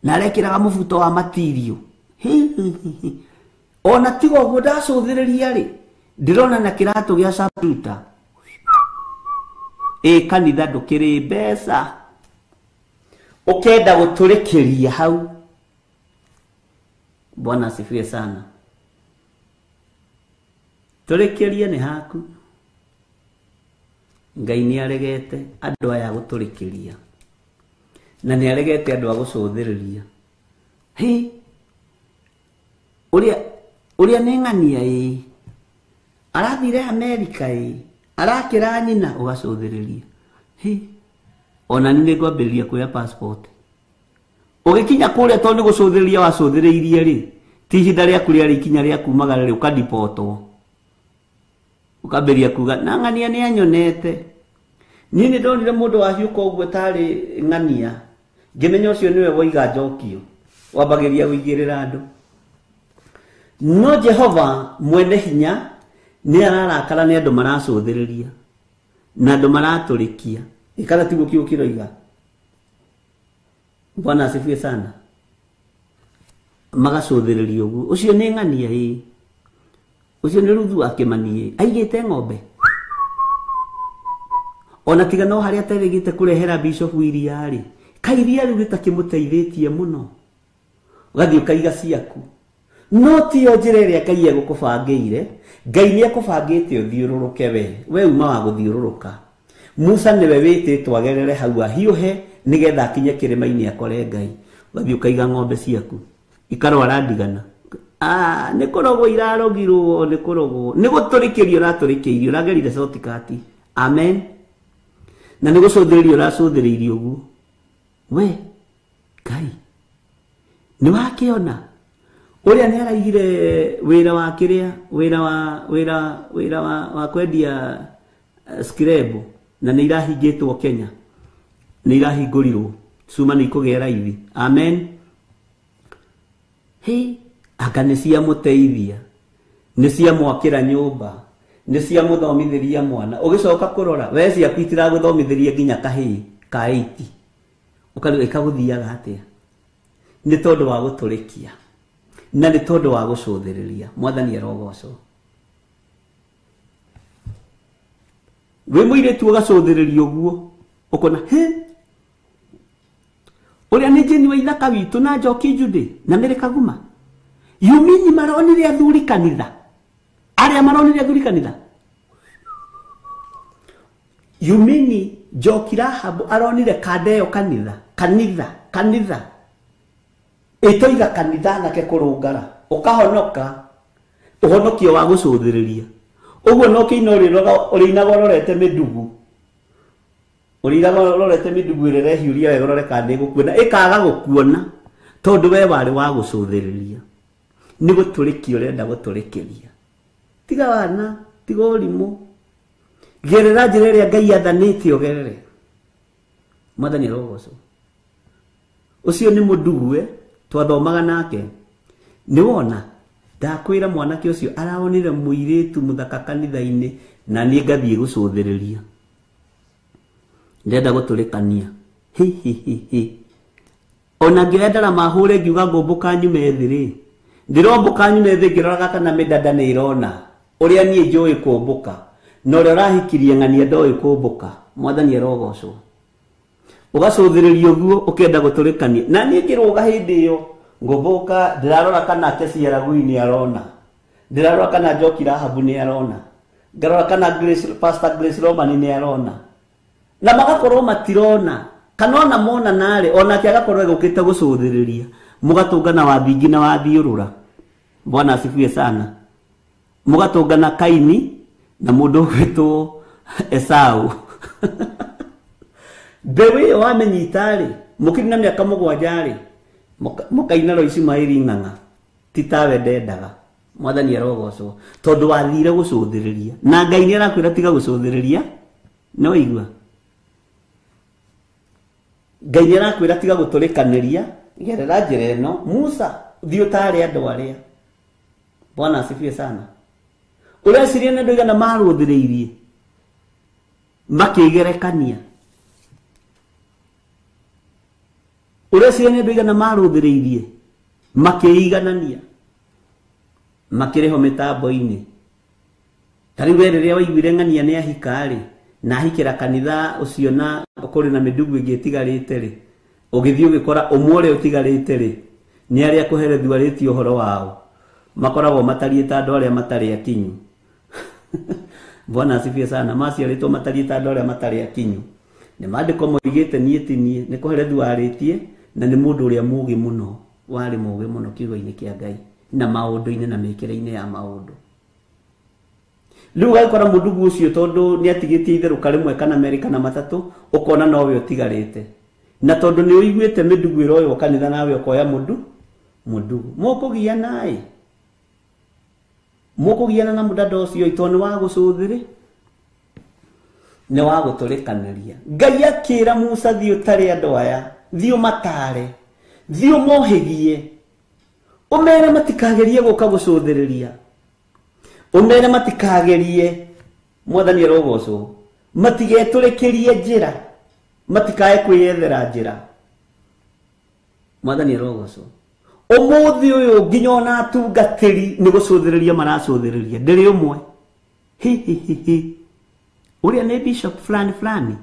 na arekĩraga mũbuto wa matirio. Ona tiga ũguo ndacũthĩrĩria rĩ, ndĩrona na kĩratũ gĩa Sabuta. Ĩ kanitha ndũkĩrĩ mbeca, ũkenda gũtũrĩkĩria hau. Bwana asifiwe sana. Tũrĩkĩrie nĩ haku. Ngai nĩ aregete andũ aya gũtũrĩkĩria, na nĩ aregete andũ a gũcũthĩrĩria. Hi, ũrĩa nĩ ng'ania ĩ, arathire Amerika ĩ, arakĩra nyina, ũgacũthĩrĩria. Hi, ona nĩ ngwambĩrĩria kuoya passport. Ũgĩkinya kũrĩa tondũ nĩ gũcũthĩrĩria wacũthĩrĩirie rĩ, ti ihinda rĩaku rĩarĩ ikinya rĩa kumagara rĩ, ũkadipotwo. Ũkambĩrĩria kuga na ng'ania nĩ anyonete. Niĩ nĩ ndonire mũndũ wahiũka ũguo tarĩ ng'ania, ngĩmenya ũcio nĩwe woiga njokio, wambagĩria kũigĩrĩra andũ. No Jehova mwene hinya nĩ ararakara nĩ andũ maracũthĩrĩria na andũ maratũrĩkia. Ikara tiguo kiugo kĩroiga. Bwana asifiwe sana. Magacũthĩrĩria ũguo, ũcio nĩ ng'ania ĩ, ũcio nĩ Ruthu wa Kĩmani ĩ, aigĩte ng'ombe. Ona tiga no harĩa aterĩgĩte kũrehera bishop iria rĩ, kairia rĩu gĩtakĩmũteithĩtie mũno, ũgathiĩ ũkaiga ciaku. No tiyo njĩra ĩrĩa Ngai egũkũbangĩire. Ngai nĩ ekũbangĩte ũthiũrũrũke we uma wa gũthiũrũrũka. Musa nĩwe wĩtĩtwo agerere hau ahiũhe nĩgetha akinye kĩrĩma-inĩ akore Ngai. Ũgathiĩ ũkaiga ng'ombe ciaku ikarwara ndigana. Nĩ kũrogwo irarogirwo, nĩ kũrogwo, nĩ gũtũrĩkĩrio ũratũrĩkĩirio, ũragerire shortcut. Amen. Na nĩ gũcũthĩrĩrio ũracũthĩrĩirio ũguo. We Ngai nĩ wakĩona ũrĩa nĩ araigire wĩra wa kĩrĩa, wĩra wa wĩra wĩra wa kwendia screbo, na nĩ irahingĩtwo Kenya, nĩ irahingũrirwo, cuma nĩ ikũgĩa raithi. Amen. Hĩ, anga nĩ ciamũteithia, nĩ ciamwakĩra nyũmba, nĩ ciamũthomithĩria mwana. Ũgĩcoka kũrora we ciaku itiragũthomithĩria nginya kahĩĩ ka 8, ũkarigwo ĩkagũthiaga atĩa? Nĩ tondũ wa gũtũrĩkia na nĩ tondũ wa gũcũthĩrĩria. Mwathani arogocwo. Wĩ mũirĩtu ũgacũthĩrĩria ũguo, ũkona hĩ, ũrĩa nĩ Jane wa ithaka witũ na Njoki Judy na Mary Kaguma, yumini maronire athuri kanitha, arĩa maronire athuri kanitha. Yumini Njoki Rahabu aronire kanda ĩyo kanitha, kanitha, kanitha, ĩtoiga kanitha nake kũrũngara, ũkahonoka ũhonokio wa gũcũthĩrĩria. Ũguo no kĩina ũrĩinaga ũrorete mĩndugu, ũrĩinaga ũrorete mĩndugu ĩrĩa ĩrehiũria wega ũrore kana nĩ ĩgũkuona, ĩkaga gũkuona tondũ we warĩ wa gũcũthĩrĩria. Nĩ gũtũrĩkia ũrenda gũtũrĩkĩria. Tiga wana, tiga ũrimũ, gerera njĩra ĩrĩa Ngai athanĩte ũgerere. Mwathani arogocwo. Ũcio nĩ mũndugue twathomaga nake. Nĩ wona ndakwĩra mwanake ũcio araonire mũirĩtu mũthaka kanitha-inĩ na niĩ ngathiĩ gũcũthĩrĩria, ndĩrenda gũtũrĩkania. Hi hi hi hi. Ona ngĩoya ndarama hũre ngiuga ngũmbũka nyume thĩ rĩ, ndĩrombũka nyume thĩ ngĩroraga kana mĩdada nĩ ĩrona ũrĩa niĩ njũĩ kũmbũka, na ũrĩa ũrahikirie ng'ania ndoĩ kũmbũka. Mwathani arogocwo. Ũgacũthĩrĩria ũguo ũkenda gũtũrĩkania. Na niĩ ngĩrũga hĩndĩ ĩyo ngũmbũka, ndĩrarora kana Kesiaragui nĩ arona, ndĩrarora kana Njoki Rahabu nĩ arona, ngarora kana Grace, Pastor Grace Romani nĩ arona, na magakorwo matirona, kana ona mona narĩ onake agakorwo egũkĩte gũcũthĩrĩria. Mũgatũngana wathingi na wathiũrũra. Bwana asifiwe sana. Mũgatũngana Kaini na mũndũ ũgwĩtwo Esau. Mbeũ ĩyo wamĩnyita rĩ, mũkĩrĩ na mĩaka 7 rĩ, mũkaina ro Ishumaeli ng'ang'a, ti tawe ndendaga. Mwathani arogocwo tondũ wathire gũcũthĩrĩria, na Ngai nĩ arakwĩra tiga gũcũthĩrĩria. No igua Ngai nĩ arakwĩra tiga gũtũrĩkanĩria, gerera njĩra ĩno. Musa, thiĩ ũtaare andũ arĩa. Bwana asifiwe sana. Ũreciria nĩ andũ aigana marũthĩrĩirie makĩgerekania? Ũreciria nĩ andũ aigana marũthĩrĩirie makĩiganania, makĩrĩho mĩtambo-inĩ? Ta rĩu we rĩrĩa waiguire ng'ania nĩ ahika rĩ, na ahikĩra kanitha ũcio na kũrĩ na mĩndugu ĩngĩ ĩtigarĩte rĩ, ũgĩthiĩ ũgĩkora ũmwe ũrĩa ũtigarĩte rĩ, nĩ arĩa kũherethio arĩtie ũhoro wao, makoragwo matariĩ ta andũ arĩa matarĩ akinyu. Bwana asifiwe sana. Maciarĩtwo matariĩ ta andũ arĩa matarĩ akinyu. Nĩ maandĩko moigĩte niĩ ti niĩ, nĩ kũherethio arĩtie, na nĩ mũndũ ũrĩa mũũgĩ mũno, warĩ mũũgĩ mũno kiugo-inĩ kĩa Ngai na maũndũ-inĩ na mĩkĩre-inĩ ya maũndũ. Rĩu ũgakora mũndugu ũcio tondũ nĩ atigĩtie itherũka rĩmwe kana merĩ kana matatũ, ũkona nowe ũtigarĩte. Na tondũ nĩ ũiguĩte mĩndugu ĩroywo kanitha nawe ũkoya mũndugu. Mũkũgiana ĩ? Mũkũgiana na mũdada ũcio tondũ nĩ wa gũcũthĩrĩ? Nĩ wa gũtũrĩkanĩria. Ngai akĩra Musa thiĩ ũtare andũ aya, thiĩ ũmatare, thiĩ ũmohĩgie, ũmere matikagerie gũka gũcũthĩrĩria, ũmere matikagerie, Mwathani arogocwo, matigetũrĩkĩrie njĩra, matikae kwĩyethera njĩra. Mwathani arogocwo. Ũmũthĩ ũyũ nginya ona atungatĩri nĩ gũcũthĩrĩria maracũthĩrĩria. Ndĩrĩ ũmwe. Hi hi hi hi. Ũrĩa nĩ bishop fulani fulani.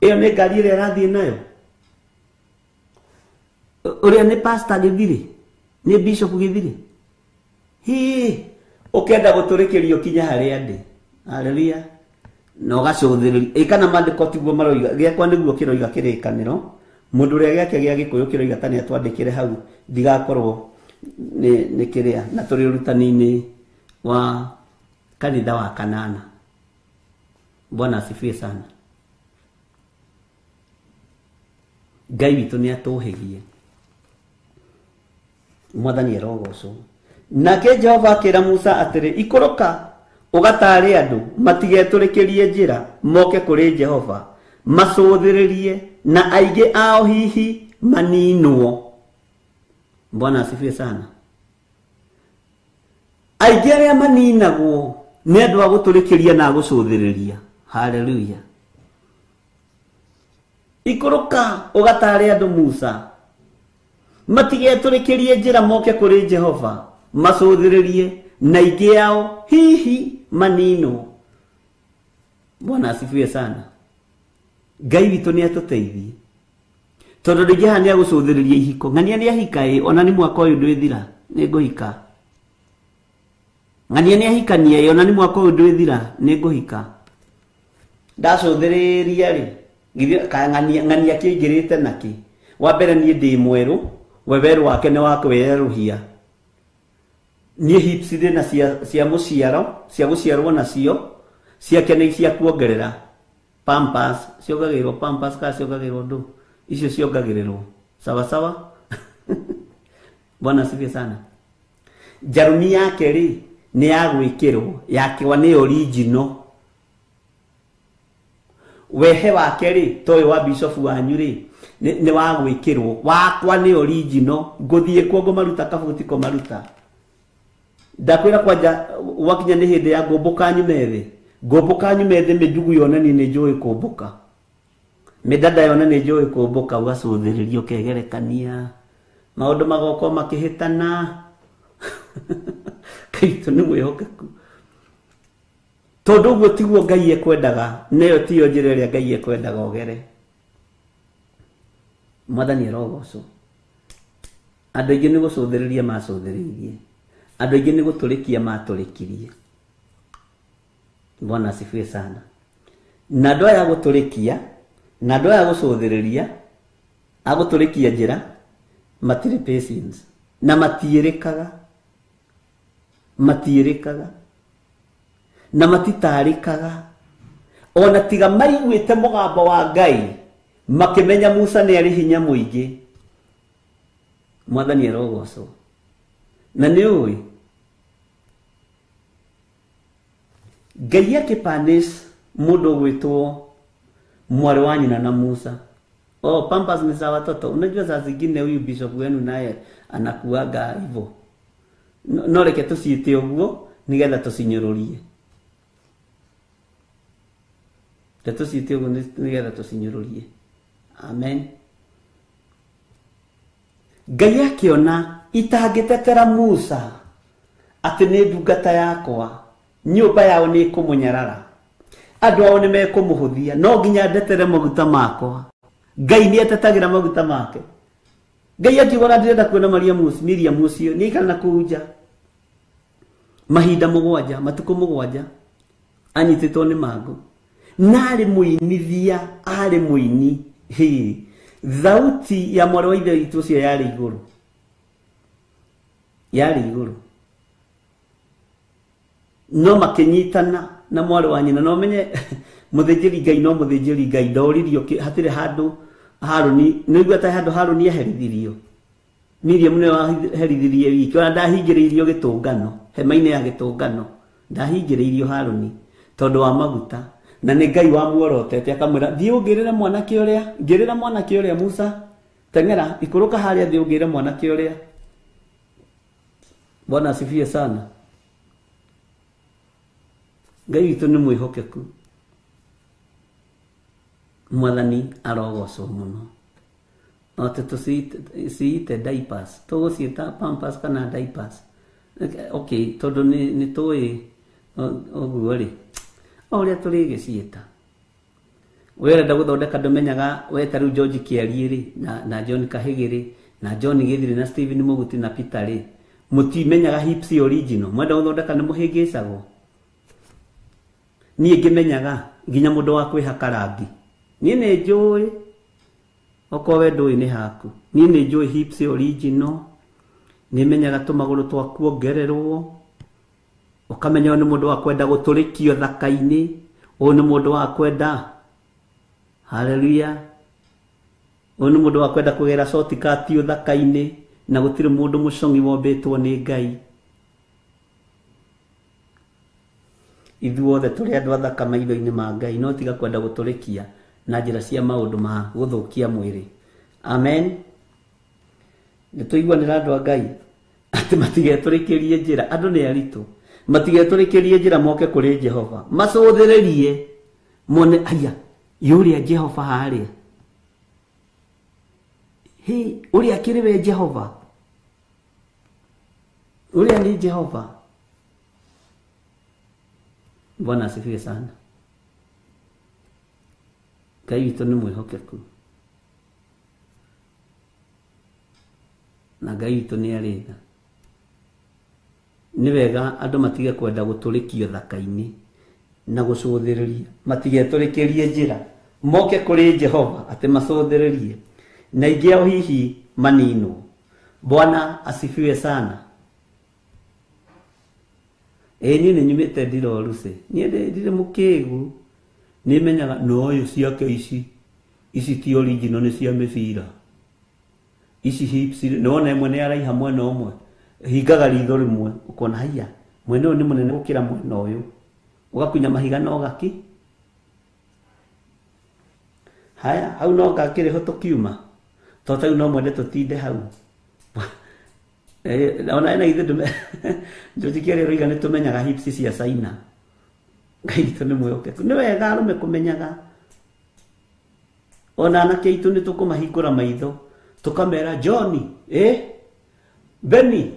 Ĩyo nĩ ngari ĩrĩa arathiĩ nayo. Ũrĩa nĩ pastor Gĩthirĩ, nĩ bishop Gĩthirĩ. Hi, ũkenda gũtũrĩkĩrio kinya harĩa ndĩ. Hallelujah. Na ũgacũthĩrĩria. Ĩ kana maandĩko tiguo maroiga, gĩakwa nĩguo kĩroiga kĩrĩkanĩro. Mũndũ ũrĩa gĩake gĩa Gĩkũyũ kĩroiga ta nĩatwandĩkĩre hau, ndigakorwo nĩ kĩrĩa. Na tũrĩ ũrutani-inĩ wa kanitha wa kanana. Bwana asifiwe sana. Ngai witũ nĩ atũhĩgie. Mwathani arogocwo. Nake Jehova akĩra Musa atĩrĩ, ikũrũka ũgatare andũ matigetũrĩkĩrie njĩra moke kũrĩ Jehova macũthĩrĩrie, na aingĩ ao hihi maninwo. Bwana asifiwe sana. Aingĩ arĩa maninagwo nĩ andũ a gũtũrĩkĩria na gũcũthĩrĩria. Hallelujah. Ikũrũka ũgatare andũ Musa matigetũrĩkĩrie njĩra moke kũrĩ Jehova macũthĩrĩrie, na aingĩ ao hihi maninwo. Bwana asifiwe sana. Ngai witũ nĩ atũteithie. Tondũ rĩngĩ haha nĩ agũcũthĩrĩria ihiko. Ng'ania nĩ ahika ĩ, ona nĩ mwaka ũyũ ndwĩthira, nĩ ngũhika. Ng'ania nĩ ahikania ĩ, ona nĩ mwaka ũyũ ndwĩthira, nĩ ngũhika. Ndacũthĩrĩria rĩ, githĩ ka ng'ania kĩingĩrĩte nakĩ? Wa mbere niĩ ndĩ mwerũ, we werũ wake nĩ wa kwĩerũhia. Niĩ hips ndĩ na cia mũciaro, cia gũciarwo nacio, ciake nĩ cia kuongerera. Pampers, ciongagĩrĩrwo pampers kana ciongagĩrĩrwo ndũ? Icio ciongagĩrĩrwo. Sawa sawa? Bwana asifiwe sana. Njarumi yake rĩ, nĩ ya gwĩkĩrwo, yakwa nĩ original. Wehe wake rĩ, toĩ wa bishop wanyu rĩ, nĩ wa gwĩkĩrwo, wakwa nĩ original. Ngũthiĩ kuo ngũmaruta kabuti kũmaruta. Ndakwĩra kwanja wakinya nĩ hĩndĩ ya ngũmbũka nyume thĩ. Ngũmbũka nyume thĩ mĩndugu yonanie nĩ njũĩ kũmbũka. Mĩdada yona nĩ njũĩ kũmbũka, ũgacũthĩrĩria ũkegerekania. Maũndũ magoka makĩhĩtana. Kaitũ nĩ mwĩhokeku. Tondũ ũguo tiguo Ngai ekwendaga, neyo tiyo njĩra ĩrĩa Ngai ekwendaga ũgere. Mwathani arogocwo. Andũ aingĩ nĩ gũcũthĩrĩria macũthĩrĩirie. Andũ aingĩ nĩ gũtũrĩkia matũrĩkirie. Bwana asifiwe sana. Na andũ aya gũtũrĩkia, na andũ aya gũcũthĩrĩria, agũtũrĩkia njĩra, matirĩ patience. Na matiĩrĩkaga. Matiĩrĩkaga. Na matitarĩkaga. Ona tiga maiguĩte mũgambo wa Ngai, makĩmenya Musa nĩ arĩ hinya mũingĩ. Mwathani arogocwo. Na nĩ ũĩ, Ngai akĩpanish mũndũ ũgwĩtwo mwarĩ wa nyina na Musa. Oh, pampers ni za watoto. Unajua saa zingine huyu bishop wenu naye anakuaga hivyo. No reke tũciĩte ũguo nĩgetha tũcinyũrũrie. Reke tũciĩte ũguo nĩgetha tũcinyũrũrie. Amen. Ngai akĩona itangĩtetera Musa atĩ nĩ ndungata yakwa, nyũmba yao nĩ ĩkũmũnyarara, andũ ao nĩ mekũmũhũthia, no nginya ndetere maguta makwa. Ngai nĩ etetagĩra maguta make. Ngai akiuga ona ndĩrenda kuona Miriam ũcio nĩ aikara na kũu nja mahinda mũgwanja, matukũ mũgwanja, anyitĩtwo nĩ mangũ. Na arĩ mũinithia, arĩ mũini. Hĩ, thauti ya mwarĩ wa ithe witũ ũcio yarĩ igũrũ. Yarĩ igũrũ. No makĩnyitana na mwarĩ wa nyina. No menye mũthĩnjĩri Ngai no mũthĩnjĩri Ngai ndoririo hatirĩ handũ Harũni, nĩguo ta handũ Harũni eherithirio. Miriam nĩwe waherithirie wiki, ona ndahingĩrĩirio gĩtũngano, hema-inĩ ya gĩtũngano. Ndahingĩrĩirio Harũni tondũ wa maguta na nĩ Ngai wamuorotete akamwĩra thiĩ ũngĩrĩre mwanake ũrĩa, ngĩrĩra mwanake ũrĩa Musa, teng'era ikũrũka harĩa thiĩ ũngĩrĩre mwanake ũrĩa. Bwana asifiwe sana. Ngai witũ nĩ mwĩhokeku. Mwathani arogocwo mũno. No tũciite diapers, tũgũciĩta pampers kana diapers. Okay, tondũ nĩ tũĩ ũguo rĩ, o ũrĩa tũrĩgĩciĩta. We ũrenda gũthondeka ndũmenyaga we ta rĩu George Kĩarie rĩ, na John Kahĩgĩ rĩ, na John Gĩthiri na Stephen Mũguti na Peter rĩ, mũtimenyaga hips original. Mwenda gũthondeka nĩ mũhĩngĩcagwo. Niĩ ngĩmenyaga nginya mũndũ wa kwĩhaka rangi. Niĩ nĩ njũĩ, okorwo we ndũĩ nĩ haku. Niĩ nĩ njũĩ hips original. Nĩ menyaga tũmagũrũ twa kuongererwo. Ũkamenya ũyũ nĩ mũndũ wa kwenda gũtũrĩkio thaka-inĩ, ũyũ nĩ mũndũ wa kwenda, haleluya, ũyũ nĩ mũndũ wa kwenda kũgera shortcut ũthaka-inĩ, na gũtirĩ mũndũ mũcong'i wombĩtwo nĩ Ngai. Ithuothe tũrĩ andũ athaka maitho-inĩ ma Ngai, no tiga kwenda gũtũrĩkia na njĩra cia maũndũ ma gũthũkia mwĩrĩ. Amen. Nĩ tũiguanĩra andũ a Ngai atĩ matigetũrĩkĩrie njĩra. Andũ nĩ aritũ, matigetũrĩkĩrie njĩra moke kũrĩ Jehova, macũthĩrĩrie mone aya yũrĩa Jehova harĩa, hĩ ũrĩa akĩrĩ we Jehova, ũrĩa nĩ Jehova. Bwana asifiwe sana. Ngai witũ nĩ mwĩhokeku na Ngai witũ nĩ arĩ tha. Nĩ wega andũ matige kwenda gũtũrĩkio thaka-inĩ na gũcũthĩrĩria, matigetũrĩkĩrie njĩra, moke kũrĩ Jehova atĩ macũthĩrĩrie, na aingĩ ao hihi maninwo. Bwana asifiwe sana. Ĩĩ niĩ nĩ nyumĩte Ndiroruse, niĩ ndirĩ mũkĩgu, nĩ menyaga no ũyũ ciake ici, ici ti original, nĩ cia mĩbira. Ici hips nĩ wona ĩmwe nĩ araiha mwena ũmwe, hingaga ritho rĩmwe ũkona haiya mwena ũyũ nĩ mũnene gũkĩra mwena ũyũ, ũgakunya mahiga no gaki. Haya hau no gakĩrĩ ho tũkiuma, to ta rĩu no mwende tũtinde hau. Ona ena ithe ndume George Kĩarie roiga nĩ tũmenyaga hips cia China. Ngai witũ nĩ mwĩhokeku. Nĩ wega arũme kũmenyaga. Ona anake aitũ nĩ tũkũmahingũra maitho, tũkamera John, Benny,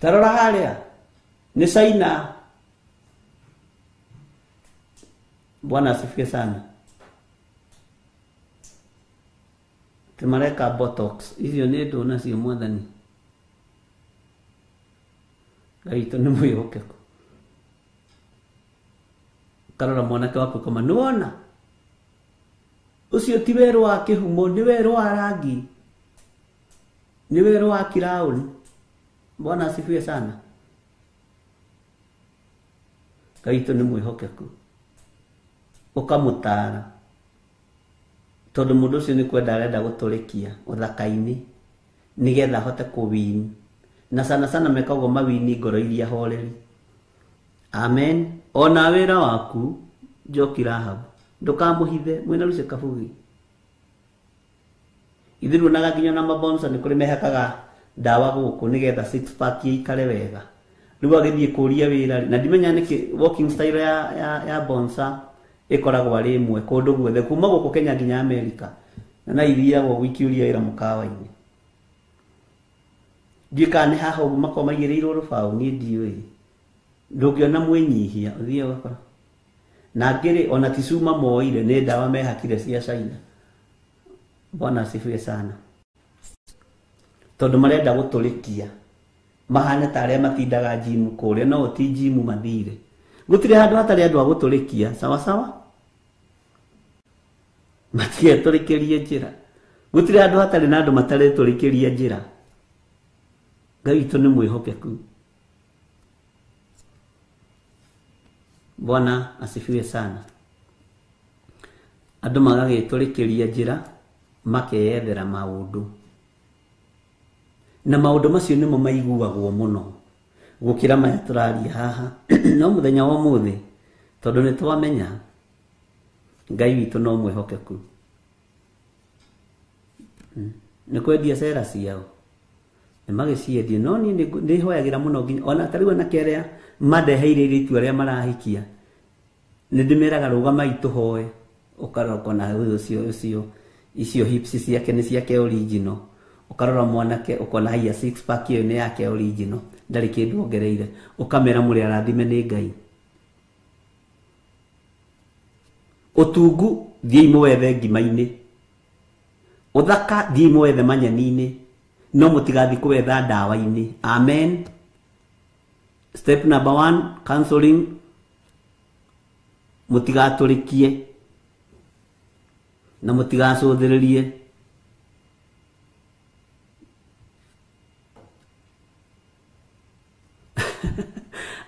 tarora harĩa nĩ China. Bwana asifiwe sana. Tũmareka botox icio nĩ ndũ nacio mwathani. Ngai witũ nĩ mwĩhokeku. Karora mwanake waku kama nĩwona ũcio ti werũ wa kĩhumo, nĩ werũ wa rangi, nĩ werũ wa kiraũni. Bwana asifiwe sana. Ngai witũ nĩ mwĩhokeku. Ũkamũtara tondũ mũndũ ũcio nĩ kwenda arenda gũtũrĩkia ũthaka-inĩ nĩgetha ahote kũwin, na sana sana meka ũguo mawini ngoro iria horeri. Amen. Ona wĩra waku Njoki Rahab ndũkamũhithe, mwĩna Lucy Kabugi. Ithuĩ tuonaga nginya na mabonsa nĩ kũrĩ mehakaga ndawa gũkũ nĩgetha six pack ĩikare wega. Rĩu agĩthiĩ kũria wĩra, na ndimenya nĩkĩ walking style ya bonsa ĩkoragwo arĩ ĩmwe kũndũ guothe kuma gũkũ Kenya nginya Amerika, na ithiagwo ũguo ikĩũria wĩra mũkawa-inĩ. Ndiũĩ kana nĩ haha ũguo makoragwo maigĩrĩirwo rũbaũ, niĩ ndiũĩ. Ndũngĩona mwĩnyihia ũthiĩ ũgakora. Na angĩ rĩ, ona ti cuma moire, nĩ ndawa mehakire cia China. Bwana asifiwe sana. Tondũ marenda gũtũrĩkia mahane ta arĩa matindaga gym kũrĩa, no ti gym mathire. Gũtirĩ handũ hatarĩ andũ a gũtũrĩkia, sawa sawa. Matigetũrĩkĩrie njĩra. Gũtirĩ handũ hatarĩ na andũ mataretũrĩkĩria njĩra. Ngai witũ nĩ mwĩhokeku. Bwana asifiwe sana. Andũ magagĩtũrĩkĩria njĩra makeyethera maũndũ, na maũndũ macio nĩmo maiguagwo mũno. Gũkĩra maya tũraria haha. No mũthenya wa ũmũthĩ tondũ nĩ twamenya Ngai witũ no mwĩhokeku. Nĩ kwendia cera ciao nĩ magĩciendie, no niĩ nĩ hoyagĩra mũno nginya ona ta rĩu anake arĩa mandeheire itua rĩa marahikia nĩ ndĩmeraga rũgamai tũhoe, ũkarora ũkona ũyũ ũcio icio hips ciake nĩ ciake original, ũkarora mwanake ũkona haiya six pack ĩyo nĩ yake original, ndarĩ kĩndũ ongereire, ũkamera mũrĩ arathime nĩ Ngai. Ũtungu thiĩi mũwethe ngima-inĩ, ũthaka thiĩi mũwethe manyeni-inĩ, no mũtigathiĩ kũwetha ndawa-inĩ. Amen. Step number 1, counseling. Mũtigatũrĩkie na mũtigacũthĩrĩrie.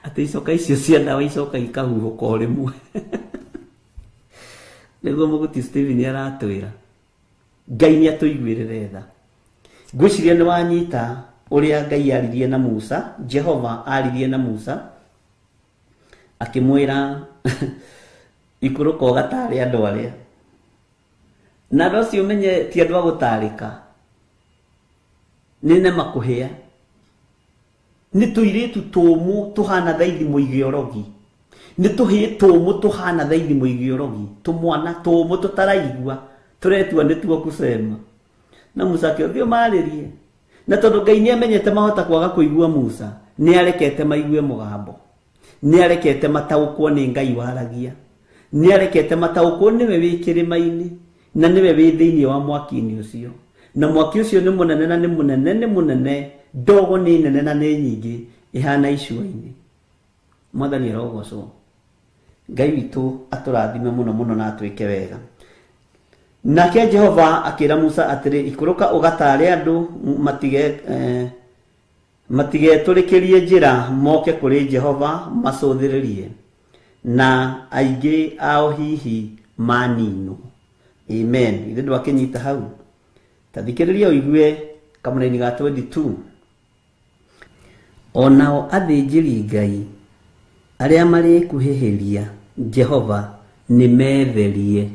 Atĩ icoka icio cia ndawa icoka ikahuhũka o rĩmwe. Nĩguo Mũguti Stephen aratwĩra Ngai nĩ atũiguĩrĩre tha. Ngwĩciria nĩ wanyita ũrĩa Ngai aririe na Musa, Jehova aririe na Musa akĩmwĩra ikũrũka ũgatarĩ andũ arĩa, na andũ acio ũmenye ti andũ a gũtarĩka, nĩ nema kũhĩa, nĩ tũirĩtu tũmũ tũhana thaithi mũige ũrogi, nĩ tũhĩĩ tũmũ tũhana thaithi mũige ũrogi, tũmwana tũmũ tũtaraigua tũretua nĩtuo kusema. Na Musa akĩũthio marĩrie, na tondũ Ngai nĩ amenyete mahota kwaga kũigua Musa, nĩ arekete maigue mũgambo, nĩ arekete mataũkwo nĩ Ngai waragia, nĩ arekete mataũkwo nĩwe wĩ kĩrĩma-inĩ na nĩwe wĩ thĩinĩ wa mwaki-inĩ ũcio, na mwaki ũcio nĩ mũnene na nĩ mũnene nĩ mũnene, ndogo nĩ nene na nĩ nyingĩ ĩhana icua-inĩ. Mwathani arogocwo. Ngai witũ atũrathime mũno mũno na atwĩke wega. Nake Jehova akĩra Musa atĩrĩ, ikũrũka ũgatare andũ matigetũrĩkĩrie njĩra moke kũrĩ Jehova macũthĩrĩrie, na aingĩ ao hihi maninwo. Amen. Ithe ndwakĩnyita hau, ta thikĩrĩria ũigue kamũraini ga 22. Onao athĩnjĩri Ngai arĩa marĩkuhĩhĩria Jehova nĩ metherie.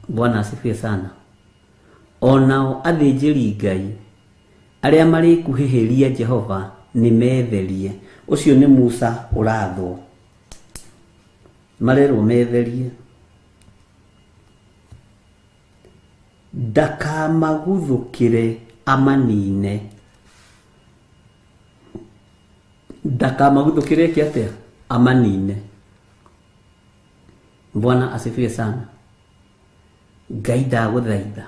Bwana asifiwe sana. Onao athĩnjĩri Ngai arĩa marĩkuhĩhĩria Jehova nĩ metherie. Ũcio nĩ Musa ũrathwo, marerwo metherie. Ndakamaguthũkĩre amanine. Ndakamaguthũkĩre eke atĩa? Amanine. Bwana asifiwe sana. Ngai ndagũthaitha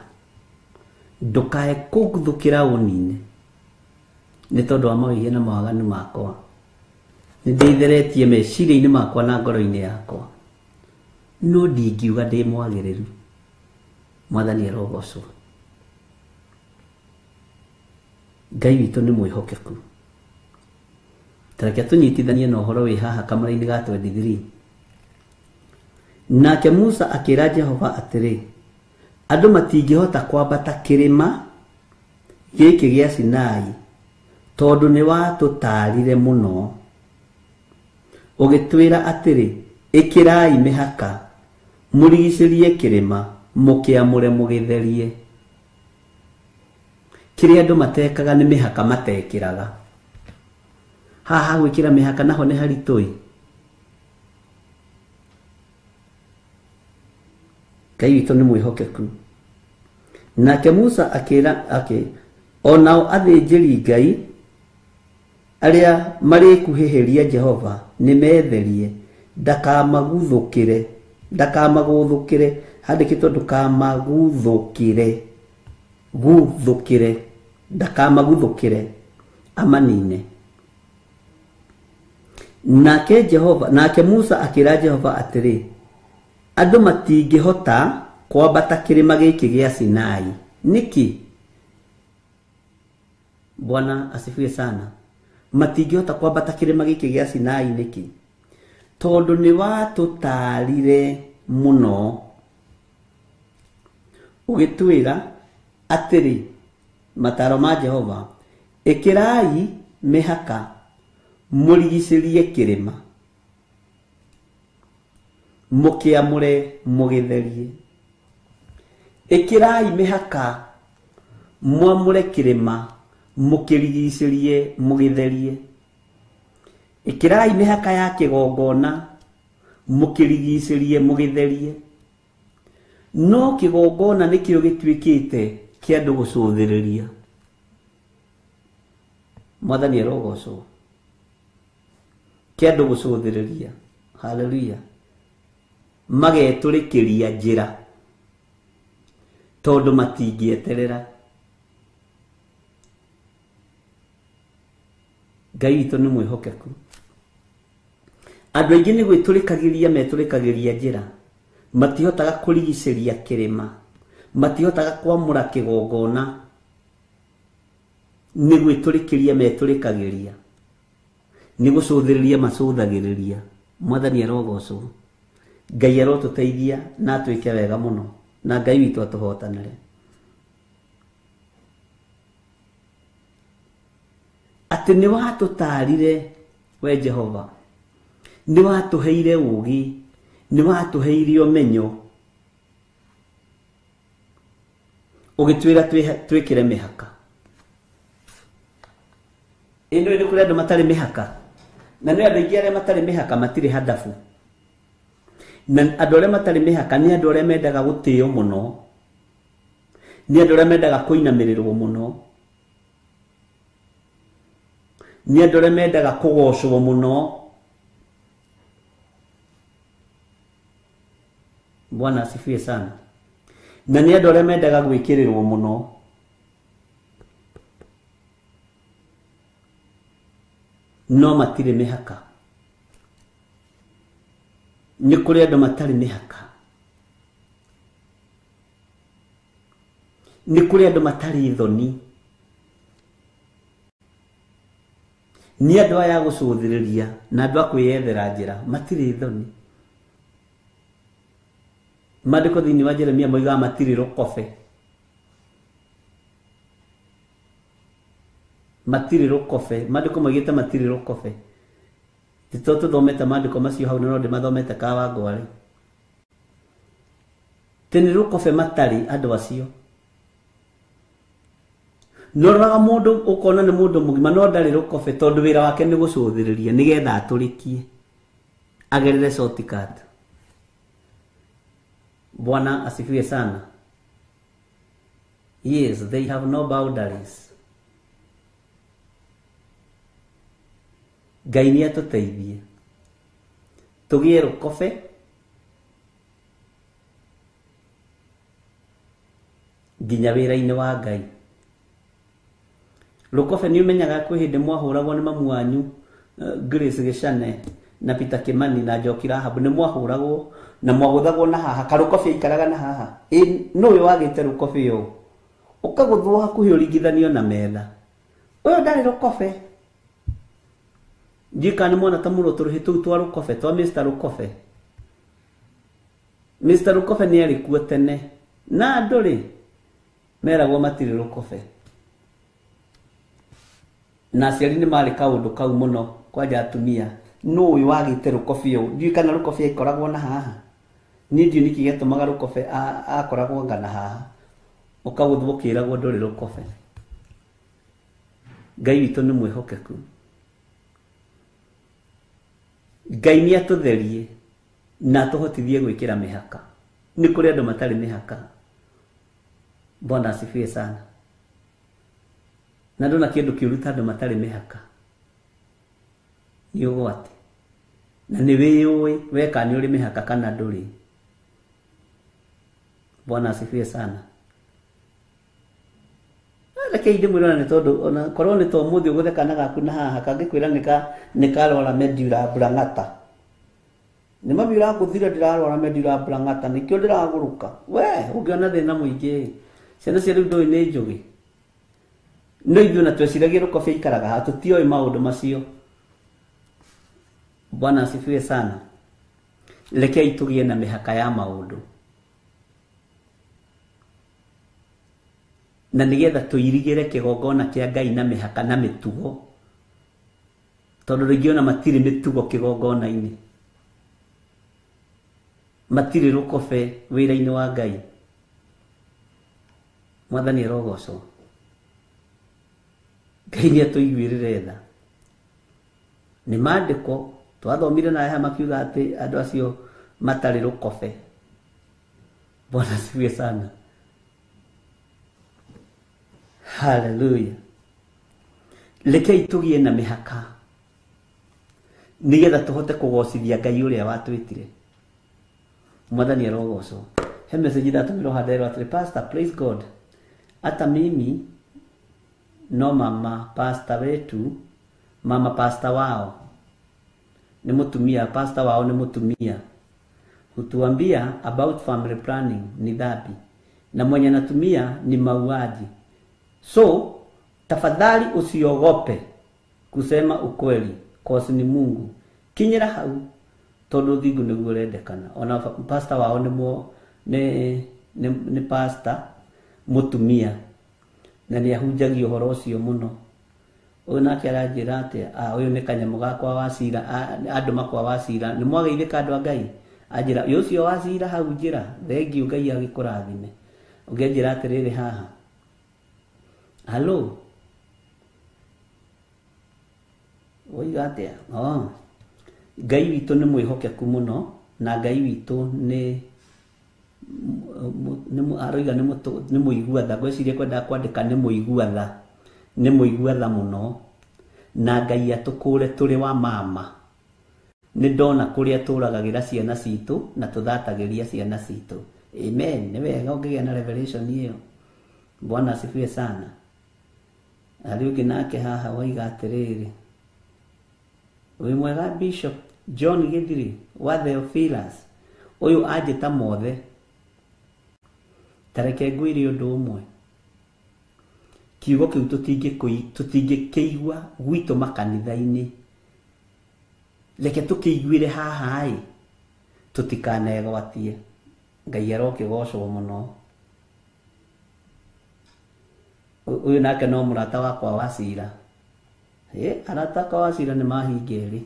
ndũkae kũguthũkĩra ũnine nĩ tondũ wa mawĩhia na mawaganu makwa. Nĩ ndĩitheretie meciria-inĩ makwa na ngoro-inĩ yakwa, no ndingiuga ndĩ mwagĩrĩru. Mwathani arogocwo. Ngai witũ nĩ mwĩhokeku. Ta reke tũnyitithanie na ũhoro wĩ haha kamũra-inĩ ga 23. Nake Musa akĩra Jehova atĩrĩ, andũ matingĩhota kwambata kĩrĩma gĩkĩ gĩa Sinai tondũ nĩ watũtaarire mũno, ũgĩtwĩra atĩrĩ, ĩkĩrai mĩhaka mũrigicĩrie kĩrĩma mũkĩamũre mũgĩtherie. Kĩrĩa andũ matekaga nĩ mĩhaka matekĩraga. Haha gwĩkĩra mĩhaka naho nĩ haritũ. Ngai witũ nĩ mwĩhokeku. Nake Musa akĩra akĩ onao athĩnjĩri Ngai arĩa marĩkuhĩhĩria Jehova nĩ metherie, ndakamaguthũkĩre, ndakamagũthũkĩre, handĩkĩtwo ndũkamaguthũkĩre, guthũkĩre, ndakamaguthũkĩre amanine. Nake Jehova, nake Musa akĩra Jehova atĩrĩ, andũ matingĩhota kwambata kĩrĩma gĩkĩ gĩa Sinai nĩkĩ? Bwana asifiwe sana. Matingĩhota kwambata kĩrĩma gĩkĩ gĩa Sinai nĩkĩ? Tondũ nĩ watũtaarire mũno ũgĩtwĩra atĩrĩ, mataro ma Jehova, Ĩkĩrai mĩhaka mũrigicĩrie kĩrĩma, mũkĩamũre mũgĩtherie. Ĩkĩrai mĩhaka mwamũre kĩrĩma, mũkĩrigicĩrie mũgĩtherie. Ĩkĩrai mĩhaka ya kĩgongona, mũkĩrigicĩrie mũgĩtherie. No kĩgongona nĩkĩo gĩtuĩkĩte kĩa andũ gũcũthĩrĩria. Mwathani arogocwo. Kĩa andũ gũcũthĩrĩria. Haleluya. Magetũrĩkĩria njĩra tondũ matingĩeterera. Ngai witũ nĩ mwĩhokeku. Andũ aingĩ nĩ gwĩtũrĩkagĩria metũrĩkagĩria njĩra, matihotaga kũrigicĩria kĩrĩma, matihotaga kwamũra kĩgongona, nĩ gwĩtũrĩkĩria metũrĩkagĩria, nĩ gũcũthĩrĩria macũthagĩrĩria. Mwathani arogocwo. Ngai arotũteithia na atwĩke wega mũno, na Ngai witũ atũhotanĩre. Atĩ nĩ watũtaarire we Jehova, nĩ watũheire ũũgĩ, nĩ watũheire ũmenyo, ũgĩtwĩra twĩkĩre mĩhaka. Ĩno nĩ kũrĩ andũ matarĩ mĩhaka, na nĩ andũ aingĩ arĩa matarĩ mĩhaka matirĩ handabu. Na andũ arĩa matarĩ mĩhaka nĩ andũ arĩa mendaga gũtĩo mũno, nĩ andũ arĩa mendaga kũinamĩrĩrwo mũno, nĩ andũ arĩa mendaga kũgocwo mũno. Bwana asifiwe sana. Na nĩ andũ arĩa mendaga gwĩkĩrĩrwo mũno. No matirĩ mĩhaka. Nĩ kũrĩ andũ matarĩ mĩhaka. Nĩ kũrĩ andũ matarĩ thoni. Nĩ andũ aya a gũcũthĩrĩria na andũ a kwĩyethera njĩra, matirĩ thoni. Maandĩko thĩinĩ wa Jeremia moigaga matirĩ rũkobe. Matirĩ rũkobe. Maandĩko moigĩte matirĩ rũkobe. Ti to tũthomete maandĩko macio hau, no ndĩmathomete Kawangware. Tĩ nĩ rũkobe matarĩ andũ acio. Noraga mũndũ ũkona nĩ mũndũ mũgima no ndarĩ rũkobe, tondũ wĩra wake nĩ gũcũthĩrĩria nĩgetha atũrĩkie agerere shortcut. Bwana asifiwe sana. Yes, they have no boundaries. Ngai nĩ atũteithie tũgĩe rũkobe nginya wĩra-inĩ wa Ngai. Rũkobe nĩ ũmenyaga kwĩ hĩndĩ mwahũragwo nĩ mamu wanyu Grace Gĩcane na Peter Kimani na Njoki Rahabu, nĩ mwahũragwo na mwagũthagwo na haha. Karũkobe aikaraga na haha. Ĩ nũĩ wagĩte rũkobe ũũ, ũkagũthwo hakuhĩ ũringithanio na metha. Ũyũ ndarĩ rũkobe. Ndiũĩ kana nĩ mwana ta mũrũ tũrũhĩ tũu twa rũkobe twa Mr. Rũkobe. Mr. Rũkobe nĩ arĩ kuo tene, na andũ rĩ meragwo matirĩ rũkobe. Na aciari nĩ marĩ kaũndũ kau mũno kwanja atumia. Nũĩ wagĩte rũkobe ũũ? Ndiũĩ kana rũkobe aikoragwo na haha. Niĩ ndiũĩ nĩkĩ gĩatũmaga rũkobe akoragwo anga na haha. Ũkagũthwo ũkĩragwo ndũrĩ rũkobe. Ngai witũ nĩ mwĩhokeku. Ngai nĩ atũtherie na atũhotithie gwĩkĩra mĩhaka. Nĩ kũrĩ andũ matarĩ mĩhaka. Bwana asifiwe sana. Na ndona kĩndũ kĩũru ta andũ matarĩ mĩhaka. Nĩ ũgwati. Na nĩ wĩyũĩ weka nĩ ũrĩ mĩhaka kana ndũrĩ. Bwana asifiwe sana. Reke ndĩmwĩre ona nĩ tondũ ona korwo nĩ ta ũmũthĩ ũgũtheka na gaku na haha kangĩkwĩra nĩ karwara medula oblongata. Nĩ mami ũrangũthire ndĩrarwara medula oblongata nĩkĩo ndĩragũrũka. We ũngĩona thĩna mũingĩ. Ciana cia rĩu ndũĩ nĩ njũgĩ. No ithuĩ ona tweciragia rũkobe ikaraga haha, tũtioĩ maũndũ macio. Bwana asifiwe sana. Rekei tũgĩe na mĩhaka ya maũndũ. Na nĩgetha tũirigĩre kĩgongona kĩa Ngai na mĩhaka na mĩtugo, tondũ rĩngĩ ona matirĩ mĩtugo kĩgongona-inĩ, matirĩ rũkobe wĩra-inĩ wa Ngai. Mwathani arogocwo. Ngai nĩ atũiguĩrĩre tha. Nĩ maandĩko twathomire na aya makiuga atĩ andũ acio matarĩ rũkobe. Bwana asifiwe sana. Hallelujah. Rekei tũgĩe na mĩhaka nĩgetha tũhote kũgocithia Ngai ũrĩa watwĩtire. Mwathani arogocwo. He message ndatũmĩrwo handerwo atĩrĩ, Pastor, praise God, hata mimi no mama pastor wetu, mama pastor wao ni mutumia, pastor wao ni mutumia, hutuambia about family planning ni dhambi na mwenye anatumia ni mauaji. So tafadhali usiogope kusema ukweli, cause ni Mungu. Kinyira hau tondu thingu niguo urendekana. Ona pastor wao ni pastor mutumia na nĩ ahunjagia ũhoro ũcio mũno. Ũyũ nake aranjĩra atĩa, ũyũ nĩ kanyamũ gakwa wa cira, andũ makwa wa cira, nĩ mwageithĩka andũ a Ngai. Anjĩra ũyũ ũcio wa cira hau njĩra, thengiũ Ngai agĩkũrathime. Ũngĩanjĩra atĩrĩrĩ haha, halo, woiga atĩa? Oh, Ngai witũ nĩ mwĩhokeku mũno, na Ngai witũ nĩ aroiga nĩ mũigua tha. Ngwĩciria kwendaga kwandĩka nĩ mũigua tha, nĩ mũigua tha mũno, na Ngai atũkũre tũrĩ wa mama. Nĩ ndona kũrĩa tũragagĩra ciana citũ na tũthatagĩria ciana citũ. Amen. Nĩ wega ũngĩgĩa na revelation ĩyo. Bwana asifiwe sana. Harĩ ũngĩ nake haha woiga atĩrĩrĩ, wĩ mwega Bishop John Githiri wa Theophilus, ũyũ anjĩta mothe. Tareke ngwĩre ũndũ ũmwe, kiugo kĩu tũtingĩkĩigua gwitũ makanitha-inĩ. Reke tũkĩiguĩre haha ĩ, tũtikanegwatie. Ngai arokĩgocwo mũno. Ũyũ nake no mũrata wakwa wa cira. Arata akwa wa cira nĩ mahinga erĩ.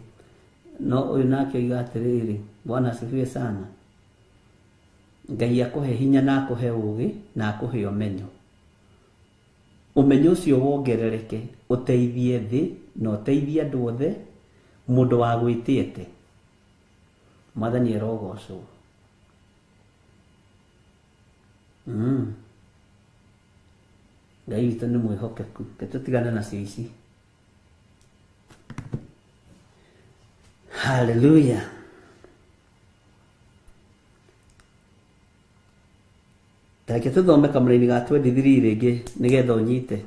No ũyũ nake oiga atĩrĩrĩ, Bwana asifiwe sana. Ngai akũhe hinya na akũhe ũũgĩ na akũhe ũmenyo. Ũmenyo ũcio wongerereke, ũteithie thĩ na ũteithie andũ othe, mũndũ wa gwĩtĩte. Mwathani arogocwo. Ngai witũ nĩ mwĩhokeku. Reke tũtigane nacio ici. Hallelujah. Tareke tũthome kamũraini ga 23 rĩngĩ nĩgetha ũnyite.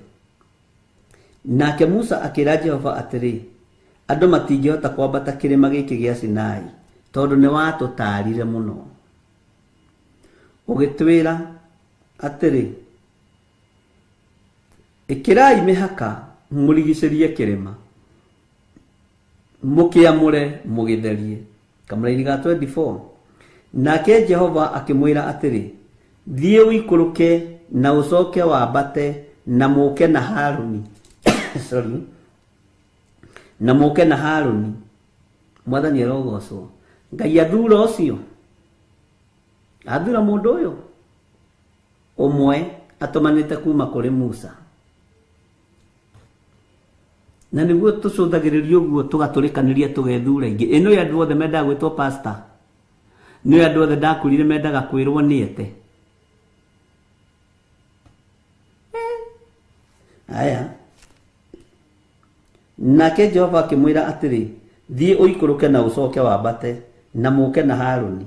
Nake Musa akĩra Jehova atĩrĩ, andũ matingĩhota kwambata kĩrĩma gĩkĩ gĩa Sinai, tondũ nĩ watũtaarire mũno. Ũgĩtwĩra atĩrĩ, ĩkĩrai mĩhaka mũrigicĩrie kĩrĩma, mũkĩamũre mũgĩtherie. Kamũraini ga 24. Nake Jehova akĩmwĩra atĩrĩ, thiĩ ũikũrũke na ũcoke wambate na mũke na Harũni. Sorry. Na mũke na Harũni. Mwathani arogocwo. Ngai athura ũcio, athura mũndũ ũyũ ũmwe atũmanĩte kuma kũrĩ Musa. Na nĩguo tũcũthagĩrĩria ũguo tũgatũrĩkanĩria tũgethura ingĩ. Ĩno ya andũ othe mendaga gwĩtwo pastor, nĩ andũ othe ndakũrire mendaga kwĩrwo nĩ ete. Aya. Nake Jehova akĩmwĩra atĩrĩ, thiĩ ũikũrũke na ũcoke wambate na mũke na Harũni.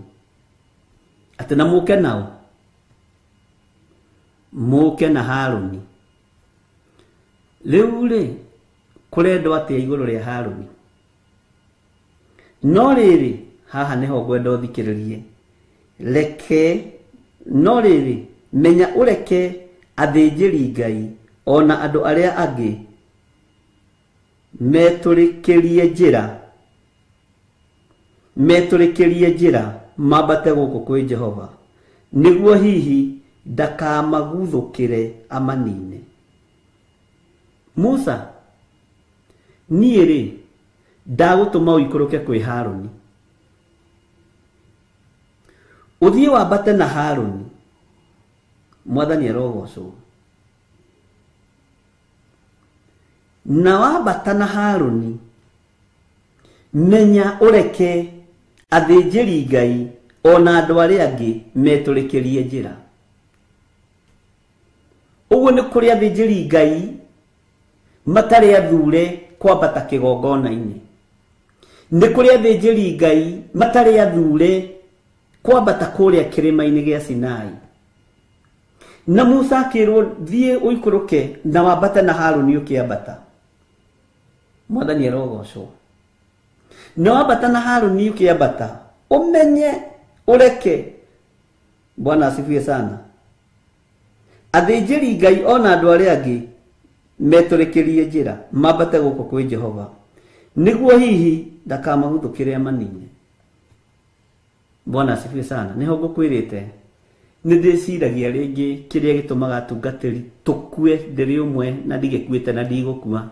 Atĩ na mũke nao, mũke na Harũni. Rĩu rĩ, kũrendwo atĩa igũrũ rĩa Harũni? No rĩrĩ, haha nĩho ngwenda ũthikĩrĩrie. Reke, no rĩrĩ, menya ũreke athĩnjĩri Ngai ona andũ arĩa angĩ metũrĩkĩrie njĩra mambate gũkũ kwĩ Jehova, nĩguo hihi ndakamaguthũkĩre amanine. Musa, niĩ rĩ ndagũtũma ũikũrũke kwĩ Harũni, ũthiĩ wambate na Harũni. Mwathani arogocwo. Na wambata na Harũni, menya ũreke athĩnjĩri Ngai ona andũ arĩa angĩ metũrĩkĩrie njĩra. Ũguo nĩ kũrĩ athĩnjĩri Ngai matarĩ athure kwambata kĩgongona-inĩ, nĩ kũrĩ athĩnjĩri Ngai matarĩ athure kwambata kũrĩa kĩrĩma-inĩ gĩa Sinai. Na Musa akĩrwo thiĩ ũikũrũke na wambate na Harũni ũkĩambata. Mwathani arogocwo. Na wambata na Harũni ũkĩambata, ũmenye ũreke. Bwana asifiwe sana. Athĩnjĩri Ngai ona andũ arĩa angĩ metũrĩkĩrie njĩra mambate gũkũ kwĩ Jehova, nĩguo hihi ndakamaguthũkĩre amanine. Bwana asifiwe sana. Nĩho ngũkwĩrĩte nĩ ndĩciragia rĩngĩ kĩrĩa gĩtũmaga atungatĩri tũkue ndĩrĩ ũmwe na ndigĩkuĩte na ndigũkua.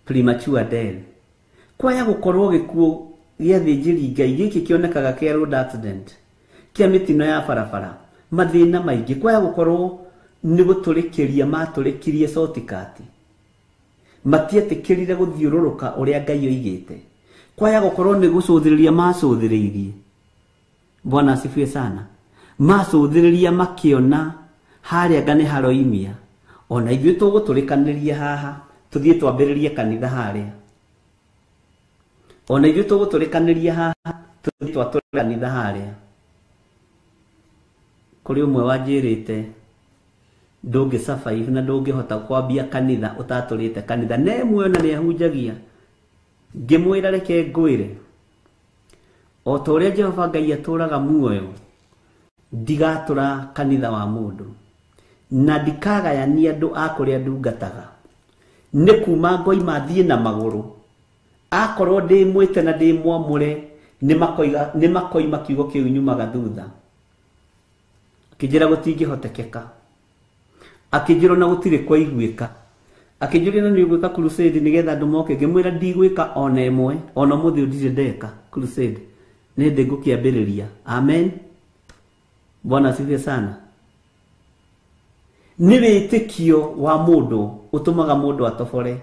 Premature death. Kwaya gũkorwo gĩkuũ gĩa athĩnjĩri Ngai gĩkĩ kĩonekaga kĩa road accident, kĩa mĩtino ya barabara, mathĩna maingĩ, kwaya gũkorwo nĩ gũtũrĩkĩria matũrĩkirie shortcut, matietĩkĩrire gũthiũrũrũka ũrĩa Ngai oigĩte. Kwaya gũkorwo nĩ gũcũthĩrĩria macũthĩrĩirie. Bwana asifiwe sana. Macũthĩrĩria makĩona harĩa nga nĩ haroimia, ona ithuĩ tũgũtũrĩkanĩria haha tũthiĩ twambĩrĩrie kanitha harĩa, ona ithuĩ tũgũtũrĩkanĩria haha tũthiĩ twatũre kanitha harĩa. Kũrĩ ũmwe wanjĩrĩte ndũngĩ survive na ndũngĩhota kwambia kanitha ũtatũrĩte kanitha, na ĩmwe ona nĩ ahunjagia. Ngĩmwĩra reke ngwĩre, o ta ũrĩa Jehova Ngai atũraga muoyo, ndigatũra kanitha wa mũndũ na ndikagayania andũ a kũrĩa ndungataga. Nĩ kuma ngoima thiĩ na magũrũ, akorwo ndĩ mwĩte na ndĩ mwamũre, nĩ makoima kiugo kĩu nyumaga thutha. Akĩnjĩra gũtingĩhotekeka, akĩnjĩra ona gũtirĩ kwaiguĩka, akĩnjũria na nĩ ũgwĩka crusade nĩgetha andũ moke. Ngĩmwĩra ndigwĩka ona ĩmwe, ona ũmũthĩ ndirĩ ndeka crusade, nĩ hĩndĩ ngũkĩambĩrĩria. Amen. Bwana asifiwe sana. Nĩ wĩtĩkio wa mũndũ ũtũmaga mũndũ atobore.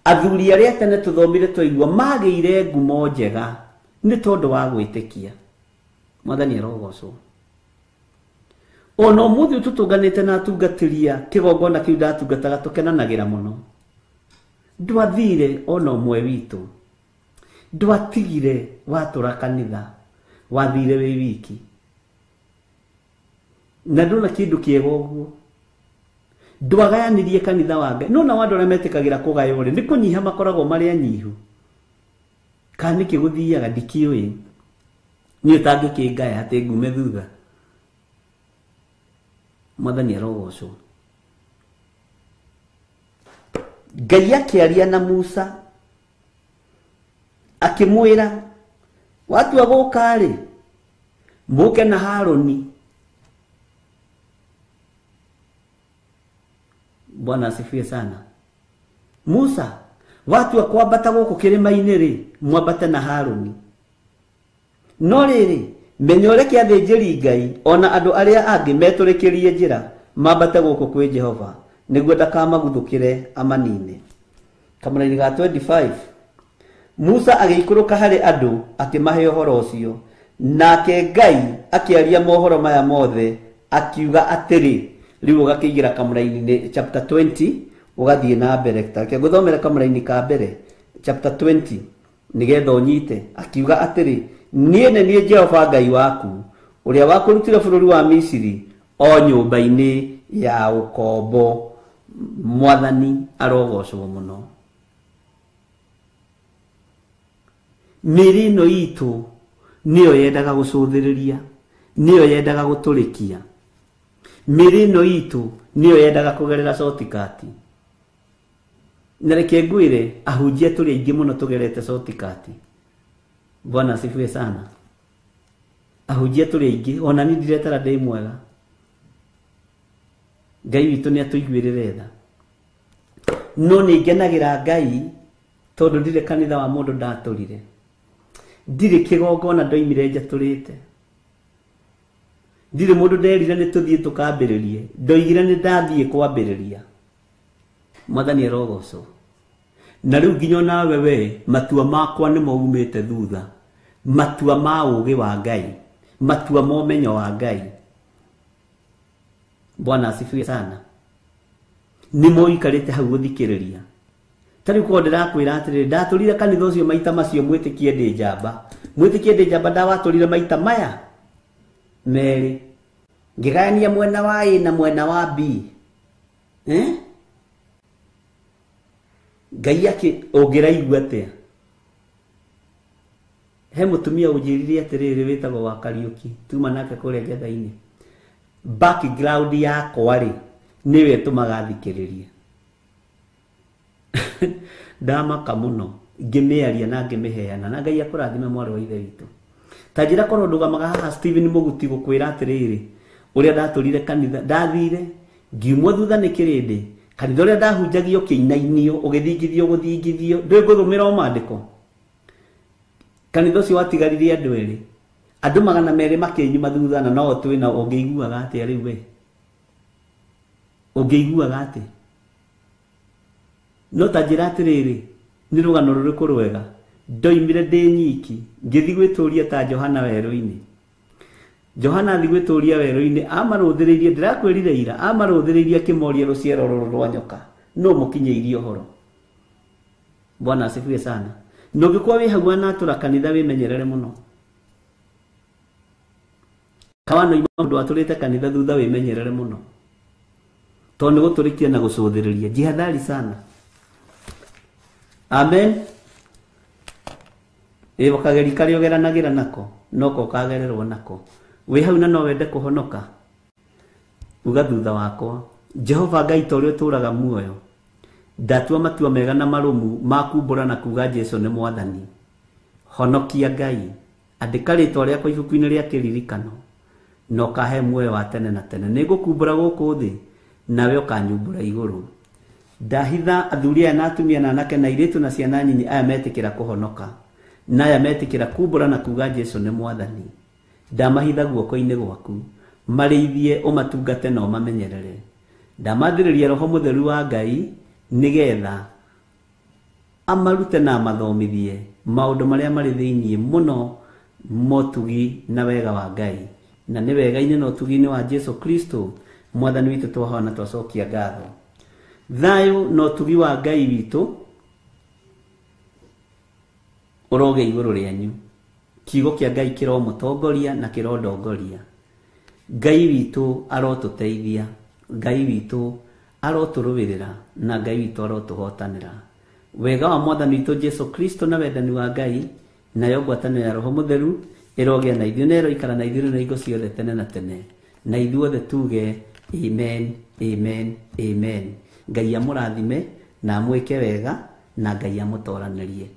Athuri arĩa tene tũthomire twaigua magĩire ngumo njega nĩ tondũ wa gwĩtĩkia. Mwathani arogocwo. Ona ũmũthĩ tũtũnganĩte na atungatĩria kĩgongona kĩu ndatungataga tũkenanagĩra mũno. Ndwathire ona ũmwe witũ, ndwatigire watũra kanitha, wathire wĩ wiki. Na ndona kĩndũ kĩega ũguo. Ndwagayanirie kanitha wa Ngai. Nona andũ arĩa metĩkagĩra kũgaywo rĩ, nĩ kũnyiha makoragwo marĩ anyihu. Kana nĩkĩ gũthiaga ndikĩũĩ. Niĩ ũtangĩkĩngaya atĩ ngume thutha. Mwathani arogocwo. Ngai akĩaria na Musa akĩmwĩra, watua gũka rĩ, mũke na Harũni. Bwana asifiwe sana. Musa, watua kwambata gũkũ kĩrĩma-inĩ rĩ, mwambate na Harũni. No rĩrĩ, menya ũreke athĩnjĩri Ngai ona andũ arĩa angĩ metũrĩkĩrie njĩra mambate gũkũ kwĩ Jehova, nĩguo ndakamaguthũkĩre amanine. Kamũraini ga 25, Musa agĩikũrũka harĩ andũ akĩmahe ũhoro ũcio, nake Ngai akĩaria mohoro maya mothe akiuga atĩrĩ. Rĩu ũgakĩingĩra kamũraini-inĩ chapter 20 ũgathiĩ na mbere. Reke ngũthomere kamũraini ka mbere chapter 20 nĩgetha ũnyite. Akiuga atĩrĩ, niĩ nĩ niĩ Jehova Ngai waku ũrĩa wakũrutire bũrũri wa Misiri o nyũmba-inĩ ya ũkombo. Mwathani arogocwo mũno. Mĩĩrĩ ĩno itũ nĩyo yendaga gũcũthĩrĩria, nĩyo yendaga gũtũrĩkia. Mĩĩrĩ ĩno itũ nĩyo yendaga kũgerera shortcut. Na reke ngwĩre, ahunjia tũrĩ aingĩ mũno tũgerete shortcut. Bwana asifiwe sana. Ahunjia tũrĩ aingĩ ona niĩ ndiretara ndĩ mwega. Ngai witũ nĩ atũiguĩrĩre tha. No nĩ ngenagĩra Ngai tondũ ndirĩ kanitha wa mũndũ ndatũrire. Ndirĩ kĩgongona ndoimire njatũrĩte. Ndirĩ mũndũ nderire nĩ tũthiĩ tũkambĩrĩrie. Ndoigire nĩ ndathiĩ kwambĩrĩria. Mwathani arogocwo. Na rĩu nginya nawe we matua makwa nĩ maumĩte thutha. Matua ma ũũgĩ wa Ngai. Matua ma ũmenyo wa Ngai. Bwana asifiwe sana. Nĩ moikarĩte hau gũthikĩrĩria. Ta rĩu korwo ndĩrakwĩra atĩrĩrĩ, ndatũrire kanitha ũcio maita macio mwĩtĩkie ndĩ njamba. Mwĩtĩkie ndĩ njamba ndawatũrire maita maya merĩ. Ngĩgayania mwena wa A na mwena wa B. Ngai akĩ ũngĩraigua atĩa? He mũtumia ũnjĩrire atĩrĩrĩ wĩtagwo wa Kariũki, tuma nake kũrĩa ngetha-inĩ. Background yakwa rĩ, nĩwe ĩtũmaga thikĩrĩrie. Ndamaka mũno ngĩmĩaria na ngĩmĩheana na Ngai akũrathime mwarĩ wa ithe witũ. Ta njĩra korwo ndũgamaga haha Stephen Mũguti gũkwĩra atĩrĩrĩ, ũrĩa ndatũrire kanitha, ndathire ngiumwo thutha nĩ kĩrĩndĩ, kanitha ũrĩa ndahunjagia ũkĩinainio, ũgĩthingithio gũthingithio, ndũĩ ngũthũmĩra o maandĩko. Kanitha ũcio watigaririe andũ erĩ, andũ 200 makĩnyuma thutha na no twĩ na ũngĩiguaga atĩa rĩu we? Ũngĩiguaga atĩa? No ta njĩra atĩrĩrĩ, nĩ rũgano rũrĩkũ rwega? Ndoimire ndĩ nyiki, ngĩthiĩ gwĩtũria ta Johana werũ-inĩ. Johana athiĩ gwĩtũria werũ-inĩ, amarũthĩrĩirie, ndĩrakwĩrire ira, amarũthĩrĩirie akĩmoria rũciaro rũrũ rwa nyoka, nũ mũkinyĩirie ũhoro? Bwana asifiwe sana. Na ũngĩkorwo wĩ hau wanatũra kanitha wĩmenyerere mũno. Kawanoima mũndũ atũrĩte kanitha thutha wĩmenyerere mũno. Tondũ nĩ gũtũrĩkia na gũcũthĩrĩria. Jihadhari sana. Amen. Ĩĩ kageri karĩa ũgeranagĩra nako noko ũkagererwo nako. Wĩ hau na no wende kũhonoka. Uga thutha wakwa, Jehova Ngai ta ũrĩa ũtũũraga muoyo, ndatua matua mega na marũmu ma kumbũra na kuga Jesu nĩ Mwathani. Honokia Ngai, andĩka rĩtwa rĩakwa ibuku-inĩ rĩa kĩririkano na ũkahe muoyo wa tene na tene. Nĩngũkumbũra gũkũ thĩ nawe ũkanyumbũra igũrũ. Ndahitha athuri aya na atumia na anake na airĩtu na ciana nyinyi aya metĩkĩra kũhonoka na aya metĩkĩra kumbũra na kuga Jesu nĩ Mwathani. Ndamahitha guoko-inĩ gwaku, marĩithie ũmatungate na ũmamenyerere. Ndamathĩrĩria Roho Mũtheru wa Ngai nĩgetha amarute na amathomithie maũndũ marĩa marĩ thĩinĩ mũno motugi na wega wa Ngai. Na nĩ wega-inĩ na ũtugi-inĩ wa Jesu Kristo Mwathani witũ twahoya na twacokia ngatho. Thayũ na ũtugi wa Ngai witũ ũroge igũrũ rĩanyu. Kiugo kĩa Ngai kĩromũtongoria na kĩrondongoria. Ngai witũ arotũteithia, Ngai witũ arotũrũĩrĩra na Ngai witũ arotũhotanĩra. Wega wa Mwathani witũ Jesu Kristo na wendani wa Ngai nayo ngwatanĩro ya Roho Mũtheru ĩrogĩa na ithuĩ na ĩroikara na ithuĩ na hingo ciothe tene na tene. Na ithuothe tuge amen, amen, amen. Ngai amũrathime na amwĩke wega na Ngai amũtoranĩrie.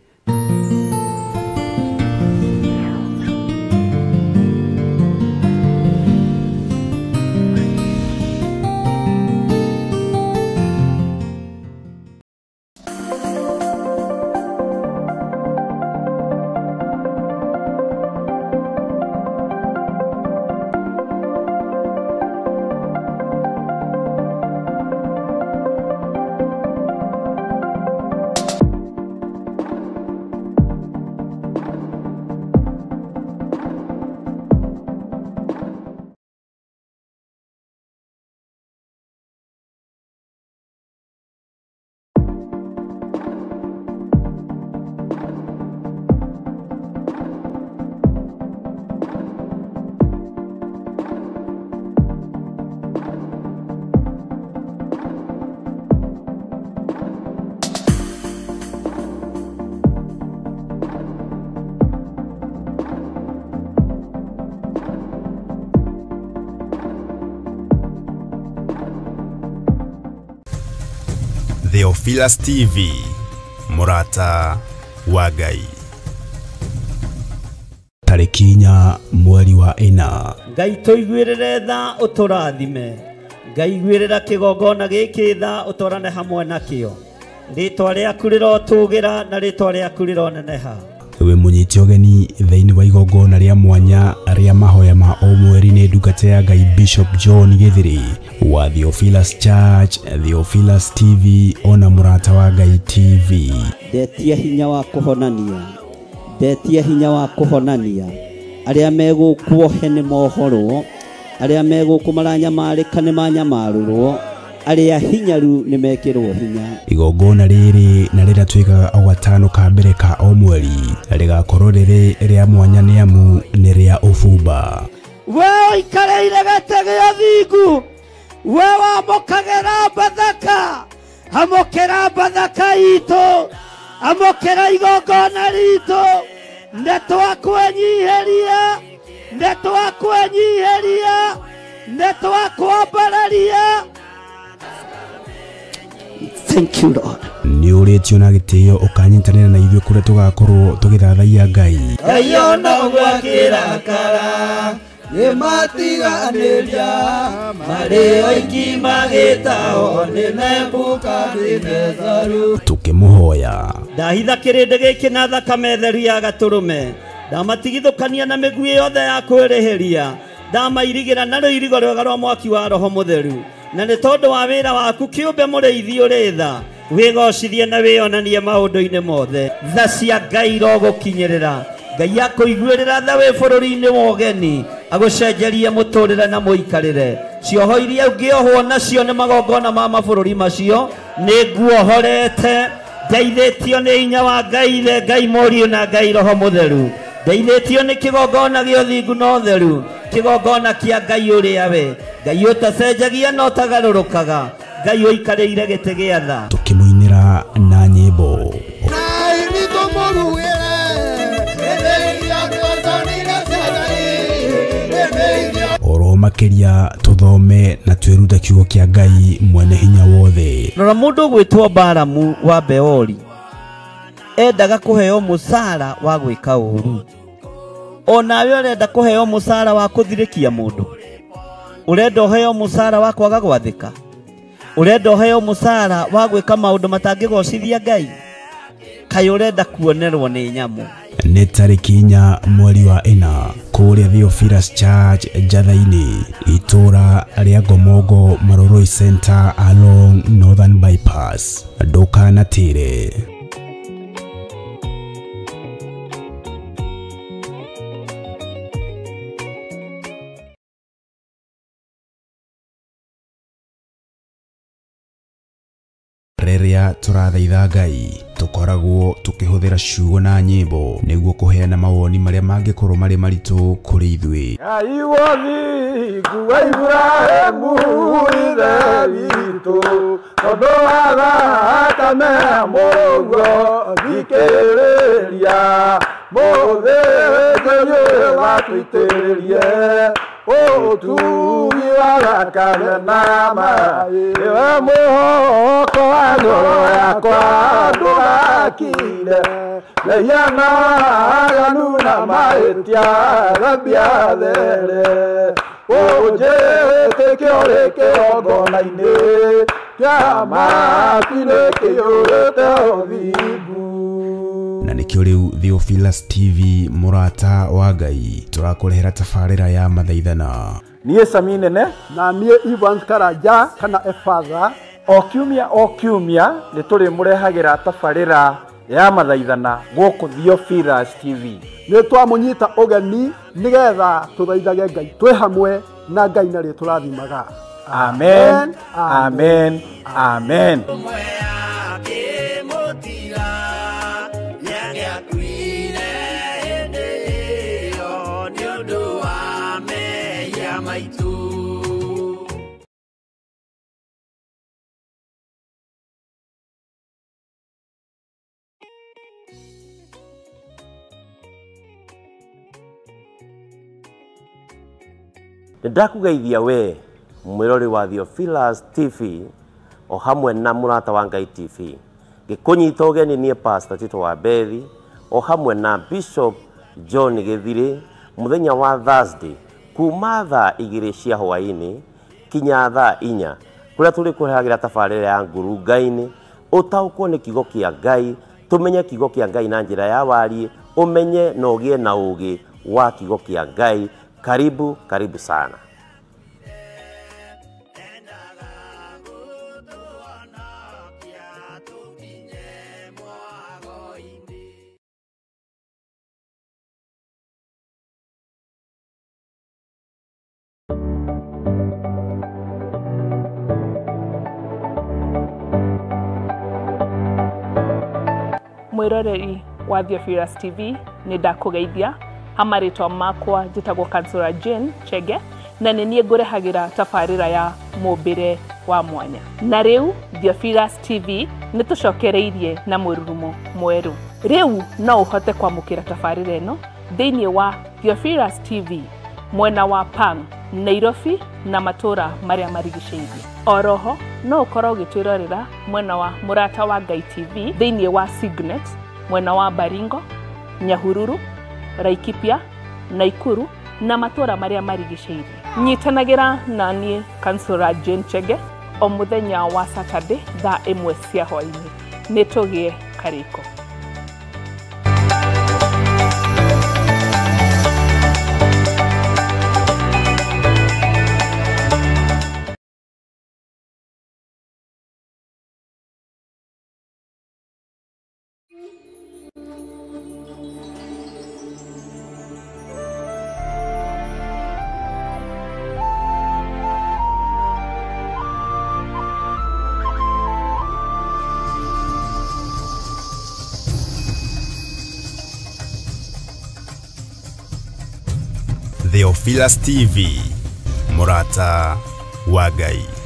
Theophilus TV, mũrata wa Ngai. Tarĩki 4 mweri wa 4. Ngai tũiguĩrĩre tha ũtũrathime. Ngai iguĩrĩra kĩgongona gĩkĩ tha ũtwarane hamwe nakĩo. Rĩtwa rĩaku rĩrotũgĩra na rĩtwa rĩaku rĩroneneha. Wĩ mũnyite ũgeni thĩinĩ wa igongona rĩa mwanya rĩa mahoya ma o mweri nĩ ndungata ya Ngai Bishop John Gĩthĩrĩ wa Theophilus Church, Theophilus TV ona Mũrata wa Ngai TV. Ndetia hinya wa kũhonania, ndetia hinya wa kũhonania. Arĩa megũkuohe nĩ mohorwo, arĩa megũkũ maranyamarĩka nĩ manyamarũrwo, arĩa hinyaru nĩ mekĩrwo hinya. Igongona rĩrĩ na rĩrĩa twĩkaga o gatano ka mbere ka o mweri rĩgakorwo rĩrĩ rĩa mwanya nĩ amu nĩ rĩa ũbumba. We ũikarĩire gĩtĩ gĩa thingu, we wamũkagĩra Bathaka, amũkĩra Bathaka itũ, amũkĩra igongona ritũ. Nĩ twakwenyiheria, nĩ twakwenyiheria, nĩ twakwambararia. Thank you, Lord. Nĩ ũrĩtio na gĩtĩo ũkanyitanĩra na ithuĩ kũrĩa tũgakorwo tũgĩthathaiya Ngai. Ngai ona ũguo akĩrakara nĩmatiganĩria marĩ oiki magĩtahwo nĩ Nebukadinezaru. Tũkĩmũhoya. Ndahitha kĩrĩndĩ gĩkĩ na thakame theru ya gatũrũme. Ndamatigithũkania na mĩguĩ yothe ya kwĩrĩhĩria. Ndamairigĩra na rũirigo rwega rwa mwaki wa Roho Mũtheru. Na nĩ tondũ wa wĩra waku kĩũmbe mũrĩithi ũrĩ tha, wĩgocithie na wĩonanie maũndũ-inĩ mothe. Tha cia Ngai irogũkinyĩrĩra. Ngai akũiguĩrĩra tha wĩ bũrũri-inĩ wa ũgeni, agũcenjerie mũtũrĩre na mũikarĩre. Cioho iria ũngĩohwo nacio nĩ magongona ma mabũrũri macio, nĩ nguohorete. Ndeithĩtio nĩ hinya wa Ngai Ithe, Ngai Mũriũ na Ngai Roho Mũtheru. Ndeithĩtio nĩ kĩgongona gĩa ũthingu na ũtheru, kĩgongona kĩa Ngai ũrĩa we Ngai ũtacenjagia na ũtagarũrũkaga, Ngai ũikarĩire gĩtĩ gĩa tha. Tũkĩmũinĩra na nyĩmbo. Oro makĩria tũthome na twĩrute kiugo kĩa Ngai mwene hinya wothe. Rora mũndũ ũgwĩtwo Balamu wa Beori endaga kũheo mũcara wa gwĩka ũũru. Onawe ũrenda kũheo mũcara wa kũthirĩkia mũndũ, ũrenda ũheo mũcara wa kwaga gwathĩka, ũrenda ũheo mũcara wa gwĩka maũndũ matangĩgocithia Ngai, kaĩ ũrenda kuonerwo nĩ nyamũ. Nĩ tarĩki 4 mweri wa 4 kũrĩa Theophilus Church Njatha-inĩ, itũra rĩa Ngomongo Maroroi Center along Northern Bypass. Ndũkanatĩre. Rĩrĩa tũrathaitha Ngai tũkoragwo tũkĩhũthĩra ciugo na nyĩmbo nĩguo kũheana mawoni marĩa mangĩkorwo marĩ maritũ kũrĩ ithuĩ. Ngai wothingu wa Iburahĩmu ithe witũ, tondũ wa thakame ya Mũrũguo thikĩrĩria, mũthĩnjĩri ũyũ watũitĩrĩrie ũtugi wa thakame na maĩ. Nĩwe mwĩhoko wa ngoro yakwa, ndũgakire mehia na waganu na mahĩtia, thambia there. Ũnjĩtĩke ũrĩ kĩgongona-inĩ kĩa matu-inĩ kĩiyũrĩte ũthingu. Na nĩkĩo rĩu Theophilus TV Mũrata wa Ngai tũrakũrehera tabarĩra ya mathaithana. Niĩ Sami Nene na niĩ Evans Karanja kana Efatha. O kiumia nĩ tũrĩmũrehagĩra tabarĩra ya mathaithana gũkũ Theophilus TV. Nĩ twamũnyita ũgeni nĩgetha tũthaithage Ngai twĩ hamwe na Ngai narĩ tũrathimaga. Amen, amen, amen. Nĩndakũgeithia we mwĩrori wa Theophilus TV o hamwe na Mũrata wa Ngai TV. Ngĩkũnyita ũgeni niĩ Pastor Tito wa Bethi o hamwe na Bishop John Gĩthirĩ mũthenya wa Thursday kuma thaa 2 cia hwaĩ-inĩ kinya thaa 4 kũrĩa tũrĩkũrehagĩra tabarĩra ya ngurunga-inĩ ũtaũkwo nĩ kiugo kĩa Ngai, tũmenye kiugo kĩa Ngai na njĩra ya wariĩ, ũmenye na ũgĩe na ũũgĩ wa kiugo kĩa Ngai. Karibu, karibu sana. Mwiroreri wa Theophilus TV nĩ ndakũgeithia ha marĩtwa makwa njĩtagwo Kansũra Jane Chege na nĩ niĩ ngũrehagĩra tabarĩra ya mũmbĩre wa mwanya. Na rĩu Theophilus TV nĩ tũcokereirie na mũrurumo mwerũ. Rĩu no ũhote kwamũkĩra tabarĩra ĩno thĩinĩ wa Theophilus TV mwena wa Pang, Nairobi na matũra marĩa marigicĩirie. Oroho no ũkorwo ũgĩtwĩrorera mwena wa Mũrata wa Ngai TV thĩinĩ wa Signet mwena wa Baringo, Nyahururu, Laikipia, Naikuru na matũra marĩa marigicĩirie. Nyitanagĩra na niĩ Kansũra Jane Chege o mũthenya wa Saturday thaa 1 cia hwaĩ-inĩ. Nĩ tũgĩe karĩko. Theophilus TV, Murata wa Ngai.